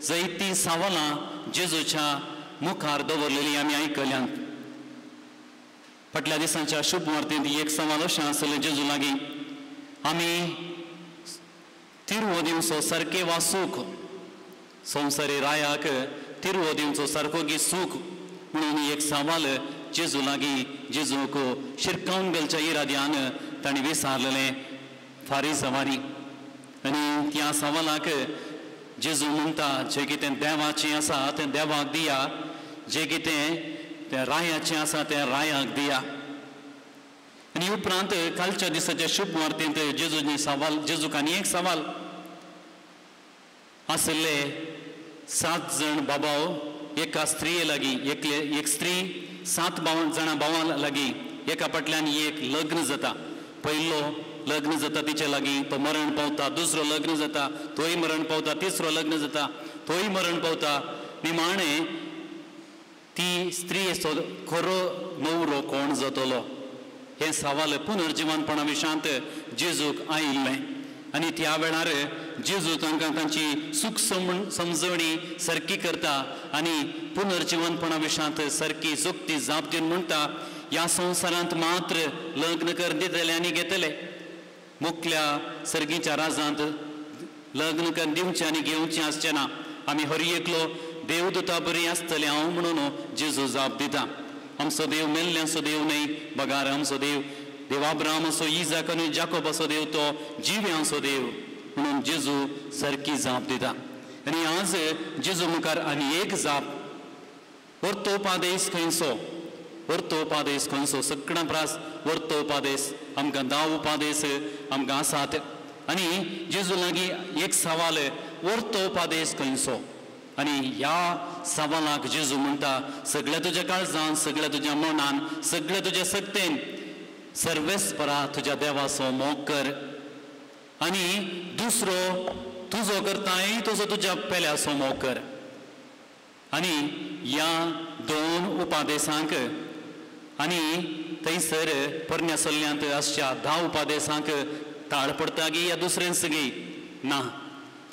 जैती सवालां जेजूच्या मुखार दवरलेली आमी आयकल्यांत. फाटल्या दिसांच्या शुभ वार्तेंत एक सवाल अशें आसलें जेजू लागीं, आमी तिरवो दिवचो सारकें वा सूख, संवसारी रायाक तिरवो दिवचो सारको की सूख म्हणून एक सवाल जेजू लागीं जेजूक शिरकावन घालच्या इराद्यान तांणी विचारलेलें फारीजवांनी. आनी त्या सवालाक जेजू म्हणटा, जें कितें देवाचें आसा तें देवाक दिया, जें कितें तें रायाचें आसा तें रायाक दिया. आनी उपरांत कालच्या दिसाच्या शुभ वार्तेंत जेजूनी सवाल, जेजूक आनी एक सवाल आशिल्ले. 7 जण बाबाव एका स्त्रिये लागीं, एकले एक स्त्री 7 जाणां भावां लागीं एका फाटल्यान एक लग्न जाता. पयलो लग्न जाता तिचे लागीं, तो मरण पावता. दुसरो लग्न जाता, तोय मरण पावता. तिसरो लग्न जाता, तोय मरण पावता. निमाणें ती स्त्री खरो नवरो कोण जातलो हें सवाल पुनर्जिवनपणा विशांत जेजूक आयिल्लें. आनी त्या वेळार जेजू तांकां तांची सूख समजणी सारकी करता आनी पुनर्जिवनपणा विशांत सारकी जोखती जाप दिवन म्हणटा, ह्या संवसारांत मात्र लग्न कर दितले आनी घेतले, मुखल्या सर्गीच्या राजांत लग्न कर दिवचें आनी घेवचें आसचें ना. आमी हर एकलो देवदूता बरी आसतले हांव म्हणून जेजू जाप दिता. आमचो देव मेल्ल्यांचो देव न्हय, बगार आमचो देव देव अब्राहामाचो, इजाक आनी जाकोबाचो देव, तो जिव्यांचो देव म्हणून जेजू सारकी जाप दिता. आनी आज जेजू मुखार आनी एक जाप, वर्तोपादेस खंयचो, वर्तोपादेस खंयचो, सगळ्यां प्रास वर्तोपादेस आमकां 10 उपादेस आमकां आसात. आनी जेजू लागीं एक सवाल, वर्तोपादेस खंयचो. आनी ह्या सवालाक जेजू म्हणटा, सगळ्या तुज्या काळजान, सगळ्या तुज्या मनान, सगळ्या तुज्या शक्तेन सर्वेस्परा तुज्या देवाचो मोग कर, आनी दुसरो तुजो करताय तुजो तुज्या पेल्याचो मोग कर. आनी ह्या 2 उपादेसांक आनी थंयसर पोरण्या सल्ल्यांत आसच्या 10 उपादेसांक ताळ पडटा गी या दुसऱ्यांच गी ना,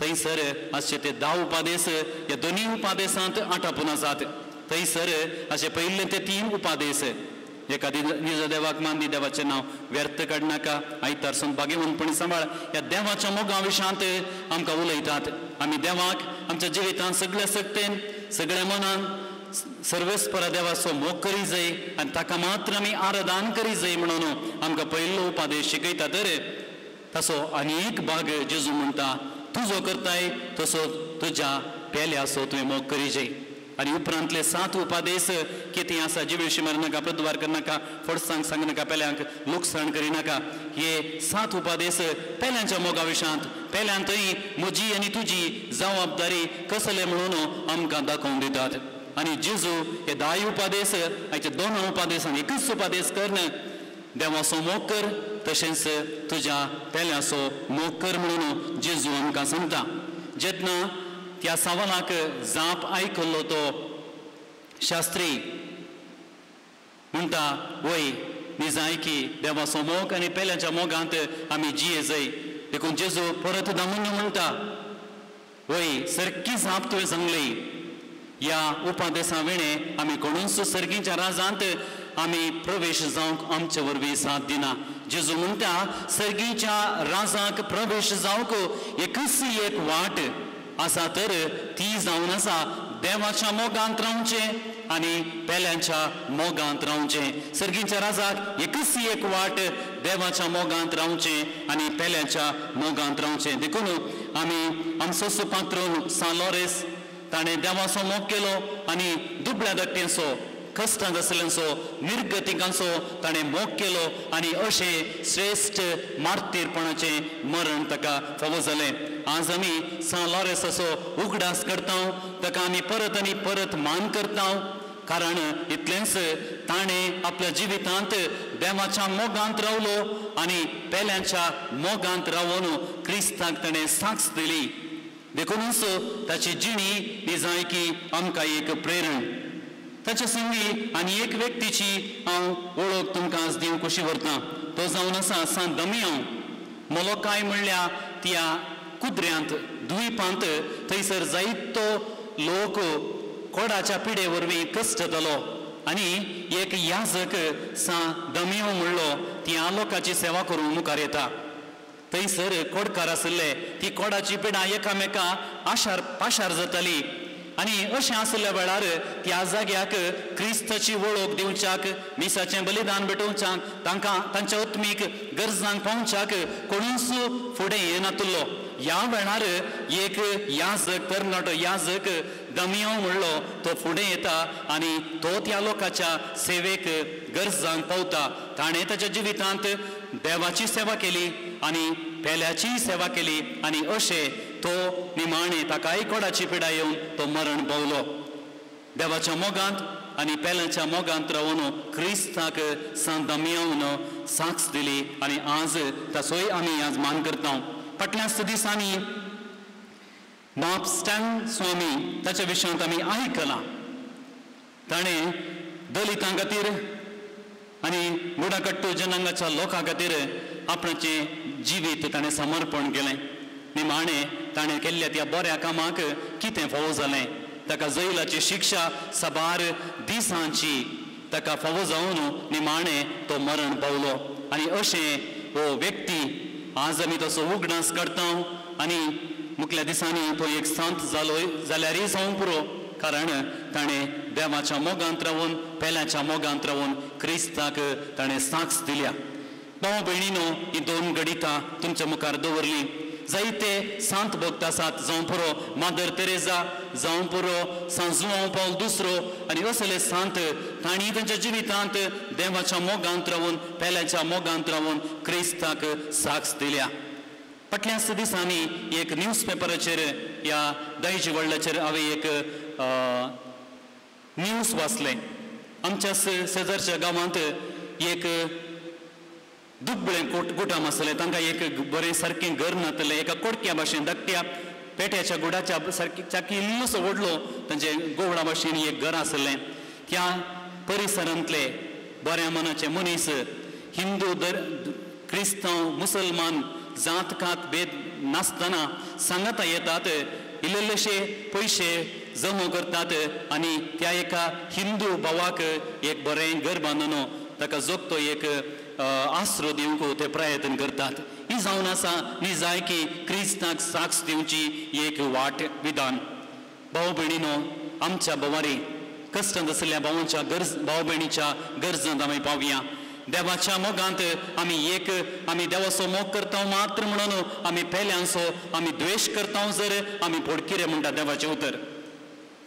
थंयसर आसचे ते 10 उपादेस ह्या दोनूय उपादेसांत आटापून आसात. थंयसर अशे पयले ते 3 उपादेस, एका निज देवाक मान दी, देवाचें नांव व्यर्थ काडनाका, आयतारसून भाग्यवंतपणी सांबाळ, ह्या देवाच्या मोगा विशांत आमकां उलयतात. आमी देवाक आमच्या जिवितांत सगळ्या शक्तेन, सगळ्या मनान सर्वेस्परा देवाचो मोग करी जाय आनी ताका मात्र आमी आराधन करी जाय म्हणून आमकां पयलो उपादेश शिकयता. तर ताचो आनी एक भाग जेजू म्हणटा, तुजो करताय तसो तुज्या पेल्याचो तुवें मोग करी जाय. आनी उपरांतले 7 उपादेस कितें आसा, जिवेशी मारनाका, प्रद्वार करनाका, फडसांक सांगनाका, पेल्यांक लुकसाण करिनाका, हे 7 उपादेस पेल्यांच्या मोगा विशांत, पेल्यांतय म्हजी आनी तुजी जबाबदारी कसले म्हणून आमकां दाखोवन दितात. आनी जेजू हे 10 उपादेस आयचे 2 उपादेसान एकूच उपादेस करून देवाचो मोग कर तशेंच तुज्या पेल्याचो मोग कर म्हणून जेजू आमकां सांगता. जेन्ना त्या सवालाक जाप आयकल्लो तो शास्त्री म्हणटा, वय निजाय की देवाचो मोग आनी पेल्याच्या मोगांत आमी जिये जाय. देखून जेजू परत दामून म्हणटा, वय सारकी जाप तुवें सांगली, ह्या उपादेसा वेणे आमी कोणूच सर्गीच्या राजांत आमी प्रवेश जावंक आमचे वरवीं साथ दिना. जेजू म्हणटा, सर्गीच्या राजाक प्रवेश जावंक एकूच एक वाट आसा, तर ती जावन आसा देवाच्या मोगांत रावचें आनी पेल्यांच्या मोगांत रावचें. सर्गींच्या राजाक एकच एक वाट, देवाच्या मोगांत रावचें आनी पेल्यांच्या मोगांत रावचें. देखून आमी आमचो पात्रोन सान लॉरेस ताणें देवाचो मोग केलो आनी दुबळ्या धाकट्यांचो, कश्टांत आसलेंचो, निर्गतिकांचो ताणें मोग केलो आनी अशें श्रेश्ठ मार्तीरपणाचें मरण ताका फावो जालें. आज आमी सान लॉरेसाचो उगडास करता, ताका आमी परत आनी परत मान करता, कारण इतलेंच ताणें आपल्या जिवितांत देवाच्या मोगांत रावलो आनी पेल्यांच्या मोगांत रावन क्रिस्ताक ताणें साक्ष दिली. देखूनच ताची जिणी निजायकी आमकां एक प्रेरण. ताच्या संगी आनी एक व्यक्तीची हांव वळख तुमकां आज दिवंक कशी व्हरता, तो जावन आसा सान दमियांव. मोलोकाय म्हणल्या त्या कुद्र्यांत द्वीपांत थंयसर जायतो लोक कोडाच्या पिडे वरवीं कश्टतालो आनी एक याजक सा दमियांव म्हणलो त्या लोकांची सेवा करूंक मुखार येता. थंयसर कोडकार आशिल्ले, ती कोडाची पिडा एकामेका आशार पाशार जाताली आनी अशें आशिल्ल्या वेळार त्या जाग्याक क्रिस्ताची वळख दिवच्याक, मिसाचें बलिदान भेटोवच्याक, तांकां तांच्या आत्मीक गरजांक पावच्याक कोणूच फुडें येनातुल्लो. ह्या वेळार एक याजक, तरणाटो याजक दमियांव म्हणलो तो फुडें येता आनी तो त्या लोकांच्या सेवेक गरजांक पावता. ताणें ताच्या जिवितांत देवाची सेवा केली आनी पेल्याचीय सेवा केली आनी अशें तो निमाणें ताकाय कोडाची पिडा येवन तो मरण पावलो. देवाच्या मोगांत आनी पेल्याच्या मोगांत रावन क्रिस्ताक सान दमियांवन साक्ष दिली आनी आज ताचोय आमी आज मान करता. फाटल्या दिसांनी बाप स्टॅन स्वामी ताच्या विशयांत आमी आयकलां. ताणें दलितां खातीर आनी बुडाकट्टू जनांगाच्या लोकां खातीर आपणाचें जिवीत ताणें समर्पण केलें. निमाणें ताणें केल्ल्या त्या बऱ्या कामाक कितें फावो जालें, ताका जैलाची शिक्षा साबार दिसांची ताका फावो जावन निमाणें तो मरण पावलो. आनी अशें हो व्यक्ती आज आमी तसो उगडास करता आनी मुखल्या दिसांनी तो एक संत जालो जाल्यारय जावंक पुरो, कारण ताणें देवाच्या मोगांत रावन पेल्याच्या मोगांत रावन क्रिस्ताक ताणें साक्ष दिल्या. भाव भयणीनो, ही दोन घडितां तुमच्या मुखार दवरली. जायते सांत भक्त आसात, जावं पुरो मादर तेरेजा, जावं पुरो सान जुआंव पावल दुसरो आनी असले सांत तांणी तांच्या जिवितांत देवाच्या मोगांत रावन पेल्याच्या मोगांत रावन क्रिस्ताक साक्ष दिल्या. फाटल्या दिसांनी एक न्यूज पेपराचेर ह्या दायजी वर्ल्डाचेर हांवें एक न्यूज वाचलें. आमच्या शेजारच्या गांवांत एक दुबळें कुटाम आसलें, तांकां एक बरें सारकें घर नातलें, एका कोडक्या भाशेन धाकट्या पेट्याच्या गुडाच्या सारकी चाकी इल्लोसो व्हडलो तांचे गोवळा भाशेन एक घर आसलें. त्या परिसरांतले बऱ्या मनाचे मनीस, हिंदू क्रिस्तांव मुसलमान जात कात भेद नासतना सांगाता येतात, इल्लेशे पयशे जमो करतात आनी त्या एका हिंदू भावाक एक बरें घर बांदून ताका जोगतो एक आसरो दिवंक ते प्रयत्न करतात. ही जावन आसा निजायकी क्रिस्ताक साक्ष दिवची एक वाट विधान. भाव भयणीनो, आमच्या भोवारी कश्टांत आशिल्ल्या भावांच्या गरज भाव भयणीच्या गरजांत आमी पावया. देवाच्या मोगांत आमी एक आमी देवाचो मोग करता मात्र म्हणून आमी पेल्यांचो आमी द्वेश करता जर आमी पोडकिरे म्हणटा देवाचें उतर.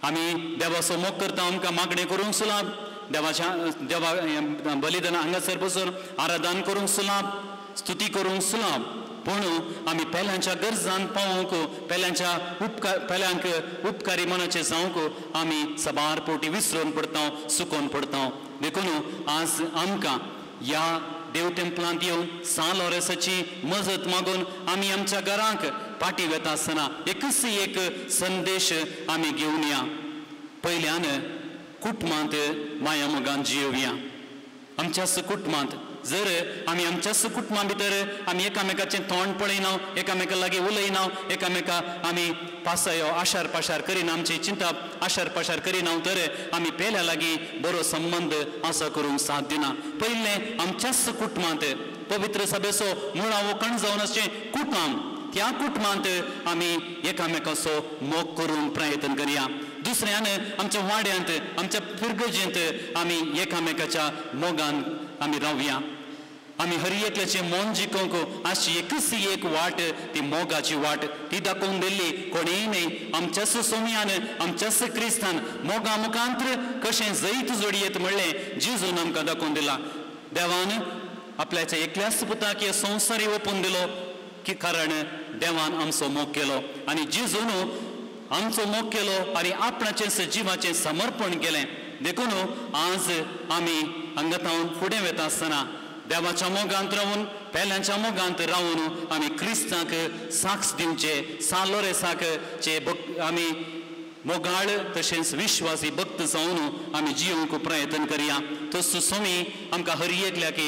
आमी देवाचो मोग करता, आमकां मागणें करूंक सुलाभ, देवाच्या देवा बलिदान हांगासर बसून आराधन करूंक सुलाभ, स्तुती करूंक सुलाभ, पूण आमी पेल्यांच्या गरजान पावोवंक, पेल्यांच्या उपकार पेल्यांक उपकारी मनाचे जावंक आमी साबार पोटी विसरून पडता, सुकोवन पडता. देखून आज आमकां ह्या देव टेंपलांत येवन सान लॉरेसाची मजत मागून आमी आमच्या घरांक फाटीं वेता आसतना एकच एक संदेश आमी घेवन या. पयल्यान कुटुंबांत माया मोगान जियोवया. आमच्याच कुटुंबांत जर आमी आमच्याच कुटुंबा भितर आमी एकामेकाचें तोंड पळयना, एकामेका लागीं उलयना, एकामेका आमी पासायो आशार पाशार करिना, आमची चिंतप आशार पाशार करिना तर आमी पेल्या लागीं बरो संबंद आसा करूंक साथ दिना. पयलें आमच्याच कुटुंबांत पवित्र सभेचो मुळावो कण जावन आसचें कुटुंब, त्या कुटुंबांत आमी एकामेकाचो मोग करूंक प्रयत्न करया. दुसऱ्यान आमच्या वाड्यांत आमच्या फिरगजेंत आमी एकामेकाच्या मोगान आमी रावया. आमी हर एकल्याचें मन जिखोवंक आशी एकच एक वाट, ती मोगाची वाट, ती दाखोवन दिल्ली कोणेय न्हय आमच्याच सोमयान आमच्याच क्रिस्तान मोगा मुखांत्र कशें जैत जोडयेत म्हणलें जेजून आमकां दाखोवन दिलां. देवान आपल्याच्या एकल्याच पुताक हे संवसारी ओपून दिलो की कारण देवान आमचो मोग केलो आनी जेजून आमचो मोग केलो आनी आपणाचें जिवाचें समर्पण केलें. देखून आज आमी हांगा फुडें वता आसतना देवाच्या मोगांत रावून पेल्यांच्या मोगांत रावून आमी क्रिस्ताक साक्ष दिवचे, सान लोरेसाक चे आमी मोगाळ तशेंच विश्वासी भक्त जावन आमी जियोंक प्रयत्न करया. तसो स्वामी आमकां हर एकल्याक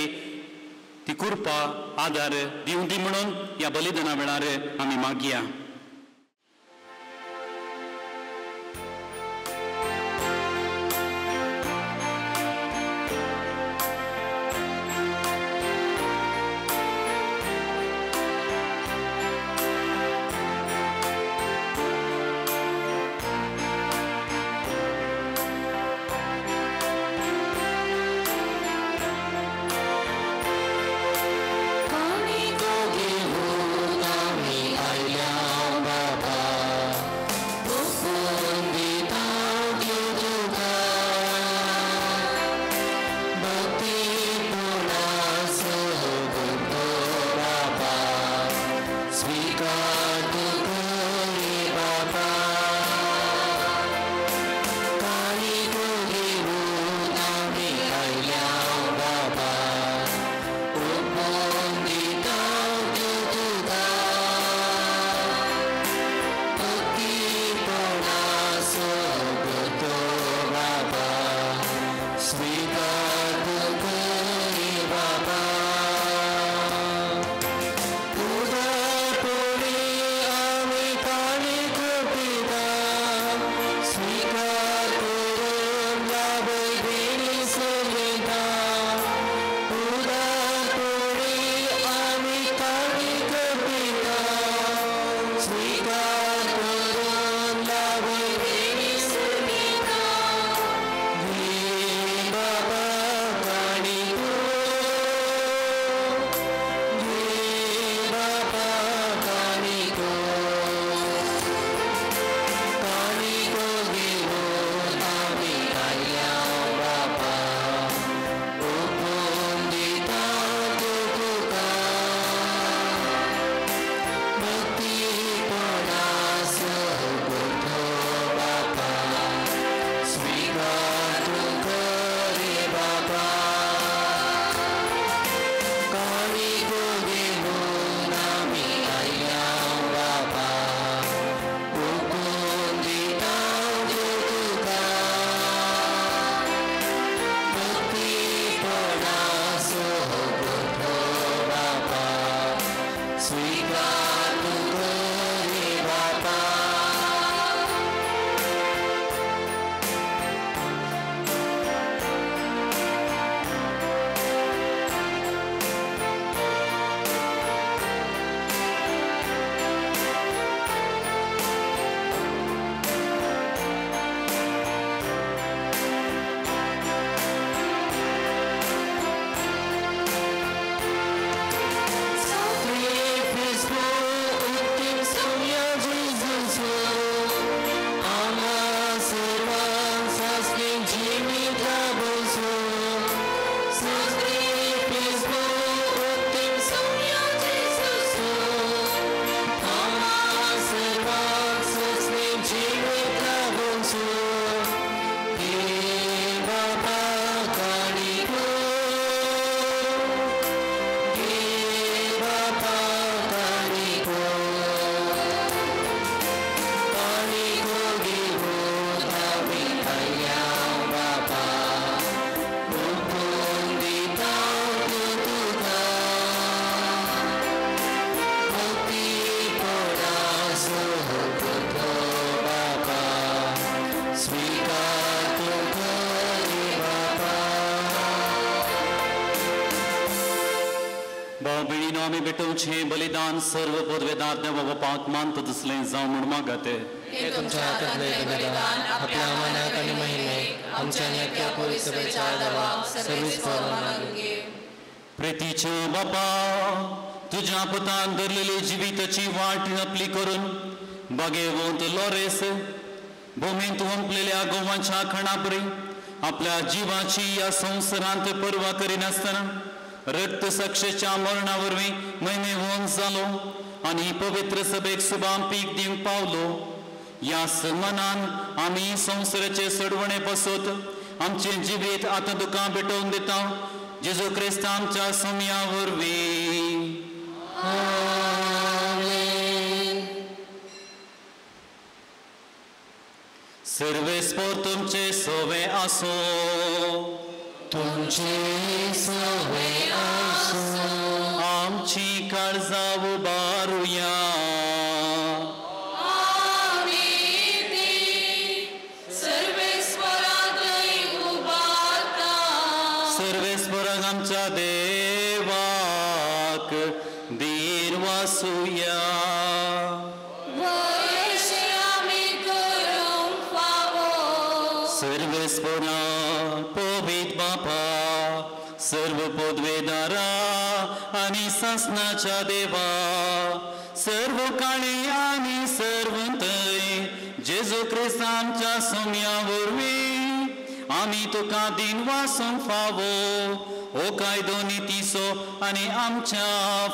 ती कृपा आदार दिवं दी म्हणून ह्या बलिदाना वेळार आमी मागया. भाव भयणीनो, आमी भेटोवचें बलिदान सर्व पदवेदार देवा बापाक मानता तसलें जावं म्हूण मागत. हे तुमच्या हातांतले बलिदान आपल्या मनाक आनी महिमेक आमच्या आनी पवित्र सभेच्या देवा सर्वीस मानून घे. प्रेतीच्यो बापा, तुज्या पुतान धरलेली जिविताची वाट आपली करून बागेवंत लोरेस भूमींत वंपलेल्या गोवांच्या खणापरी आपल्या जिवाची ह्या संवसारांत पर्वा करिनासतना रक्त साक्षेच्या मरणा वरवीं महिमेवंत जालो आनी पवित्र सभेक सुबाम पीक दिवंक पावलो. ह्या सन्मानान आमी संवसाराचे सोडवणे पासत आमचें जिवीत आतां तुका भेटोवन दिता, जेजू क्रिस्त आमच्या सोम्या वरवीं. सर्वेस्पोर तुमचे सोवे आसो, तुमचे सोवे आसो. आमची काळजां उबारुया, सर्वेस्पोराक आमच्या देवाक धीर वासुया. सर्वेस्पोरा पवित्र बापा, सर्व पदवेदारा आनी सासनाच्या देवा, सर्व काळी आनी सर्वंतय जेजू क्रिस्त आमच्या सोम्या वरवीं आमी तुका दिन वासूंक फावो हो कायदो नितीचो आनी आमच्या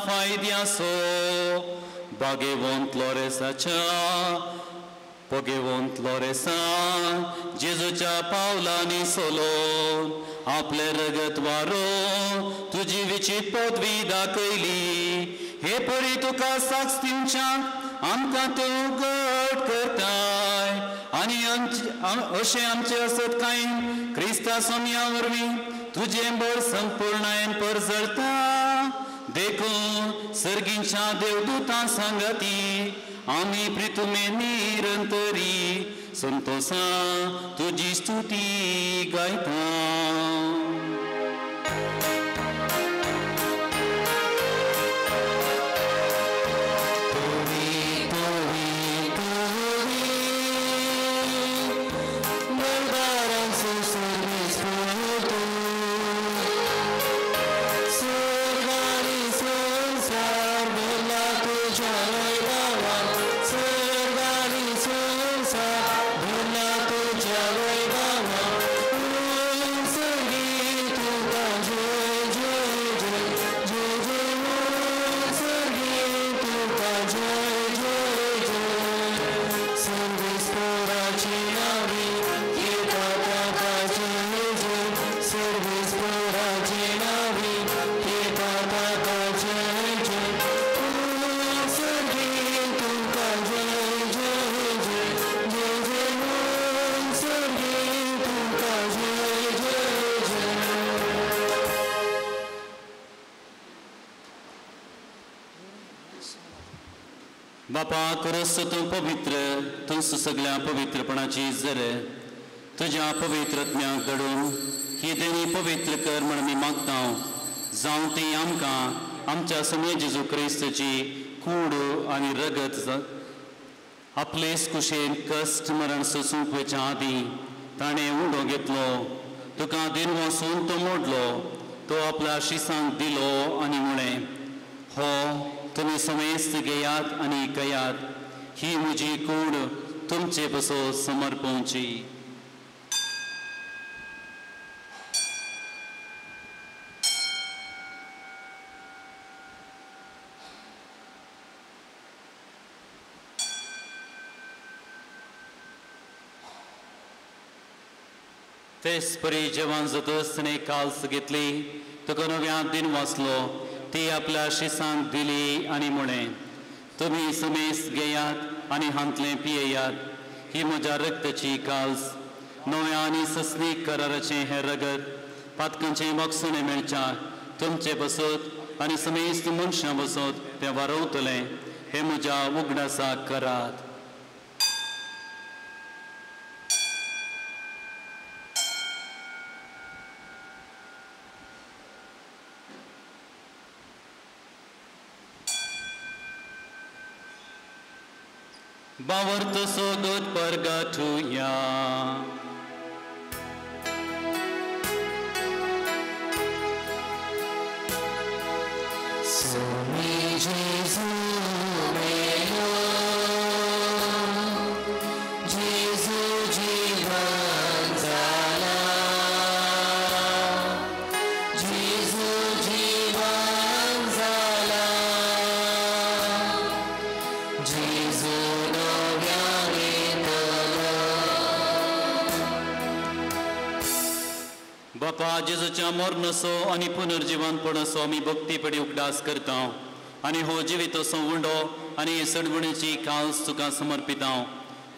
फायद्याचो. बागेवंत लोरेसाच्या पगेवंत लोरेसा जेजूच्या पावलांनी सोलोन आपलें रगत वारो तुजी विचीत पदवी दाखयली. हे परी तुका साक्ष दिवच्याक आमकां तूं घट करताय आनी अशें आमचें असत कांय क्रिस्ता सोम्या वरवीं तुजें बळ संपूर्णायेन परजळता. देखून सर्गींच्या देवदूतां सांगाती आमी प्रितुमे निरंतरी संतोषा तुजी स्तुती गायता. बापा, क्रिस्त तूं पवित्र, तूं सगळ्या पवित्रपणाची जर तुज्या पवित्रज्ञाक घडून ही देणी पवित्र कर म्हण आमी मागता, जावं ती आमकां आमच्या समय जेजू क्रिस्ताची कूड आनी रगत आपलेच कुशेन कश्ट मरण सोसूंक वयच्या आदीं ताणें उंडो घेतलो, तुका दिन वसून तो मोडलो, तो आपल्या शिसांक दिलो आनी म्हळें, हो तुमी समेस्त घेयात आनी कयात, ही म्हजी कूड तुमचे पसो समर्पणची. तेच परी जेवण जातच तिणें काल्स घेतली, तुका नव्या दिन वाचलो, ती आपल्या शिसांक दिली आनी म्हळें, तुमी समेस्त घेयात आनी हांतलें पियेयात, ही म्हज्या रक्ताची काल्स, नव्या आनी सस्नीक कराराचें हें रगत पातकांचें मोगसणें मेळच्या तुमचे बसत आनी समेस्त मनशां बसत तें वारवतलें, हें म्हज्या उगडासाक करात. बावर्त Sougat परगाठुया. Somi Gesù mio, Gesù jivan zala, Gesù jivan zala, Gesù नव्याने. बापा जेजूच्या मरणाचो आनी पुनर्जिवनपणाचो आमी भक्तीपणी उगडास करता आनी हो जिविताचो उंडो आनी सडवणीची काल्स तुका समर्पिता.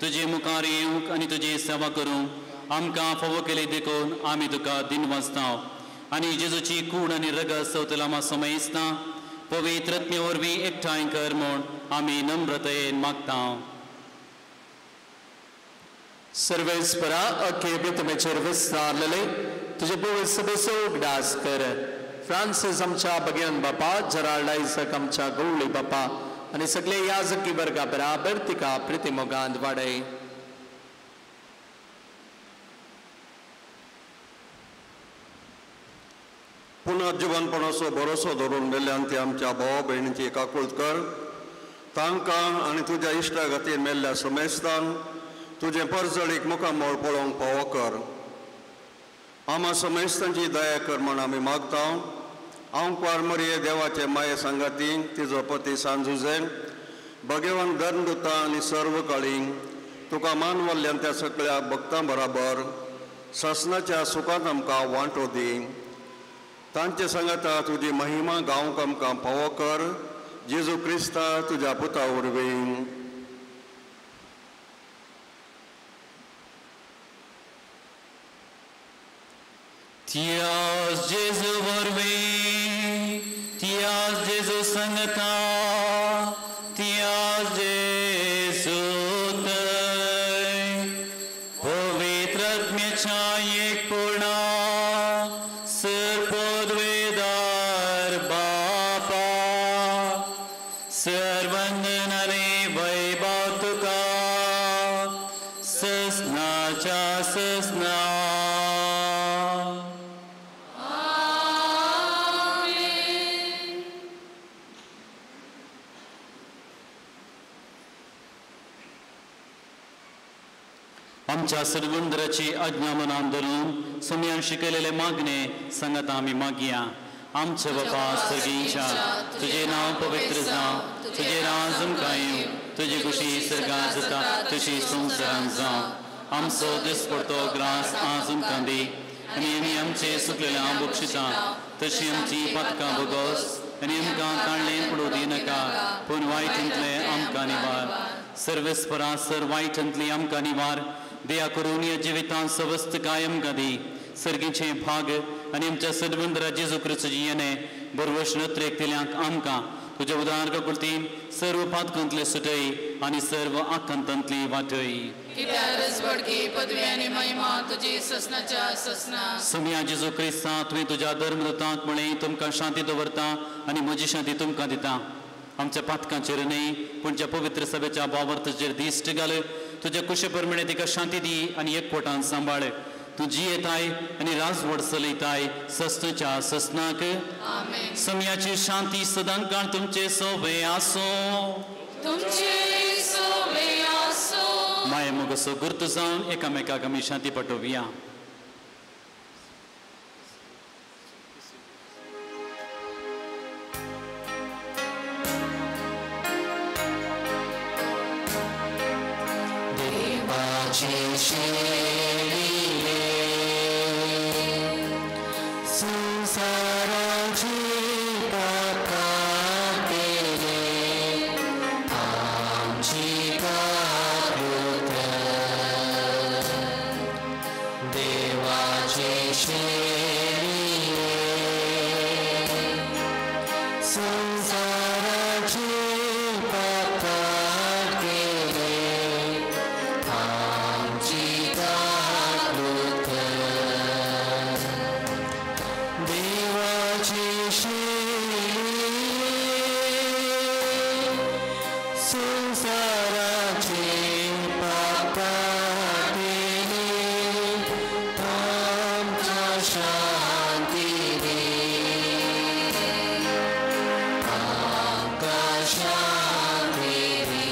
तुजे मुखार येवंक आनी तुजी सेवा करूंक आमकां फावो केली देखून आमी तुका दिनवासता आनी जेजूची कूड आनी रगत सवतलामा समयसता पवित्र आत्म्या वरवीं एकठांय कर म्हूण आमी नम्रतायेन मागता. सर्वेस्परा अखे प्रतिमेचेर विस्तारलेले तुजे पवित्र सभेचो उगडास कर. फ्रांसीस आमच्या भगेवन बापा, जराल्ड आयजक आमच्या गवळी बापा आनी सगळे याजकी वर्गा बराबर तिका प्रितिमोगांत वाडय. पुनर्जिवनपणाचो भरोसो धरून मेल्ल्यान ती आमच्या भावा भयणीची काकूळत कर. तांकां आनी तुज्या इश्टा खातीर मेल्ल्या समेस्तांक तुजें परजळीक मुखामळ पळोवंक फावो कर. आमा समेस्तांची दया कर म्हण आमी मागता. हांव कुवार देवाचे माये सांगाती तिजो पती सांजुजे भगेवन धर्मदुता आनी सर्व काळी तुका मानवल्ल्यान त्या सगळ्या भक्तां बराबर सासनाच्या सुखांत आमकां वांटो दी. तांचे सांगाता तुजी महिमा गावंक आमकां फावो कर. जेजू क्रिस्ता तुज्या पुता वरवीं. त्याच जेजू वरवीं, त्याच जेजू संगता, त्याच जेजू थंय पवित्र आत्म्याच्या एकपणा सर पदवेदार बापा सर्वंदन आनी वैभव तुका ससनाच्या ससना. आमच्या सर्वंदराची आज्ञा मनान धरून समयान शिकयलेले मागणे सांगात आमी मागया. आमचे बापा सर्गीच्या, तुजें नांव पवित्र जावं, तुजें राज आमकां येवं, तुजी खुशी सर्गांत जाता तशी संवसारांत जावं. आमचो दिसपडतो ग्रास आज आमकां दी आनी आमी आमचे सुकलेले हांव बक्षिता तशी आमची पातकां भोगोस आनी आमकां काडलें पडूं दिनाका पूण वायटांतलें आमकां निवार. सर्वेस्परा सर वायटांतली आमकां निवार. दया करून ह्या जिवितांत सवस्त कायम दी सर्गीचे भाग आनी आमच्या सर्वंदरा जेजू क्रिस्ताची येणे बरवश नत्रेक दिल्यांक आमकां तुज्या उदाहरण कुर्तीन सर्व पातकांतले सुटय आनी सर्व आकांतांतली वाटय. पदवी आनी महिमा तुजी ससनाच्या ससना. समिया जेजू क्रिस्ता तुवें तुज्या धर्मदूतांक म्हळें तुमकां शांती दवरता आनी म्हजी शांती तुमकां दिता. आमच्या पातकांचेर न्हय पूण ज्या पवित्र सभेच्या बावर्तचेर दिश्ट घाल. तुज्या कुशे प्रमाणे तिका शांती दी आनी एकवटान सांबाळ. तूं जियेताय आनी राजवट चलयताय ससनाच्या ससनाक. समयाची शांती सदांकाळ तुमचे सोबे आसूं. तुमचे सोबे आसूं. माये मोगाचो गुर्त जावन एकामेकाक आमी शांती पटोवया. संसाराची पापां केले आमची काकूत. देवाचे शेळये संसाराची पापां केले आमची काकूत. देवाची शेळये संसाराची शांती दी, आमकां शांती दी.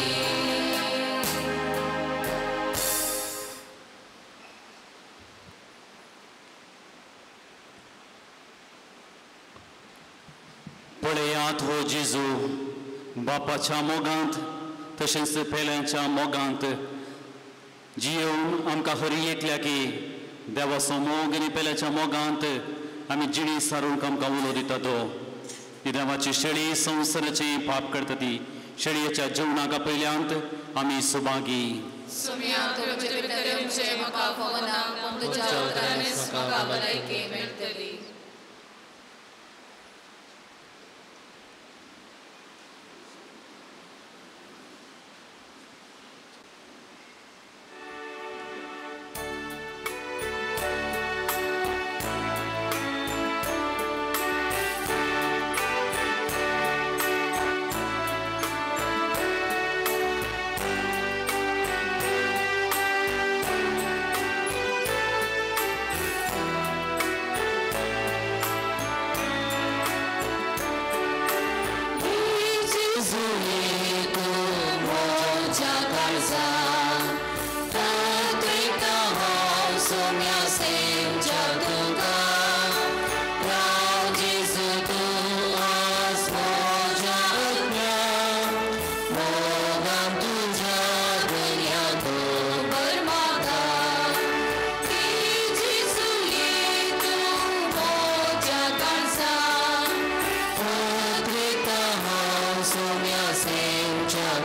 पळयात हो जेजू बापाच्या मोगांत तशेंच पेल्यांच्या मोगांत जियेवन आमकां हरी एकल्या की देवाचो मोग आनी पेल्याच्या मोगांत आमी जिणी सारूंक आमकां उलो दिता. तो ही देवाची शेळी संवसाराची पाप करता ती शेळयेच्या जेवणाक पयल्यांत आमी सुभागी. सुम्या तुमचे भितर येवचें म्हाका फावना, पूण तुज्या उतरांनीच म्हाका भलायकी मेळटली.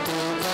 Tuka,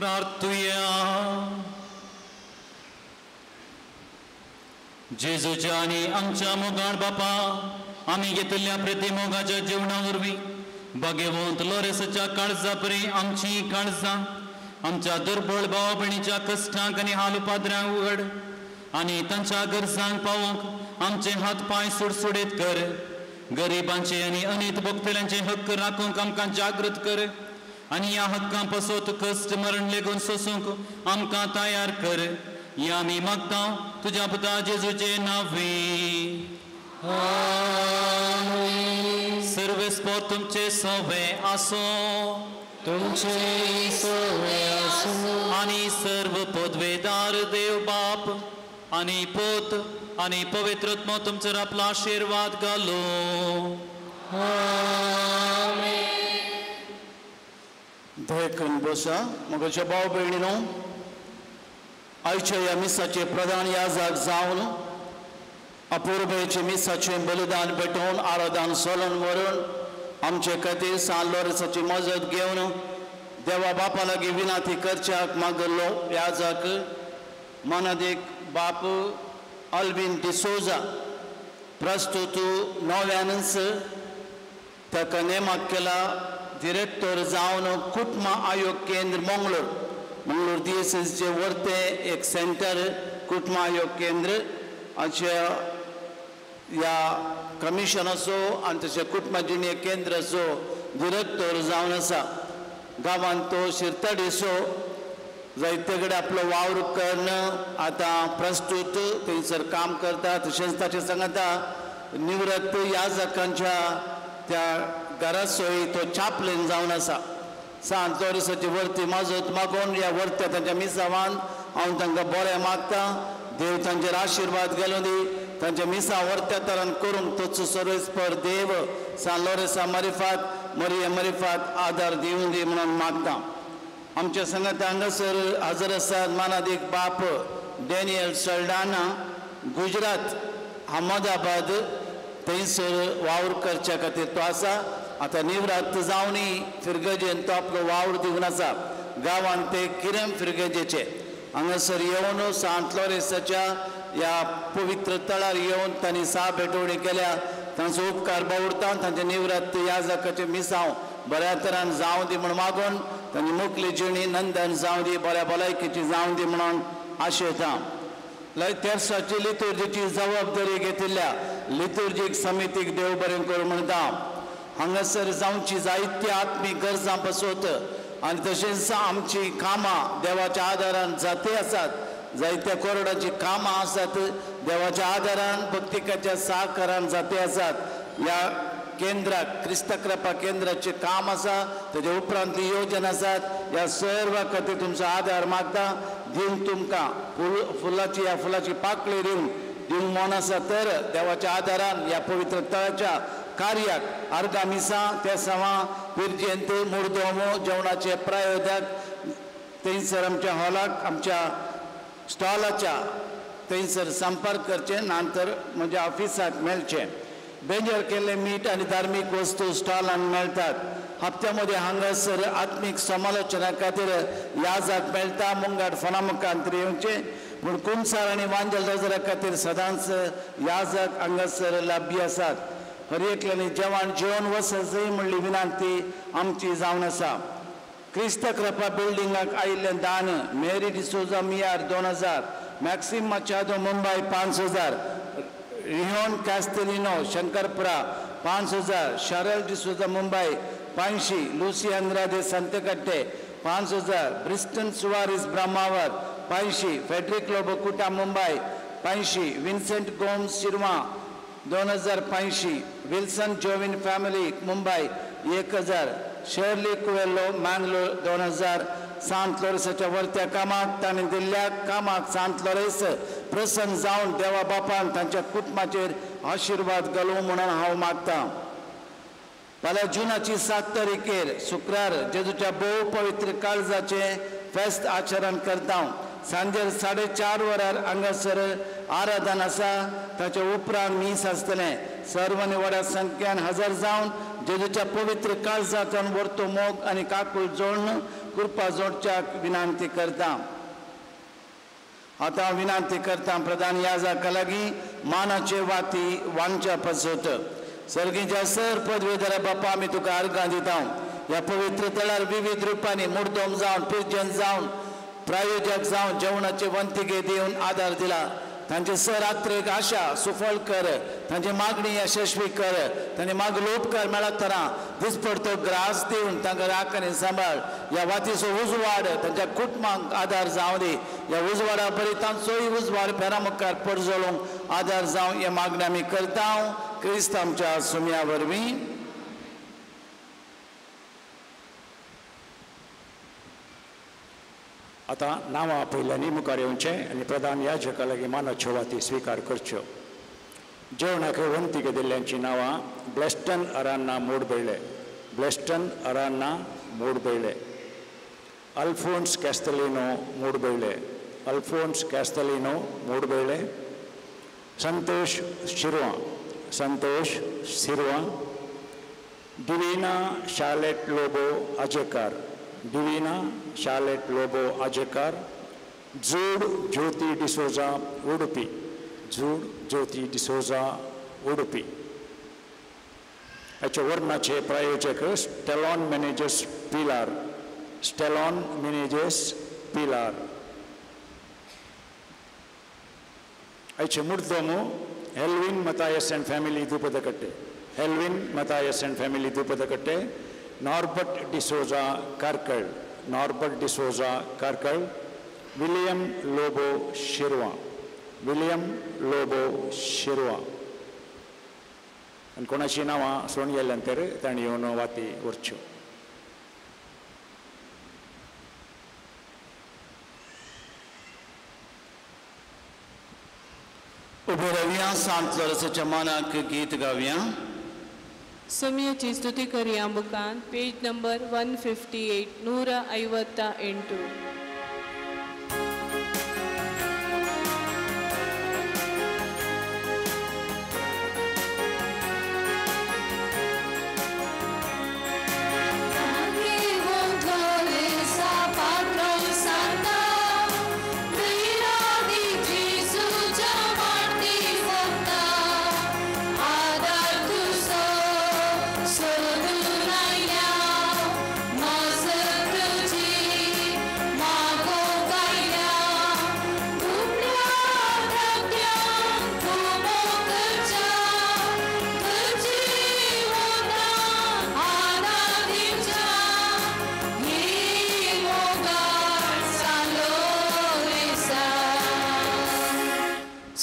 प्रार्थुया. जेजूच्या आनी आमच्या मोगाळ बापा, आमी घेतिल्ल्या प्रतिमोगाच्या जेवणा वरवीं भाग्यवंत लोरेसाच्या काळजा परी आमची काळजां आमच्या दुर्बळ भाव भयणीच्या कश्टांक आनी हाल उपाद्र्यांक उगड आनी तांच्या गरजांक पावोवंक आमचे हात पांय सुडसुडीत कर. गरिबांचे आनी अनीत भोगतल्यांचे हक्क राखूंक आमकां जागृत कर आनी ह्या हक्कां पासत कश्ट मरण लेगून सोसूंक आमकां तयार कर. ह्या आमी मागता तुज्या पुता जेजूचे नांवे. सर्वेस्पोर तुमचे सवे आसो, तुमचे सवे आसूं. आनी सर्व पदवेदार देव बाप आनी पूत आनी पवित्र आत्मो तुमचेर आपलो आशिर्वाद घालो. दयकन बसा. म्हज्या भाव भयणीनो, आयच्या ह्या मिसाचे प्रधान याजक जावन अपुरबायेचे मिसाचें बलिदान पेटोवन आराधन सोलून व्हरून आमचे खातीर सान लोरेसाची मजत घेवन देवा बापा लागीं विनाती करच्याक मागल्लो याजक मानादीक बाप अल्विन डिसोजा प्रस्तुत नव्यानच ताका नेमक केला डिरेक्टर जावन कुटुंब आयोग केंद्र मंगळूर. मंगळूर दियेसेसचे वर्ते एक सेंटर कुटुंब आयोग केंद्र अशें ह्या कमिशनाचो आनी तशें कुटुंब जिणे केंद्राचो डिरेक्टर जावन आसा. गांवांत तो शिरतडीचो जायते कडेन आपलो वावर करून आतां प्रस्तुत थंयसर काम करता. तशेंच ताचे सांगता निवृत्त याजकांच्या त्या घराचोय तो चापलेन जावन आसा. सांत लोरेसाची वर्ती मजत मागून ह्या वर्त्या तांच्या मिसावान हांव तांकां बरें मागता. देव तांचेर आशिर्वाद घालूं दी. तांच्या मिसां वर्त्या तरान करूंक तोच सर्वेस्पर देव सान लोरेसा मरिफात मरिये मरिफात आदार दिवूं दी म्हणून मागता. आमच्या संगत हांगासर हजर आसात मानादीक बाप डॅनियल सल्डाना, गुजरात अहमदाबाद थंयसर वावर करच्या खातीर तो आसा. आतां निवृत्त जावनूय फिरगजेन तो आपलो वावर दिवन आसा. गांवांत ते किरम फिरगजेचे हांगासर येवन सांत लोरेसाच्या ह्या पवित्र तळार येवन तांणी सा भेटवणी केल्या. तांचो उपकार बावुरता. तांचे निवृत्त याजकाचे मिसांव बऱ्या तरान जावं दी म्हूण मागून तांची मुकली जिणी नंदन जावं दी, बऱ्या भलायकेची जावं दी म्हणून आशेता. तेर्साची लितुर्जीची जबाबदारी घेतिल्ल्या लितुर्जीक समितीक देव बरें करूं म्हणटा. हांगासर जावची जायती आत्मीक गरजां पसोत आनी तशेंच आमची कामां देवाच्या आदारान जाती आसात. जायत्या कोरडाची कामां आसात देवाच्या आदारान भक्तिकाच्या साकारान जाती आसात. ह्या केंद्राक क्रिस्तकृपा केंद्राचें काम आसा. तेजे उपरांतली योजना आसात. ह्या सर्व खातीर तुमचो आदार मागता. दिवंक तुमकां फुलाची ह्या फुलाची पाकळी दिवंक दिवंक मन आसा तर देवाच्या आदारान ह्या पवित्र तळाच्या कार्याक अर्गा मिसां तेसांवां पिरजेंत मुर्दोमो जेवणाचे प्रायोजक थंयसर आमच्या हॉलाक आमच्या स्टॉलाच्या थंयसर संपर्क करचे नंतर म्हज्या ऑफिसाक मेळचें. बेंजर केल्ले मीठ आनी धार्मीक वस्तू स्टॉलान मेळटात. हप्त्यामध्ये हांगासर आत्मीक समालोचना खातीर याजाक मेळटा. मुंगाट फोना मुखांतर येवचें पूण कुमसार आनी वांजल रजरा खातीर सदांच याजक हांगासर लभ्य आसात. हर एकल्यानी जेवण जेवन वसजय म्हणली विनंती आमची जावन आसा. क्रिस्त कृपा बिल्डिंगाक आयिल्लें दान Mary D'Souza Miyar 2000, Maxim Machado Mumbai 5000, Rihon Castelino Shankarpura 5000, Sharal D'Souza Mumbai 500, Lucy Andrade Santhekatte 5000, Briston Soares Brahmavar 500, Fredrick Lobo Kuta Mumbai 500, Vincent Gomes Shirva 2500, Wilson Jovin family Mumbai 1000, Shirley Coelho Mangalore 2000. सांत लोरेसाच्या वर्त्या कामाक ताणें दिल्ल्या कामाक सांत लोरेस प्रसन्न जावन देवा बापान तांच्या कुटुंबाचेर आशिर्वाद घालूं म्हणून हांव मागतां. फाल्यां जुनाची 7 तारखेर शुक्रार जेजूच्या भोव पवित्र काळजाचें फेस्त आचरण करता. सांजेर 4:30 वरार हांगासर आराधन आसा. ताचे उपरांत मीस आसतलें. सर्वांनी व्हडा संख्यान हजर जावन जेजूच्या पवित्र काळजांतल्यान व्हरतो मोग आनी काकूळ जोडून कृपा जोडच्याक विनंती करता. आतां विनंती करता प्रधान याजका लागीं मानाचे वाती वांगच्या पासत. सर्गीच्या सर पदवेधरा बापा, आमी तुका अर्गां दिता. ह्या पवित्र तळार विविध रुपांनी मुर्दम जावन, पिर्जन जावन, प्रायोजक जावन जेवणाचे वंतिके दिवन आदार दिला. तांचे सर रात्रेक आशा सुफळ कर, तांची मागणी यशस्वी कर, तांचे मागलो उपकार मेळत तरा दिसपडतो ग्रास दिवन तांकां राख आनी सांबाळ. ह्या वातीचो उजवाड तांच्या कुटुंबांक आदार जावं दी. ह्या उजवाडा बरी तांचोय उजवाड पेरा मुखार परजळूंक आदार जावं हे मागणी आमी करता क्रिस्त आमच्या सुम्या वरवीं. आतां नांवां पयल्यांनी मुखार येवचें आनी प्रधान याजका लागीं मानाच्यो वाती स्विकार करच्यो. जेवणाक वंतीक दिल्ल्यांचीं नांवां: ब्लेस्टन अरान्ना मोडबेळे, ब्लेस्टन अरान्ना मोडबेळे, अल्फोन्स कॅस्तलिनो मोडबेळे, अल्फोन्स कॅस्तलिनो मोडबेळे, संतोष शिरवा, संतोष शिरवा, डिविना शालेट लोबो आजेकार, डिविना शालेट लोबो आजेकार, जूड ज्योती डिसोजा उडुपी, जूड ज्योती डिसोजा उडुपी. हाचे वर्णाचे प्रायोजक स्टेलॉन मॅनेजर्स पिलार, स्टेलॉन मॅनेजर्स पिलार. हाचे मुर्दमो Helwin Mathias and family Dupadkatte, Helwin Mathias and family Dupadkatte, Norbert D'Souza Karkala, Norbert D'Souza Karkala, William Lobo Shirva, William Lobo Shirva. आनी कोणाची नांवां सोडून गेल्यान तर तांणी येवन वाती व्हरच्यो. उबे रावया, सांत लोरसाच्या मानाक गीत गावया. सुमियाची स्तुती करया बुकान पेज नंबर 158 158.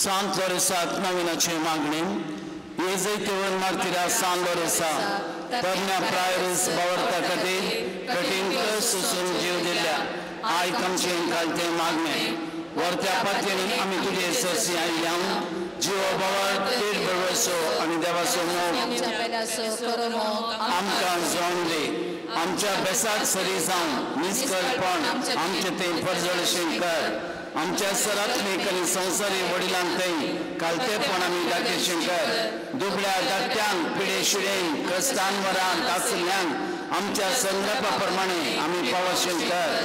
सांत लोरेसाक नवीनाचे मागणी. हे जैतिवंत मार्तिरा सांत लोरेसा तरण्या प्रायरीस बावरता खातीर कठीण कश्ट सोसून जीव दिल्या आयक आमचें घालते मागणे. वरत्या पातयेन आमी तुजे सरसी आयल्या. जिवो बावर तेर भरवसो आनी देवाचो मोग आमकां जावन दी. आमच्या बेसाक सरी जावन निस्कळपण आमचें तें परजळशें कर. आमच्या सरात्मीक आनी संवसारी वडिलांक थंय कालतेपण आमी दाखयशें कर. दुबळ्या धाकट्यांक, पिडे शिडेंक, कश्टान वरांक आसल्ल्यांक आमच्या संदर्भा प्रमाणे आमी पावशें कर.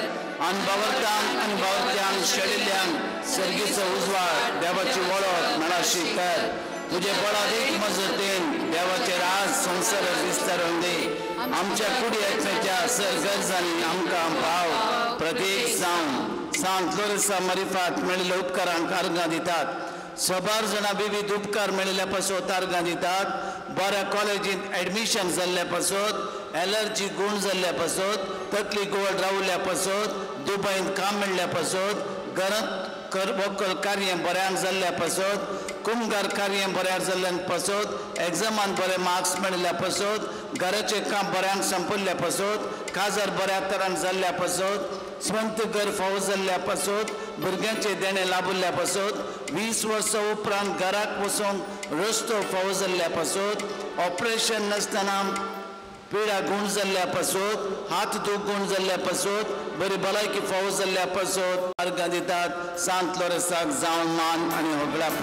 आनी बावरतांक आनी बावरत्यांक शेळिल्ल्यांक सर्गीचो उजवाड देवाची वळख मेळाशी कर. तुजे बळादीक मजतीन देवाचे राज संवसार विस्तारून दी. आमच्या कुडी आत्म्याच्या सर गरजांनी आमकां भाव प्रतीक जावन सांत लोरेसा मरिफात मेळिल्ल्या उपकारांक अर्गां दितात. सबार जाणां विविध उपकार मेळिल्ल्या पासत अर्गां दितात. बऱ्या कॉलेजींत एडमिशन जाल्ल्या पासत, एलर्जी गूण जाल्ल्या पासत, तकली गोड रावल्ल्या पासत, दुबयंत काम मेळ्ळ्या पासत, घरांत व्हंकल कार्य बऱ्यान जाल्ल्या पासत, कुमगार कार्य बऱ्यान जाल्ल्यान पासत, एग्जामान बरे मार्क्स मेळिल्ल्या पासत, घराचें काम बऱ्यान संपल्ल्या पासत, काजार बऱ्या तरान जाल्ल्या पासत, स्वंत घर फावो जाल्ल्या पासत, भुरग्यांचें देणें लाभिल्ल्या पासत, 20 वर्सां उपरांत घराक वचूंक रस्तो फावो जाल्ल्या पासत, ऑपरेशन नासतना पिडा गूण जाल्ल्या पासत, हात दूख गूण जाल्ल्या पासत, बरी भलायकी फावो जाल्ल्या पासत अर्गां दितात सांत लोरेसाक जावन मान आनी होगडाप.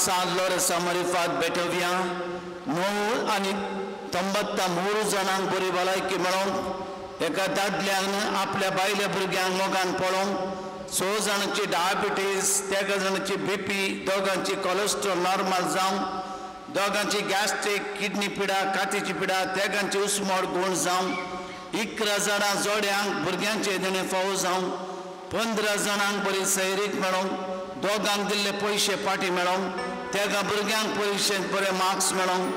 सांत लोरेसा मरिफात बेटोवया 9 आनी 93 जाणांक बरी भलायकी मेळोवंक, एका दादल्यान आपल्या बायल्या भुरग्यांक मोगान पळोवंक, 6 जाणांची डायबिटीज, 13 जाणांची बीपी, 2गांची कोलेस्ट्रॉल नॉर्मल जावंक, 2गांची गॅस्ट्रीक, किडनी पिडा, कातीची पिडा, 3गांची उस्मोड गूण जावंक, 11 जाणां जोड्यांक भुरग्यांचे देणें फावो जावंक, 15 जाणांक बरी सैरीक मेळोवंक, 2गांक दिल्ले पयशे फाटीं मेळोवंक, 13 भुरग्यांक परिक्षेंत बरे मार्क्स मेळोवंक,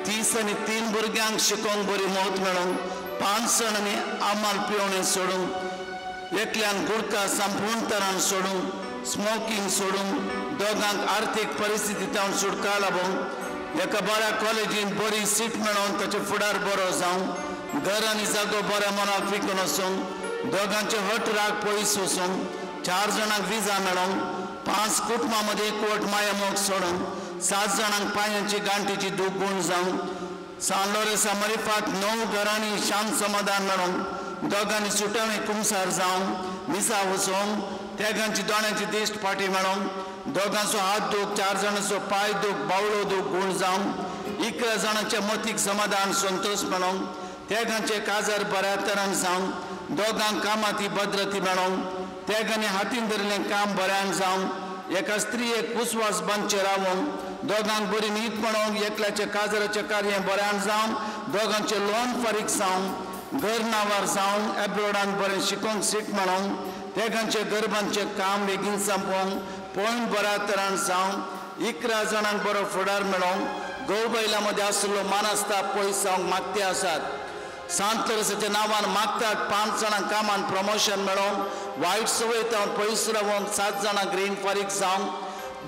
33 भुरग्यांक शिकोवंक बरी मौत मेळोवंक, 5 जाणांनी आमाल पिवणें सोडूंक, एकल्यान गुडका संपूर्ण तरान सोडूंक, स्मोकींग सोडूंक, 2गांक आर्थीक परिस्थितींत सुटका लाबोवंक, एका बऱ्या कॉलेजींत बरी सीट मेळोवन ताचें फुडार बरो जावंक, घर आनी जागो बऱ्या मनाक विकून वचूंक, 2गांचे हट राग पयस वचूंक, 4 जाणांक विजा मेळोवंक, 5 कुटुंबां मदीं एकवट माया मोग सोडूंक, 7 जाणांक पांयांची गांठीची दूख गूण जावंक, सांत लोरेसा मरिफात 9 घरांनी शांत समाधान मेळोवंक, 2गांनी सुटावें कुमसार जावंक, मिसा वचोवंक, 3गांची दोळ्यांची दिश्ट फाटीं मेळोवंक, 2गांचो हात दूख, 4 जाणांचो पांय दूख, बावळो दूख गूण जावंक, 11 जाणांच्या मतीक समाधान संतोश मेळोवंक, 3गांचे काजार बऱ्या तरान जावंक, 2गांक कामाती भद्रती मेळोवंक, 3गांनी हातीन धरिल्लें काम बऱ्यान जावंक, एका स्त्रियेक उस्वास बांदचे रावोंक, 2गांक बरी न्हीद मेळोवंक, एकल्याचें काजराचें कार्य बऱ्यान जावंक, 2गांचें लोन फारीक जावंक, घर नांवार जावंक, एब्रोडान बरें शिकोवंक सीट मेळोवंक, 3गांचें गर्भांचें काम बेगीन सोंपोवंक, पळोवन बऱ्या तरान जावंक, 11 जाणांक बरो फुडार मेळोवंक, घोव बायलां मदीं आशिल्लो मानसताप पयस जावंक मागते आसात. सांत लोरेसाच्या नांवान मागतात 5 जाणांक कामान प्रमोशन मेळोवंक, वायट संवय तावन पयस रावोवंक, 7 जाणांक रीण फारीक जावंक,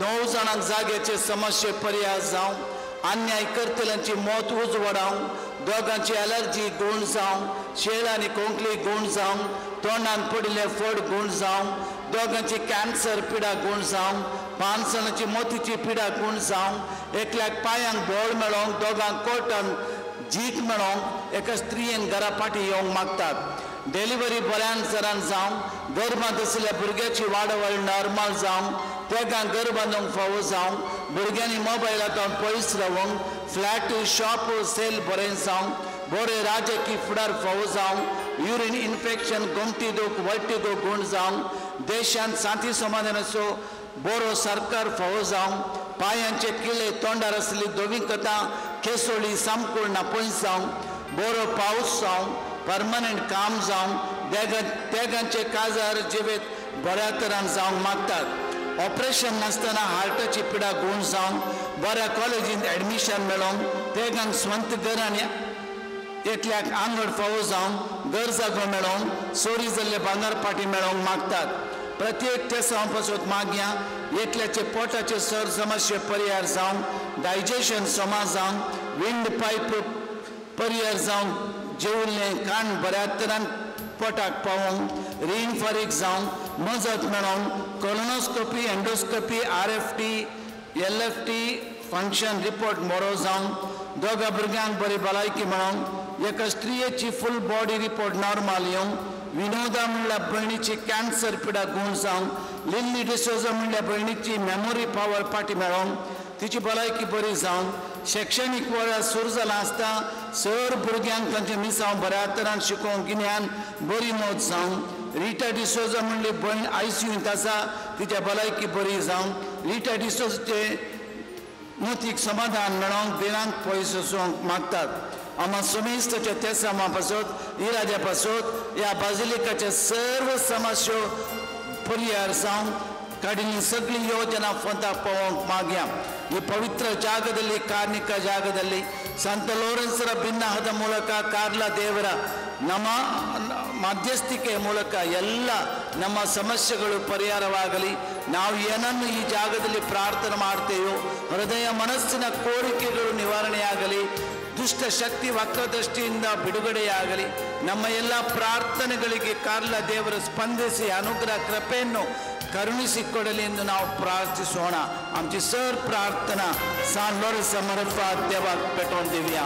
9 जाणांक जाग्याचे समस्ये पर्याय जावंक, अन्याय करतल्यांची मौत उजवाडावंक, 2गांची एलर्जी गूण जावंक, शेळ आनी कोंकली गूण जावंक, तोंडान पडिल्ले फड गूण जावंक, 2गांची कॅन्सर पिडा गूण जावंक, 5 जाणांची मोतीची पिडा गूण जावंक, एकल्याक पांयांक बळ मेळोवंक, 2गांक कोर्टान जीक मेळोवंक, एका स्त्रियेन घरा फाटीं येवंक मागतात. डिलिव्हरी बऱ्यान सरान जावंक, गर्भांत आशिल्ल्या भुरग्याची वाडवळ नॉर्मल जावंक, 3गांक घर बांदूंक फावो जावंक, भुरग्यांनी मोबायलांत पयस रावोंक, फ्लॅट शॉप सेल बरें जावंक, बरें राजकीय फुडार फावो जावंक, युरीन इन्फेक्शन, गोमटी दूख, वळटी दूख गूण जावंक, देशांत शांती समाधानाचो बरो सरकार फावो जावंक, पांयांचे किळे तोंडार आसली धवी कथां केसोळी सामकुर्णा पयस जावंक, बरो पावस जावंक, परमनंट काम जावंक, 3गांचे काजार जिवेत बऱ्या तरान जावंक मागतात. ऑपरेशन नासतना हार्टाची पिडा गूण जावंक, बऱ्या कॉलेजींत एडमिशन मेळोवंक, 3गांक स्वंत घर आनी एकल्याक आंगड फावो जावंक, घर जागो मेळोवंक, चोरी जाल्ले भांगर पाटी मेळोवंक मागतात. प्रत्येक तेसांव पासत मागया, एकल्याचे पोटाचे सर समस्ये पर्याय जावंक, डायजेशन समा जावंक, विंड पायप पर्याय जावंक, जेवल्लें कान बऱ्या तरान पोटाक पावोवंक, रीण फारीक जावंक मजत मेळोवंक, colonoscopy, endoscopy, RFT, LFT function report बरो जावंक, दोगा भुरग्यांक बरी भलायकी मेळोवंक, एका स्त्रियेची फूल बॉडी रिपोर्ट नॉर्मल येवंक, विनोदा म्हणल्यार भयणीची कॅन्सर पिडा गूण जावंक, लिल्ली डिसोजा म्हणल्यार भयणीची मेमोरी पावर पाटी मेळोवंक, तिची भलायकी बरी जावंक, शैक्षणीक वर्स सुरू जालां आसता सर भुरग्यांक तांचें मिसांव बऱ्या तरान शिकोवंक गिन्यान बरी मौत जावंक, रिटा डिसोजा म्हणली भयण आयसीयूंत आसा तिच्या भलायकी बरी जावंक, रिटा डिसोजाचे मोतीक समाधान मेळोवंक भिरांत पयस वचूंक मागतात. आमा सुमेस्तच्या तेसामा पासत, इराद्या पासत ह्या बाजिलिकाचे सर्व समस्यो परिहार जावंक काडिल्ली सगळी योजना फोंता पावोवंक मागया. ಈ ಪವಿತ್ರ ಜಾಗದಲ್ಲಿ, ಕಾರ್ಮಿಕ ಜಾಗದಲ್ಲಿ ಸಂತ ಲೋರೆನ್ಸರ ಭಿನ್ನಹದ ಮೂಲಕ ಕಾರ್ಲ ದೇವರ ನಮ್ಮ ಮಧ್ಯಸ್ಥಿಕೆಯ ಮೂಲಕ ಎಲ್ಲ ನಮ್ಮ ಸಮಸ್ಯೆಗಳು ಪರಿಹಾರವಾಗಲಿ. ನಾವು ಏನನ್ನು ಈ ಜಾಗದಲ್ಲಿ ಪ್ರಾರ್ಥನೆ ಮಾಡ್ತೇವೋ ಹೃದಯ ಮನಸ್ಸಿನ ಕೋರಿಕೆಗಳು ನಿವಾರಣೆಯಾಗಲಿ, ದುಷ್ಟ ಶಕ್ತಿ ವಕ್ರದೃಷ್ಟಿಯಿಂದ ಬಿಡುಗಡೆಯಾಗಲಿ. ನಮ್ಮ ಎಲ್ಲ ಪ್ರಾರ್ಥನೆಗಳಿಗೆ ಕಾರ್ಲ ದೇವರು ಸ್ಪಂದಿಸಿ ಅನುಗ್ರಹ ಕೃಪೆಯನ್ನು ಕರುಣಿಸಿಕೊಡಲಿ ಎಂದು ನಾವು ಪ್ರಾರ್ಥಿಸೋಣ. आमची सर प्रार्थना सान लोरेंस मार्फत देवाक पेटोवन दिवया.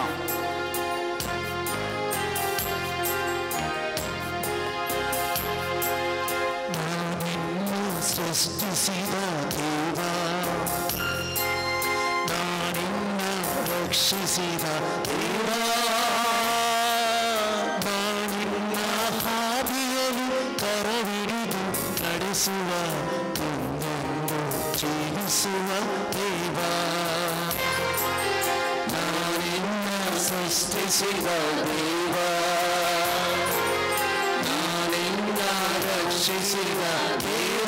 ಸೃಷ್ಟಿಸಿದ ದೇವ, ನಾನಿನ್ನ ರಕ್ಷಿಸಿದ ದೇವ, ನಾನಿನ್ನ ಹಾದಿಯಲ್ಲಿ ಕರವಿಡಿದು ನಡೆಸುವ, ಮುಂದೊಂದು ಜೀವಿಸುವ ದೇವ, ನಾನಿನ್ನ ಸೃಷ್ಟಿಸಿದ ದೇವ, ನಾನಿನ್ನ ರಕ್ಷಿಸಿದ ದೇವ,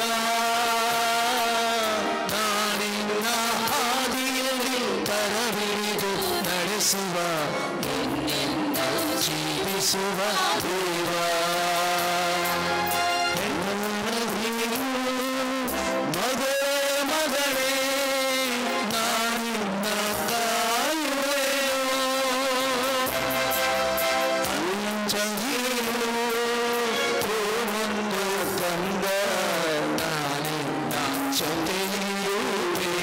ನಾನಿನ್ನ ಹಾದಿಯಲ್ಲಿ ಕರವಿಡಿದು ನಡೆಸುವ, ನಿನ್ನಿಂದ ಜೀವಿಸುವ ದೇವ. ಮಗಳೇ ಮಗಳೇ ನಾನಿನ್ನ ಕಾಯುವೆನು, ಅಂಜದಿರು ಒಂದು ಕಂದ, ನಾನಿನ್ನ ಜೊತೆಯಿರುವೆ.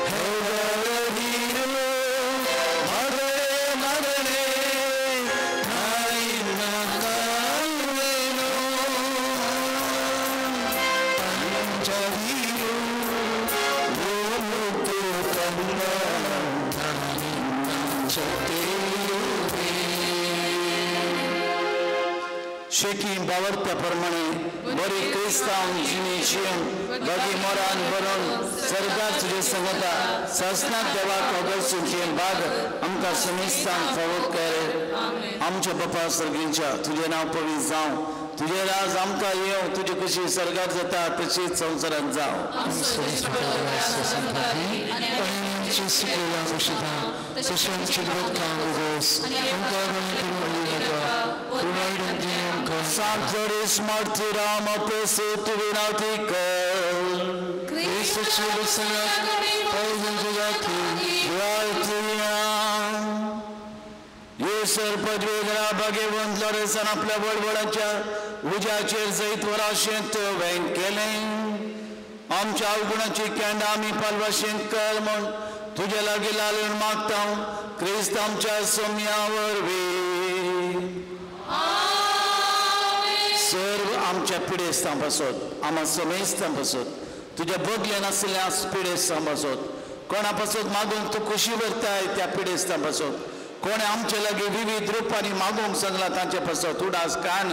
ಹೆದರದಿರು ಮಗಳೇ ಮಗಳೇ ನಾನಿನ್ನ ಕಾಯುವೆನು, ಅಂಜದಿರು ಒಂದು ಕಂದ, ನಾನಿನ್ನ ಜೊತೆಯಿರುವೆ. शेकी बावरत्या प्रमाणे बरी क्रिस्तांव जिणी शिवून बगी मोरान बरोवन सरकार तुजे संगता ससनाक देवाक अगरसूची बाग आमकां समिस्तांक फावो कर. आमच्या बापा सर्गींच्या तुजें नांव पवित्र जावं, तुजें राज आमकां येवं, तुजी कशी सर्गार जाता तशीच संवसारांत जावं. Sant Loris martyram apese tu vinati कर. येसर पदवेदरा भाग्यवंत लॉरेन्सान आपल्या वडवडाच्या उज्याचेर जैत वराशेंत वेंग केलें. आमच्या अवगुणाची कॅन्ड आमी पालवाशेंत कर म्हूण तुजे लागीं लालून मागता क्रिस्त आमच्या सोम्या वरवीं. सर्व आमच्या पिडेस्तां पासत, आमच्या समेस्तां पासत, तुज्या बगले नासल्या पिडेस्तां पासत, कोणा पासत मागूंक तूं खुशी व्हरताय त्या पिडेस्तां पासत, कोणें आमचे लागीं विविध रुपांनी मागूंक सांगलां तांचे पासत उडास कान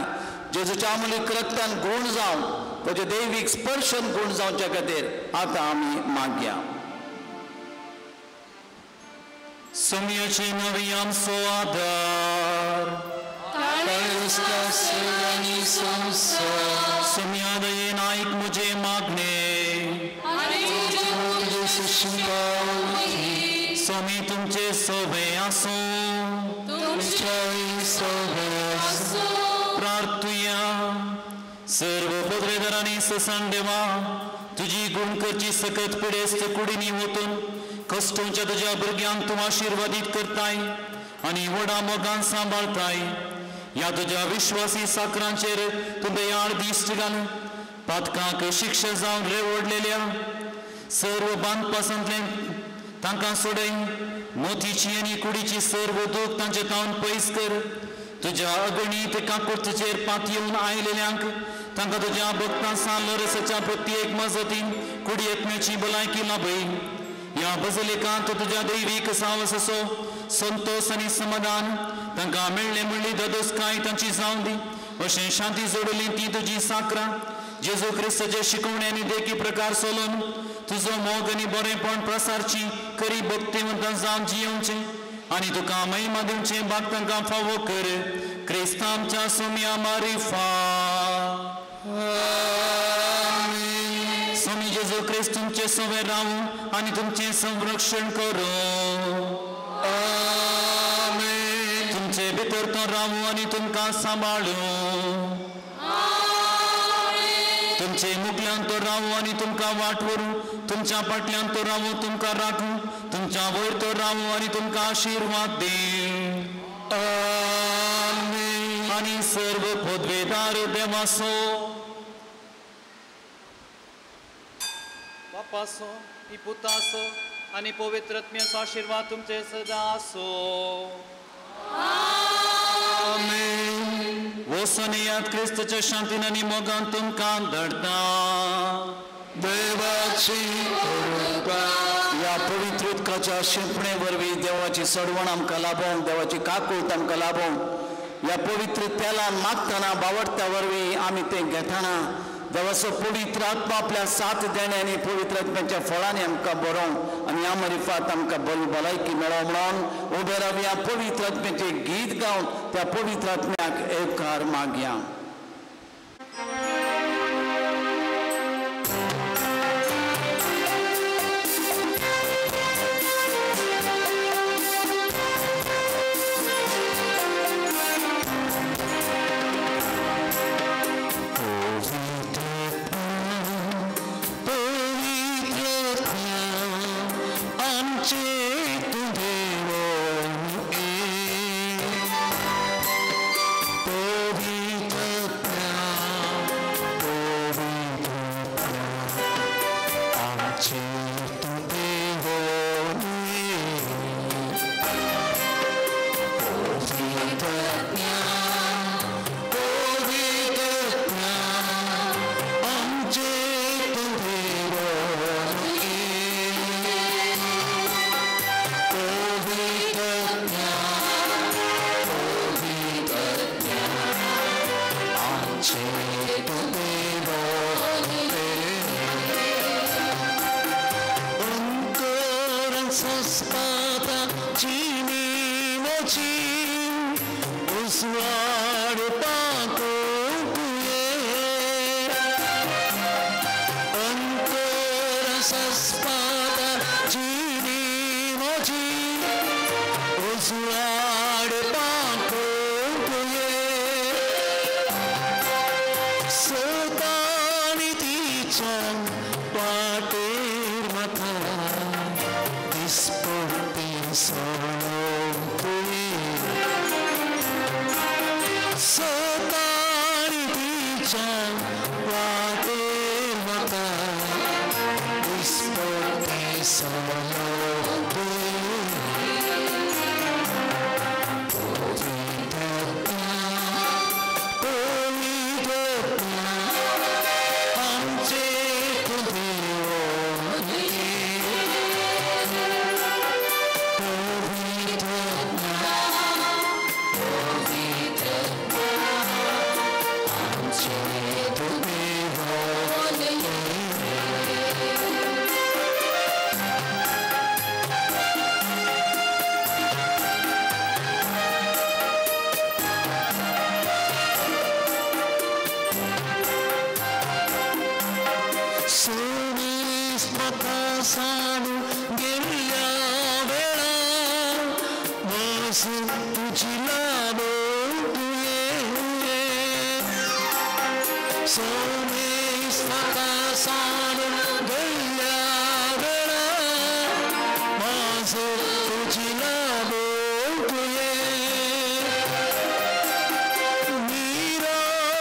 जेजूच्या आमुलीक रक्तान गूण जावन ताचे दैवीक स्पर्शन गूण जावच्या खातीर आतां आमी मागया. सोम्याचे नवी आमचो आदार, सोम्या दयेन आयक म्हजें मागणें, स्वामी तुमचे सोबे आसूं. प्रार्थुया. सर्व पदवेदारांनी ससान देवा, तुजी गुण करची सकत पिडेस्त कुडींनी वतून कश्टोंच्या तुज्या भुरग्यांक तूं आशिर्वादीत करताय आनी व्हडा मोगान सांबाळताय. ह्या तुज्या विश्वासी साकरांचेर तूं दयाळ दिश्ट घाल. पातकांक शिक्षा जावन रेवडलेल्या सर्व बांदपासांतले तांकां सोडय. मोतीची आनी कुडीची सर्व दूख तांचे तावन पयस कर. तुज्या अगणीत काकुर्तीचेर पातयेवन आयलेल्यांक तांकां तुज्या भक्तां सान लोरसाच्या प्रत्येक मजतीन कुडयेतमेची भलायकी लाभय. ह्या बजलिकांत तुज्या दैवीक सावसाचो संतोश आनी समाधान तांकां मेळ्ळें म्हणली ददोसकाय तांची जावन दी. अशें शांती जोडली ती तुजी साकरां जेजू क्रिस्ताचे शिकवणे आनी देखी प्रकार सोलून तुजो मोग आनी बरेंपण प्रसारची करी भक्तिवंतां जावन जियेवचें आनी तुका महिमा दिवचें भाग तांकां फावो कर. क्रिस्ता आमच्या सोम्या मारिफा. स्वामी जेजू क्रिस्त तुमचे सवे रावूं आनी तुमचें संरक्षण करूं. तुमचे भितर तो रावूं आनी तुमकां सांबाळूं. तुमचे मुखल्यान तो रावूं आनी तुमकां वाट व्हरूं. तुमच्या फाटल्यान तो रावूं तुमकां राखूं. तुमच्या वयर तो रावूं आनी तुमकां आशिर्वाद दी. आनी सर्व पदवेदार देवासो बापासो पुतासो आनी पवित्र आत्म्याचो आशिर्वाद तुमचे सदां आसो. वचून येयात क्रिस्ताच्या शांतीन आनी मोगान तुमकां धाडटा. देवाची ह्या पवित्र उदकाच्या शिंपणे वरवीं देवाची सडवण आमकां लाभोवंक, देवाची काकूट आमकां लाभोवंक, ह्या पवित्र तेलान मागतना बावडत्या वरवीं आमी तें घेतना देवाचो पवित्र आत्मा आपल्या साथ देणे आनी पवित्र आत्म्याच्या फळांनी आमकां बरोवंक आनी ह्या मरिफात आमकां बरी भलायकी मेळो म्हणून उबे रावया. पवित्र आत्म्याचें गीत गावन त्या पवित्र आत्म्याक येवकार मागया.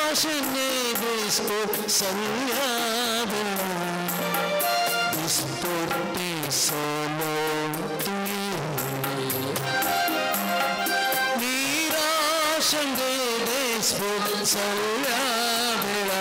निराशने दिसतो सल्ल्या वेळा दिसपोटी सोलो तुवें निराशने दिसतो सल्ल्या वेळा